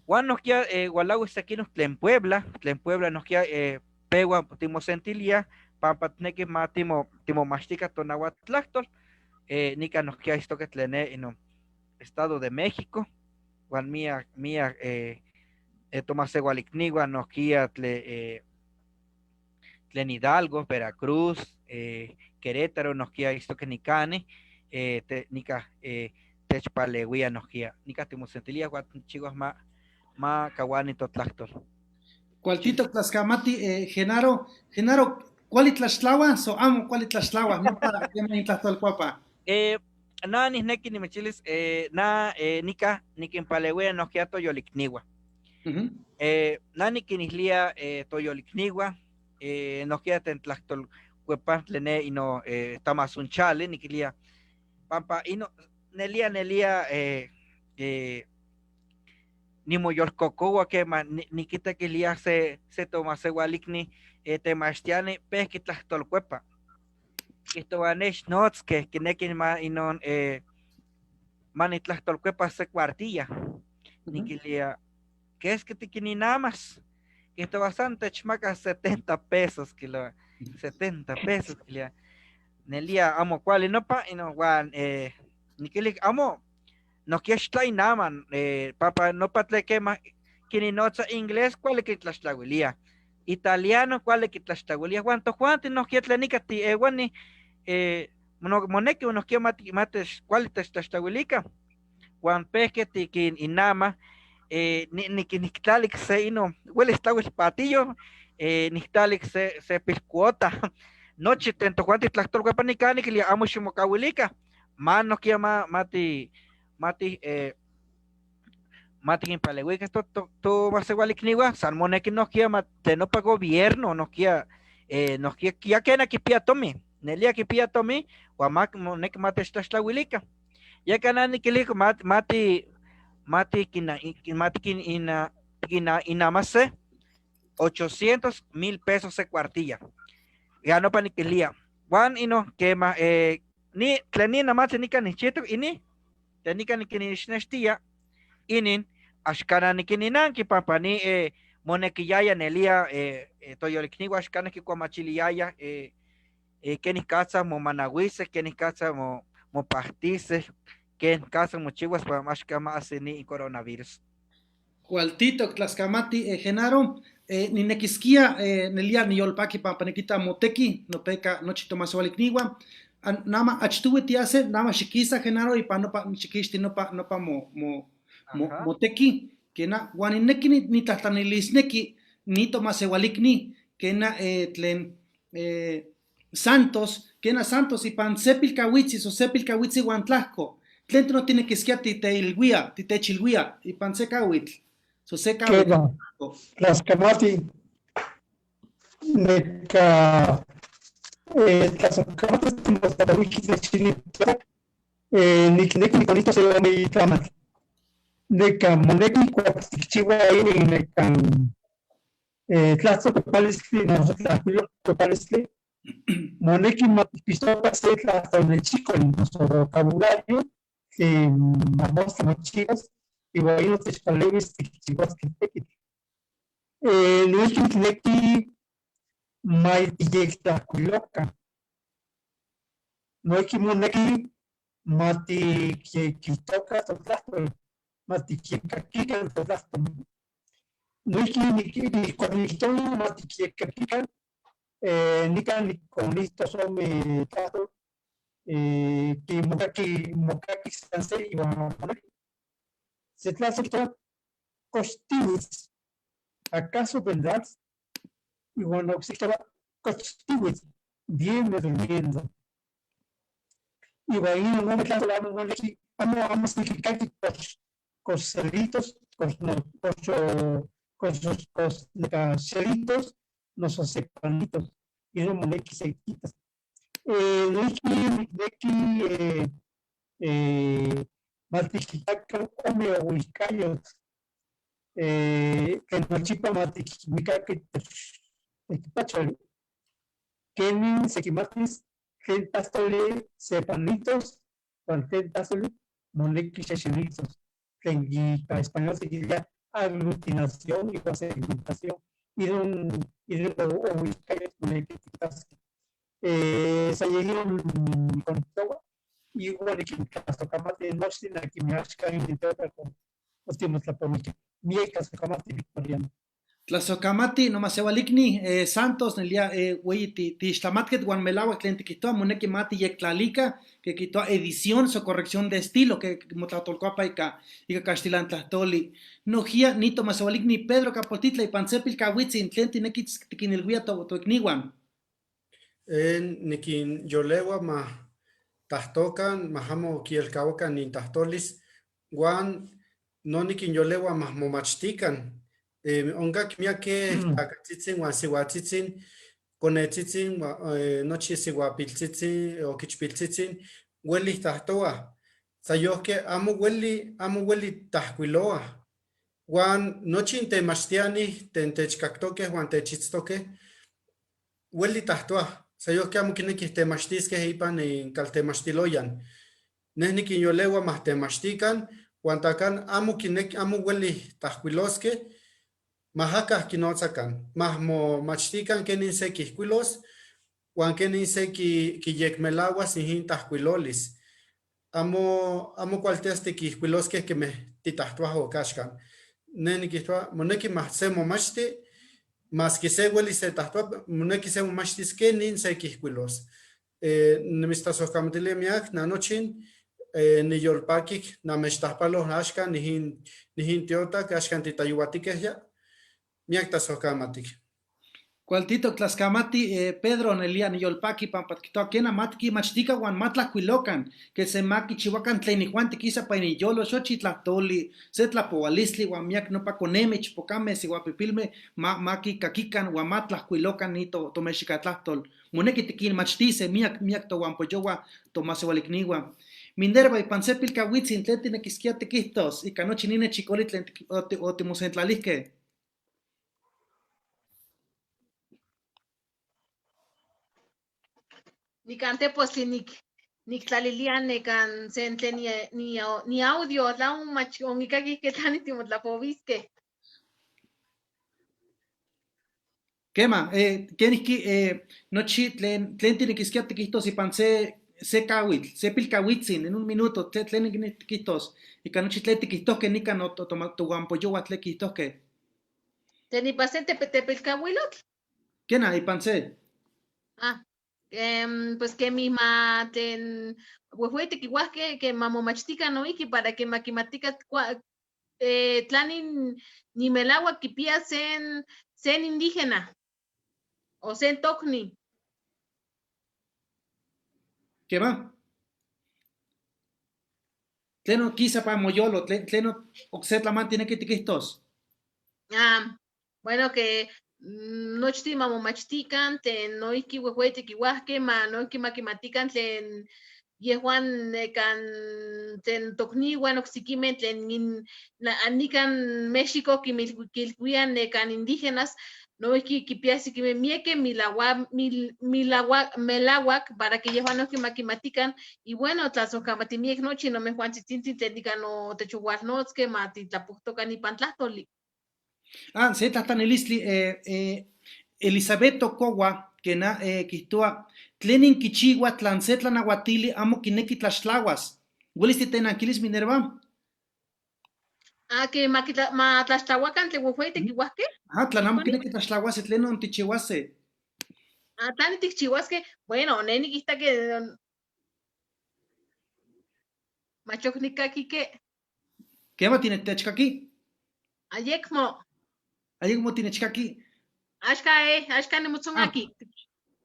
Huan nohkia hualaui sekino tlen Puebla, tlen Puebla nohkia peua timosentilia, pampa tneki ma timomachtika tonahuatlahtol, nika nohkia istoque tlen ne ino Estado de México, huan miak, miak tomaseualicniua nohkia tlen Hidalgo, Veracruz, Querétaro, nohkia istoque nikani, nika techpalewia nohkia. Nika timosentilia huan chihuas ma kawani totlahtol. Cualtito tlaxcamati, Genaro, Genaro, ¿cuál tlaxtlawa? So amo cuál tlaxtlawa, no para que me tlahtolcuapa. Na nihneki nimichilis, na nika nikinpalewia nohkia toyolikniwa. Na nikinihlia toyolikniwa, nohkia tentlahtolcuepantli ne ino tamazunchali, nikilia pampa ino nelia nelia nimoyolkokowa kema nikita kilia se tomaseualikni temachtiani pejki tlahtolkuepa. Kijtowa nechnotzkej kineki ma inon ma nitlahtolkuepa se cuartilla. Nikilia, ¿qué es que tikininamas? Kijtowa san techmaka 70 pesos, kilo, 70 pesos, kilia. Nelia amo kuali nopa, inon wan nikili amo no inaman, papa no patle kema kininotza inglés kuali kitlaxtlawilia, italiano kuali kitlaxtlawilia, huan tojuanti nohkia tlen nika tiewani, moneki nohkia matex kuali techtlaxtlawilika, huan pehke tikin inama, nikinniktalik se ino, huelis tlawil patillo, niktalik se pilcuota, nochi tlen tojuanti tlahtolkuepa nikan nikilia amo ximokawilika, ma nohkia ma, mati, mati, mati kinpalewika to maseualikniwa, san moneki nohkia ma tlen nopa gobierno nohkia, nohkia ya kena kipia tomi, nelia kipia tomi, huan ma moneki matechtlaxtlawilika. Ya kana nikiliko mati, mati kina, mati kin, ina, kina, inamase 800,000 pesos se cuartilla. Ya no paniquilia. Juan ino quema, ni tlen ni namatzi nika nichito ini, tlen nika nikinixnextia, inin axkana nikininanki pampa ni monekiyaya nelia toyolikniwa axkana kikuamachiliyaya kenikatza momanawise, kenikatza mopahtise, kenikatza mochiwas pa axkama asini coronavirus. Cualtito tlaxcamati, Genaro, ninekiskia nelia niyolpaki pampa nikita moteki, nopeka nochi tomasoalikniwa. Nama achtuwi tiase, nama xikisa Genaro ipa nopa xikixti nopa, nopa mo, mo, mo, moteki, kena huan nineki nitlahtanilisneki ni tomaseualikni, kena tlen Santos, kena Santos ipan sepilkawitzi, so sepilkawitzi huan tlahko. Tlen no tinekiskia titeilwia, titechilwia, ipan se kawitl. So se kawitl. Kena, tlaxcamati, neka, tlaxcamati timotawiki techili, nikineki nikonito se ome tlamatl. Neka moneki kuak tikchiwa ini neka, tlahtolkuepalistli, noso tlajkuilolkuepalistli, moneki matikpistoka se tlahtolnechikoli, noso vocabulario, tlen mamostla mochiwas, iwan ino techpalewis tikchiwaskej tekitl. Noihki nikneki ma tiyektlajkuiloka. Noihki moneki matikyekijtoka totlahtol, matikyekkakikan totlahtol. Noihki nikuak nikijtowa matikyekkakikan, nikan nikonihtos ome tlahtol, kimokaki, mokaki san se iwan moneki. Se tlahtol kijtowa koxtiwitz, ¿acaso vendrás? Iwan okse kijtowa koxtiwitz, viene durmiendo. Iwan inon ome tlahtol amo moneki, amo, amo significa kox, koxcelitos, kox, no, koxo, kox, kox, neka xelitos, noso sepanitos, inon moneki sequitas. Noihki nikneki matikitakan ome ohuikayotl, tlen nochipa matikwikaki tekipacholi. Kenin sekimatis tlen tlahtoli sepanitos, huan tlen tlahtoli moneki xexelitos. Tlen ika español se diría aglutinación y segmentación. Inon, inon ohuikayotl moneki tikitaskej. Sayeguiron con igual nikintlaztokamati nochtin akinmeh axkan inintokah con otimotlapowijkeh. Miek tlazokamati Victoriano. Tlazokamati nomasehualikni Santos nelia hueyi tixtlamatket huan melawak tlen tiquihtoa moneki ma tiyektlalica que quihtoa edición o corrección de estilo que motlatolcuapa ika caxtilantlahtoli. Nojia nito masehualikni Pedro Capoltitla ipan se pilcahuitzin tlen tineki tikinilhuia toiknihuan. Nikin yolewa ma tahtokan, ma amo kielkahuakan nintahtolis, huan no nikin yolewa ma momachtikan. Onkak miake tlakatzitzin huan sihuatzitzin, konetzitzin, nochi sihuapiltzitzin o kichpiltzitzin, ueli tahtoa. Sayohke amo ueli tahkuiloa. Huan nochi temachtiani tentechkaktoke huan techitztoke, ueli tahtoa. Sayohke amo kinekih temachtiskeh ipan inkaltemachtiloyan. Neh nikinyolewa mah temachtikan, huan takan amo kineki, amo ueli tahkuiloskeh, mahakah kinotzakan, mah momachtikan kenin se kihkuilos, huan kenin se kiyekmelawas ijin tahkuilolis. Amo kualtias tikihkuiloskeh kemeh titahtoah okaxkan. Ne nikihtoa, moneki mah se momachti, maski se ueli se tahtoa, moneki se momachtis kenin se kihkuilos. Nimitztlasojkamatilia miak, nanochin, niyolpakik, namechtahpaloh axkan, nijin tiotak, axkan titayuatikeh ya, miak tlasojkamatik. Cualtito tlaskamati Pedro nelia niyolpaki pampa tikitoa kena matki machtika huan matlajkuilokan que se makichihuakan tlen ijuan tikisa pa iniyolo xochi tlahtoli se tlapoualistli huan miak nopa koneme ichpokame sihuapipilme makikakikan huan matlajkuilokan ni tomexikatlahtol moneki tikinmachtise miak miak tohuampoyowa tomaseualikniwa. Minerva ipan se pilkahuitzin tlen tinekiskia tikihtos ika nochi nine chikoli tlen otimosentlalihkeh. Nikan tepostli niktlalilian nekan sen tlen ni audio tla mach onikakih ke tlani timotlapowiskeh. Kema, kenihki nochi tlen tinekiskia tikihtos ipan se kawitl, se pilkahuitzin en un minuto, tlen tikihtos, ika nochi tlen tikihtohkeh nikan tohuampoyowa tlen kihtohkeh. Tlen ipan se tepilkahuilotl? Kena, ipan se. Ah. Pues que mi ma tlen huehueyi tekiuajkeh que mamomachtikan noihki para que makimatika tlanin nimelauak kipia sen indígena o sen tokni. ¿Qué va? Tleno kisa pa moyolo, tleno okse tlamanti tineki tikihtos. Ah, bueno que nochtin mamomachtikan tlen noihki huehueyi tekiuajkeh ma noihki makimatikan tlen yehuan nekan tlen tokniuan oksekimeh tlen nikan México kilhuian nekan indígenas noihki kipia sekimeh miekeh melauak para que yehuan noihki makimatikan y bueno tlasojkamati miek nochi nomejuantzitzintli tlen nikan otechoualnotzkeh ma titlapohtokan ipan tlahtoli. Ah, se tlahtlanilistli Elizabeth Okowa kena kihtoa tlenin kichiwa tlan se tlanauatili amo kineki tlaxtlahuas. ¿Uelis titenanquilis Minerva? Ah, que ma tlaxtlahuakan tlen huehueyi tekiuajkeh. Ah, tlan amo kineki tlaxtlahuase tlenon tichihuase. Ah, tlanin tikchihuaskeh. Bueno, ne nikihta que machok nikaki ke. ¿Qué tinetechkaki? Ayekmo. Ayekmo tinechkaki. Axka axka nimotzonaki.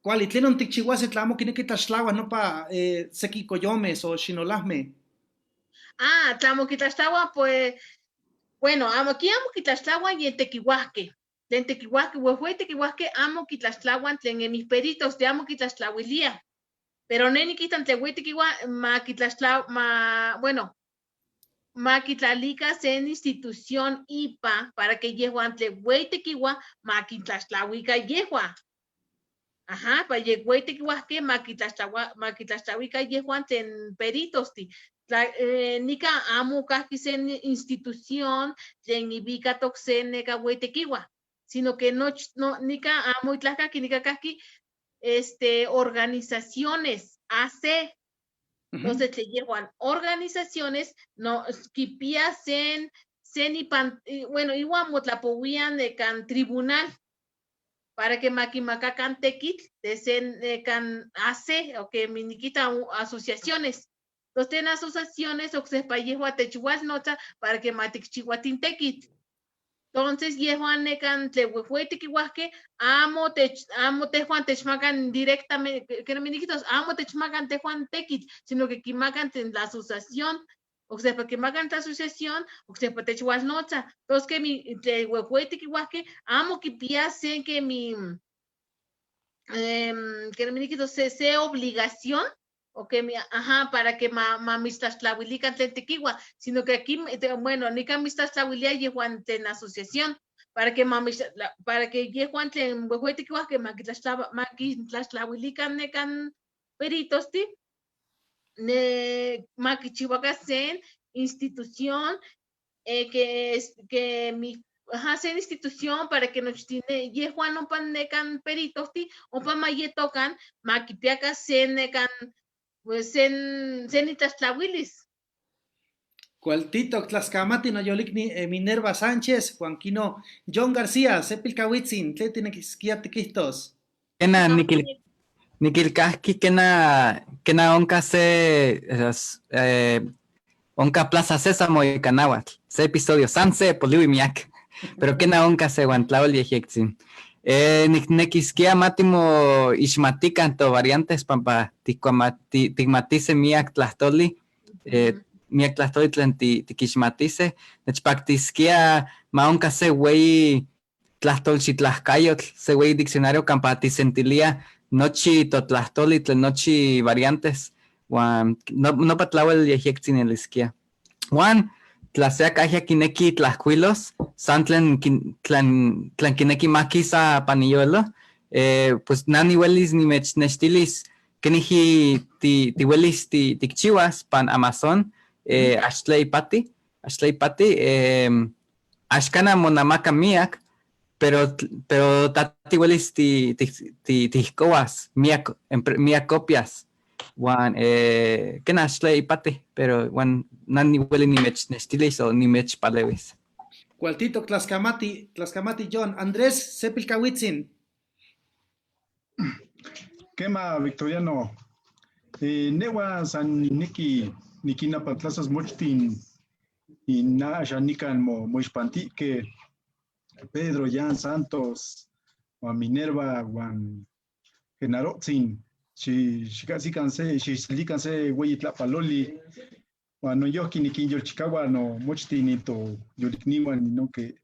Kuali, tlenon tikchihuase tla amo kineki tlaxtlahuas nopa seki koyomes o xinolajmeh. Ah, tla amo kitlaxtlaua, pues, bueno, amo aquí amo kitlaxtlaua yen tekiuajkeh. Tlen tekiuajkeh, huehueyi tekiuajkeh amo kitlaxtlauan tlen hemisferitos te amo kitlaxtlauilia. Pero ne nikihta tlen hueyi tekiua ma kitlaxtlau, ma, bueno, ma kitlalika sen institución IPA para que yehuan tlen hueyi tekiua ma kitlaxtlauika yehua. Ajá, pa hueyi tekiuajkeh ma kitlaxtlauika yehuan tlen peritos ti. Nika amo kahki sen institución tlen ibikatok sen neka hueyi tekiua, sino que no, nika amo itlahkaki, nika kahki organizaciones AC. Entonces tlen yehuan organizaciones no kipia sen sen ipan, bueno, iwan motlapowian nekan tribunal para que maquimakakan tekitl de sen nekan AC o que minikita asociaciones. Entonces ten asociaciones oksejpa yehua techualnotza para que matikchihuatin tekitl. Entonces yehuan nekan tlen huejueyi tekiuajkeh amo tech, amo tejuan techmakan directamente, que no miniquitos, amo techmakan tejuan tekitl, sino que kimakan tlen la asociación, oksejpa kimakan tla asociación, oksejpa techualnotza. Entonces que mi, tlen huejueyi tekiuajkeh amo kipia sen que mi, que no miniquitos, se obligación, o que mi, ajá, para que ma, ma mitztlaxtlahuilikan tlen tekiua, sino que aquí, te, bueno, nikan mitztlaxtlahuilia yehuan tlen asociación, para que ma mitztla-, para que yehuan tlen huejueyi tekiuajkeh ma kitlaxtlava-, ma kintlaxtlahuilikan nekan peritos, ti, ne, ma kichiuakan sen institución que es, que mi, ajá, sen institución para que nochtine, yehuan ompa nekan peritos, ti, ompa ma yetokan, ma kipiakan sen nekan, pues sen, sen itlaxtlahuilis. Cualtito, Tlaxcamati, Noyolikni, Minerva Sánchez, Juanquino, John García, Sepilcahuitzin, tlen tinequisquia tiquihtos. Kena, No, nikil, sí. nikilkahki, kena, kena onka se, es onka Plaza Sésamo ika náhuatl, se episodio, san se poliui miak, pero kena onka se uan tlaol yejyektzin. Niknekiskia matimo ixmatikan to variantes pampa tikmatise miak tlahtoli miak tlahtoli tlen tikixmatise, nechpaktiskia ma onka se weyi tlahtolxitlajkayotl, se weyi diccionario kampa tisentilia nochi totlahtoli tlen nochi variantes, uan nopa tlauel yejyektzin eliskia. Uan tla se akajya kineki tlajkuilos, san tlen kin-, tlen, tlen kineki makisa paniyolo pues nani welis nimechnextilis keniji tiwelis tikchiwas pan Amazon axtlei pati, axtlei pati axkana monamaka miak, pero tati welis tijkowas miak, miak copias. Uan kena axtlei pati, pero uan nani weli nimechnextilis o nimechpalewis. Cualtito, Tlaxcamati, Tlaxcamati John, Andrés Sepilcahuitzin. Kema, Victoriano. Newa san niki, nikina patlazas mochtin, y na xanikan moixpantike, Pedro, Jan Santos, Juan Minerva, Juan Genarotzin, xi, xikasikanse, xiselikanse, güey tlapaloli, Juan no yoki nikin yolchikawa, no mochtin ito yolikniwan, no que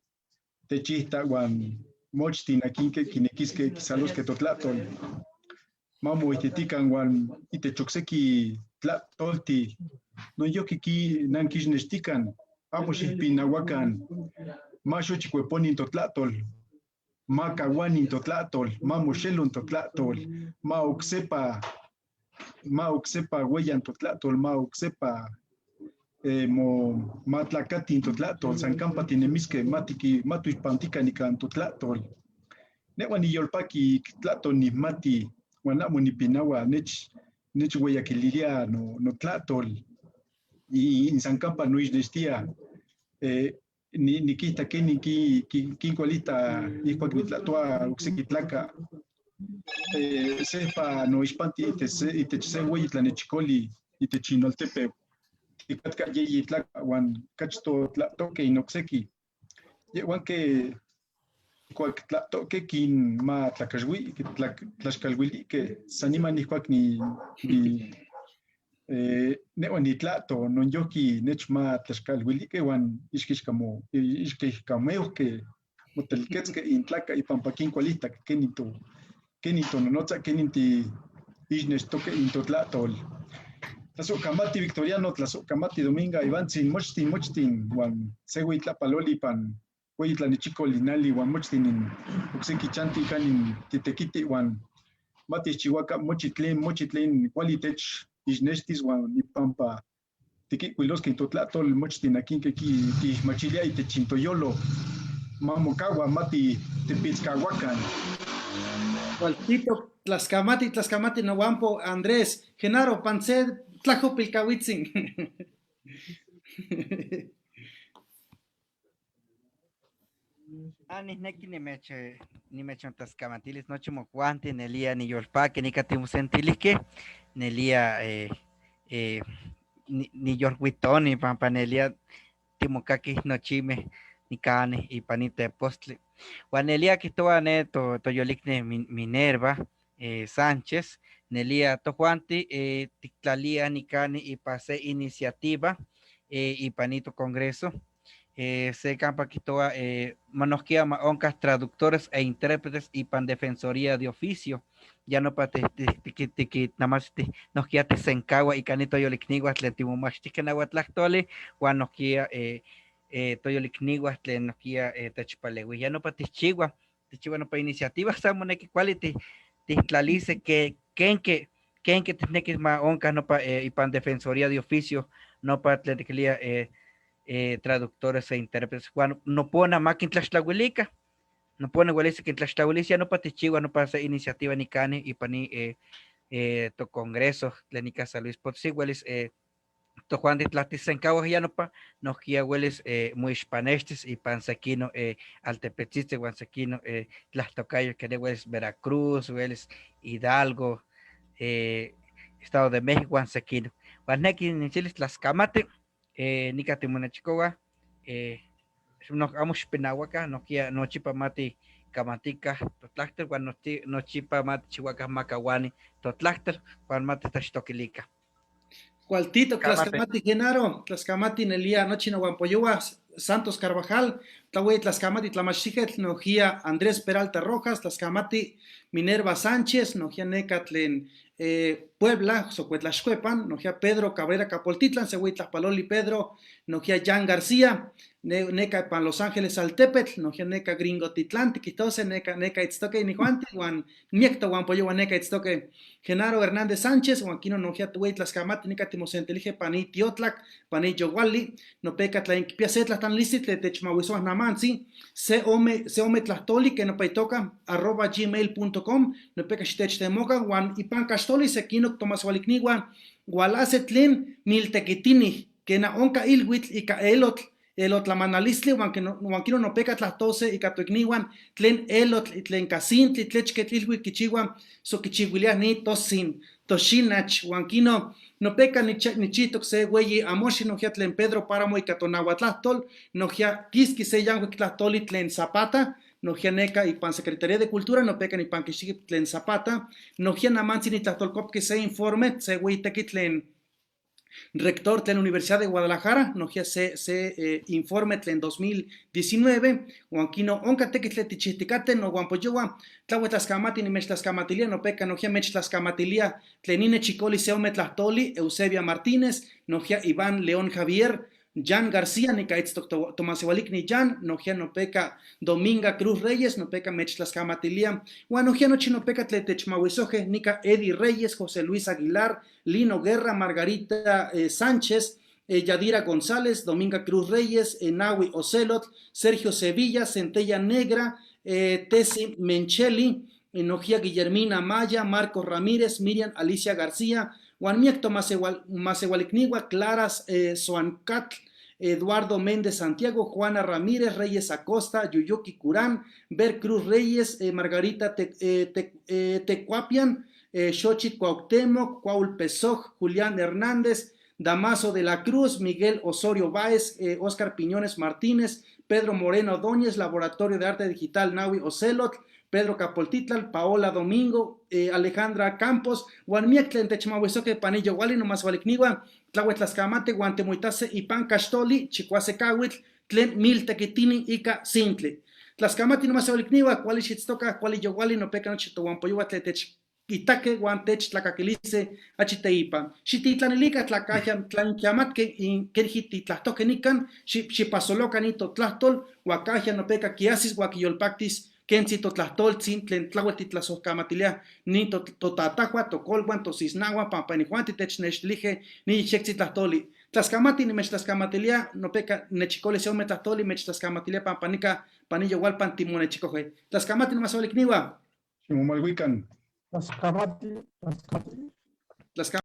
techista, Juan mochtin akinke kinekiske kisaloske totlatol. Mamo itetikan Juan itechokseki tlatolti, no yoki ki nankixnextikan, amo xipinahuakan, ma xochikueponin totlatol, ma kawanin totlatol, ma moxelon totlatol, ma oksepa, ma oksepa hueyan totlatol, ma oksepa mo matlakatin totlatol, san kampa tinemiske, matiki, matuixpantikan ikan totlatol. Neua niyolpaki tlatol nihmati, uan amo nipinaua, nech hueyakiliria no tlatol, y in san kampa noixnextia nikihta kenin kinkualita ihkuak nitlatoa okseki tlaka. Sejpa noixpanti itech se ueyi tlanechikoli itech inoltepeu. Tikatka yeyi tlaka uan kachto tlatoke in okseki. Yehuan ke kuak tlatoke kin ma tlakaxui, tlaxkalhuilike, san niman ihkuak ni neua nitlato, non yoki nechma tlaxkalhuilike uan ixquixkameuke, motelquetzke intlaka ipampa kinkualitak, kenin to, kenin tononotza, kenin ti ixnextoke intotlatol. Tlazohcamati Victoriano, tlazohcamati Dominga, Ivantzin, mochtin, mochtin, uan se ueyi tlapaloli pan ueyi tlanichiko linali, uan mochtin in okseki chanti kanin titekiti, uan matixchihuaka mochi tlen, mochi tlen kuali tech ixnextis, uan ipampa tikikuiloske intotlatol, mochtin akinke tixmachilia itech intoyolo, mamokaua mati tepitzkahuakan. Cualtito, Tlaxcamati, Tlaxcamati, Nohuampo, Andrés, Genaro, Pancet, Tlajopilcahuitzin. Anisneki nimechontaskamatilis nochi mojuanti nelia niyolpaki nika timosentilijkej, nelia niyolhuitoni pampa nelia timokakij nochimej nikani ipan nin tepostli. Huan nelia kijtowa ne toyolikni Minerva Sánchez, nelia tojuanti tiktlalia nikani ipan se iniciativa ipan nin tocongreso, se kampa kijtowa ma nohkia ma onkaj traductores e intérpretes ipan defensoría de oficio, ya nopa namas nohkia tisenkawa ika nin toyolikniwa tlen timomachtijkej nahuatlahtoli huan nohkia toyolikniwa tlen nohkia techpalewia, ya nopa tichchiwa, tichchiwa nopa iniciativa, san moneki kuali tihtlalise ke kenke tijnekis ma onkaj nopa ipan defensoría de oficio nopa tlen tikilia traductores e intérpretes, huan nopona ma kintlaxtlawilika, nopona welis kintlaxtlawilis, ya nopa tichchiwa nopa se iniciativa nikani ipan nin tocongreso tlen nika San Luis Potosí, welis tojuanti tla tisenkawaj ya nopa nohkia welis moixpanextis ipan sekino altepetzitzin huan sekino tlahtokayo kene welis Veracruz, welis Hidalgo, Estado de México huan sekino. Huan neki nichilis tlaskamati, nika timonechikowa, amo xipinawaka, nohkia nochipa mati kamatika totlahtol huan nochipa matichiwaka makawani totlahtol huan matitlaxtokilika. Cualtito, Kamate. Tlaxcamati Genaro, Tlaxcamati Nelia, nochi nohuampoyohua, Santos Carvajal, Tlahui Tlaxcamati Tlamachtijetl, nojía Andrés Peralta Rojas, Tlaxcamati Minerva Sánchez, nojía neka tlen Puebla, Socuetlaxcuepan, nojía Pedro Cabrera Capoltitlan, Sehui Tlajpaloli Pedro, nojía Jan García, neka pan Los Ángeles Altepetl, nojía neka Gringo Titlán, tiquitose, neka, neka itztoque inijuanti, huan miecto huampoyohua neka itztoque Genaro Hernández Sánchez, huan quino nojía tuey Tlaxcamati, nika timosentilije pani Tiotlac, pani Yoguali, nopeca tlainquipia se tlahtlanilisti tle techmahuisoa namantzi, se ome, se ome tlahtoli que nopaitoca arroba gmail punto com, nopeca xitechtemoca, huan ipan caxtoli sequino tomasualicniwa, hualase tlen miltequitini, que na onca ilhuitl ica elotl, elotlamanalistli, huan que no, huan quino nopeca tlahtose ica toicnihuan, tlen elotl, tlen cacintli, tlechquetl ilhuitl quichiua, so quichihuilia ni tosin, toxinach, huan quino nopeca nichitok se güeyi amoxi nojia tlen Pedro Páramo ica tonahuatlahtol, nojia quisqui se yancuic tlahtoli tlen Zapata, nojia neka ipan Secretaría de Cultura, nopeca nipan quixtiki tlen Zapata, nojia namantzi nitlahtolcopqui se informe, se güeyi tequi tlen rector tlen Universidad de Guadalajara, nojia se informe tlen 2019, huan quino onca tequitl tlen tichihticate, no huampoyohua, tlahue tlaxcamati nimechtlaxcamatilia, nopeca nojia mechtlaxcamatilia tlen ine chicoli se ome tlahtoli, Eusebia Martínez, nojia Iván León Javier, Jan García, nica itztoc Tomás Igualicni Jan, nojia nopeca Dominga Cruz Reyes, nopeca mechtlaxcamatilia, huan nojia nochi nopeca tlen techmahuisoje, nica Eddie Reyes, José Luis Aguilar, Lino Guerra, Margarita Sánchez, Yadira González, Dominga Cruz Reyes, Nahui Ocelot, Sergio Sevilla, Centella Negra, Tessy Mencheli, nojia Guillermina Maya, Marcos Ramírez, Miriam Alicia García, Juan Miek Tomás Masehualicnigua, Claras Soancatl, Eduardo Méndez Santiago, Juana Ramírez, Reyes Acosta, Yuyuki Curán, Ber Cruz Reyes, Margarita Tecuapian, Xochitl Cuauhtémoc, Cuaul Pesoj, Julián Hernández, Damaso de la Cruz, Miguel Osorio Báez, Oscar Piñones Martínez, Pedro Moreno Ordóñez, Laboratorio de Arte Digital Nahui Ocelotl, Pedro Capoltitlal, Paola Domingo, Alejandra Campos, Juan Miek tlen techmahuisoque, Panillo Wali, nomás Walicniwa, Tlahui Tlaxcamate, Guantemuitase, Ipan Caxtoli, Chicuase Cahuitl, tlen Miltequitini, Ica Cintli. Tlaxcamati, nomás Walicniwa, Cuali Xitztoca, Cuali Yowali, nopeca nochi tohuampoyohua, tlen tech itaque, guantech, tlacaquilice, achiteipa. Xititlanilica, tlacaja, tlanquiamatque, in querjititlahtoque nican, xipasoloca nito tlahtol, huacaja, nopeca, quiasis, huaquiyolpactis, kentzi totlahtoltzin, tlen tlahuel titlasojkamatilia, ni totatajua, tocolhuan, tosisnahua, pampa inijuanti technextilije, ni xectzi tlahtoli. Tlaxcamati, nimechtlaxcamatilia, nopeca, nechicoli se ome tlahtoli, mechtlaxcamatilia, pampa nica, panillo hualpan, timonechicoje. Tlaxcamati, nomás olikniwa. Ximomalhuican. Tlaxcamati, tlaxcamati. Tlaxcamati.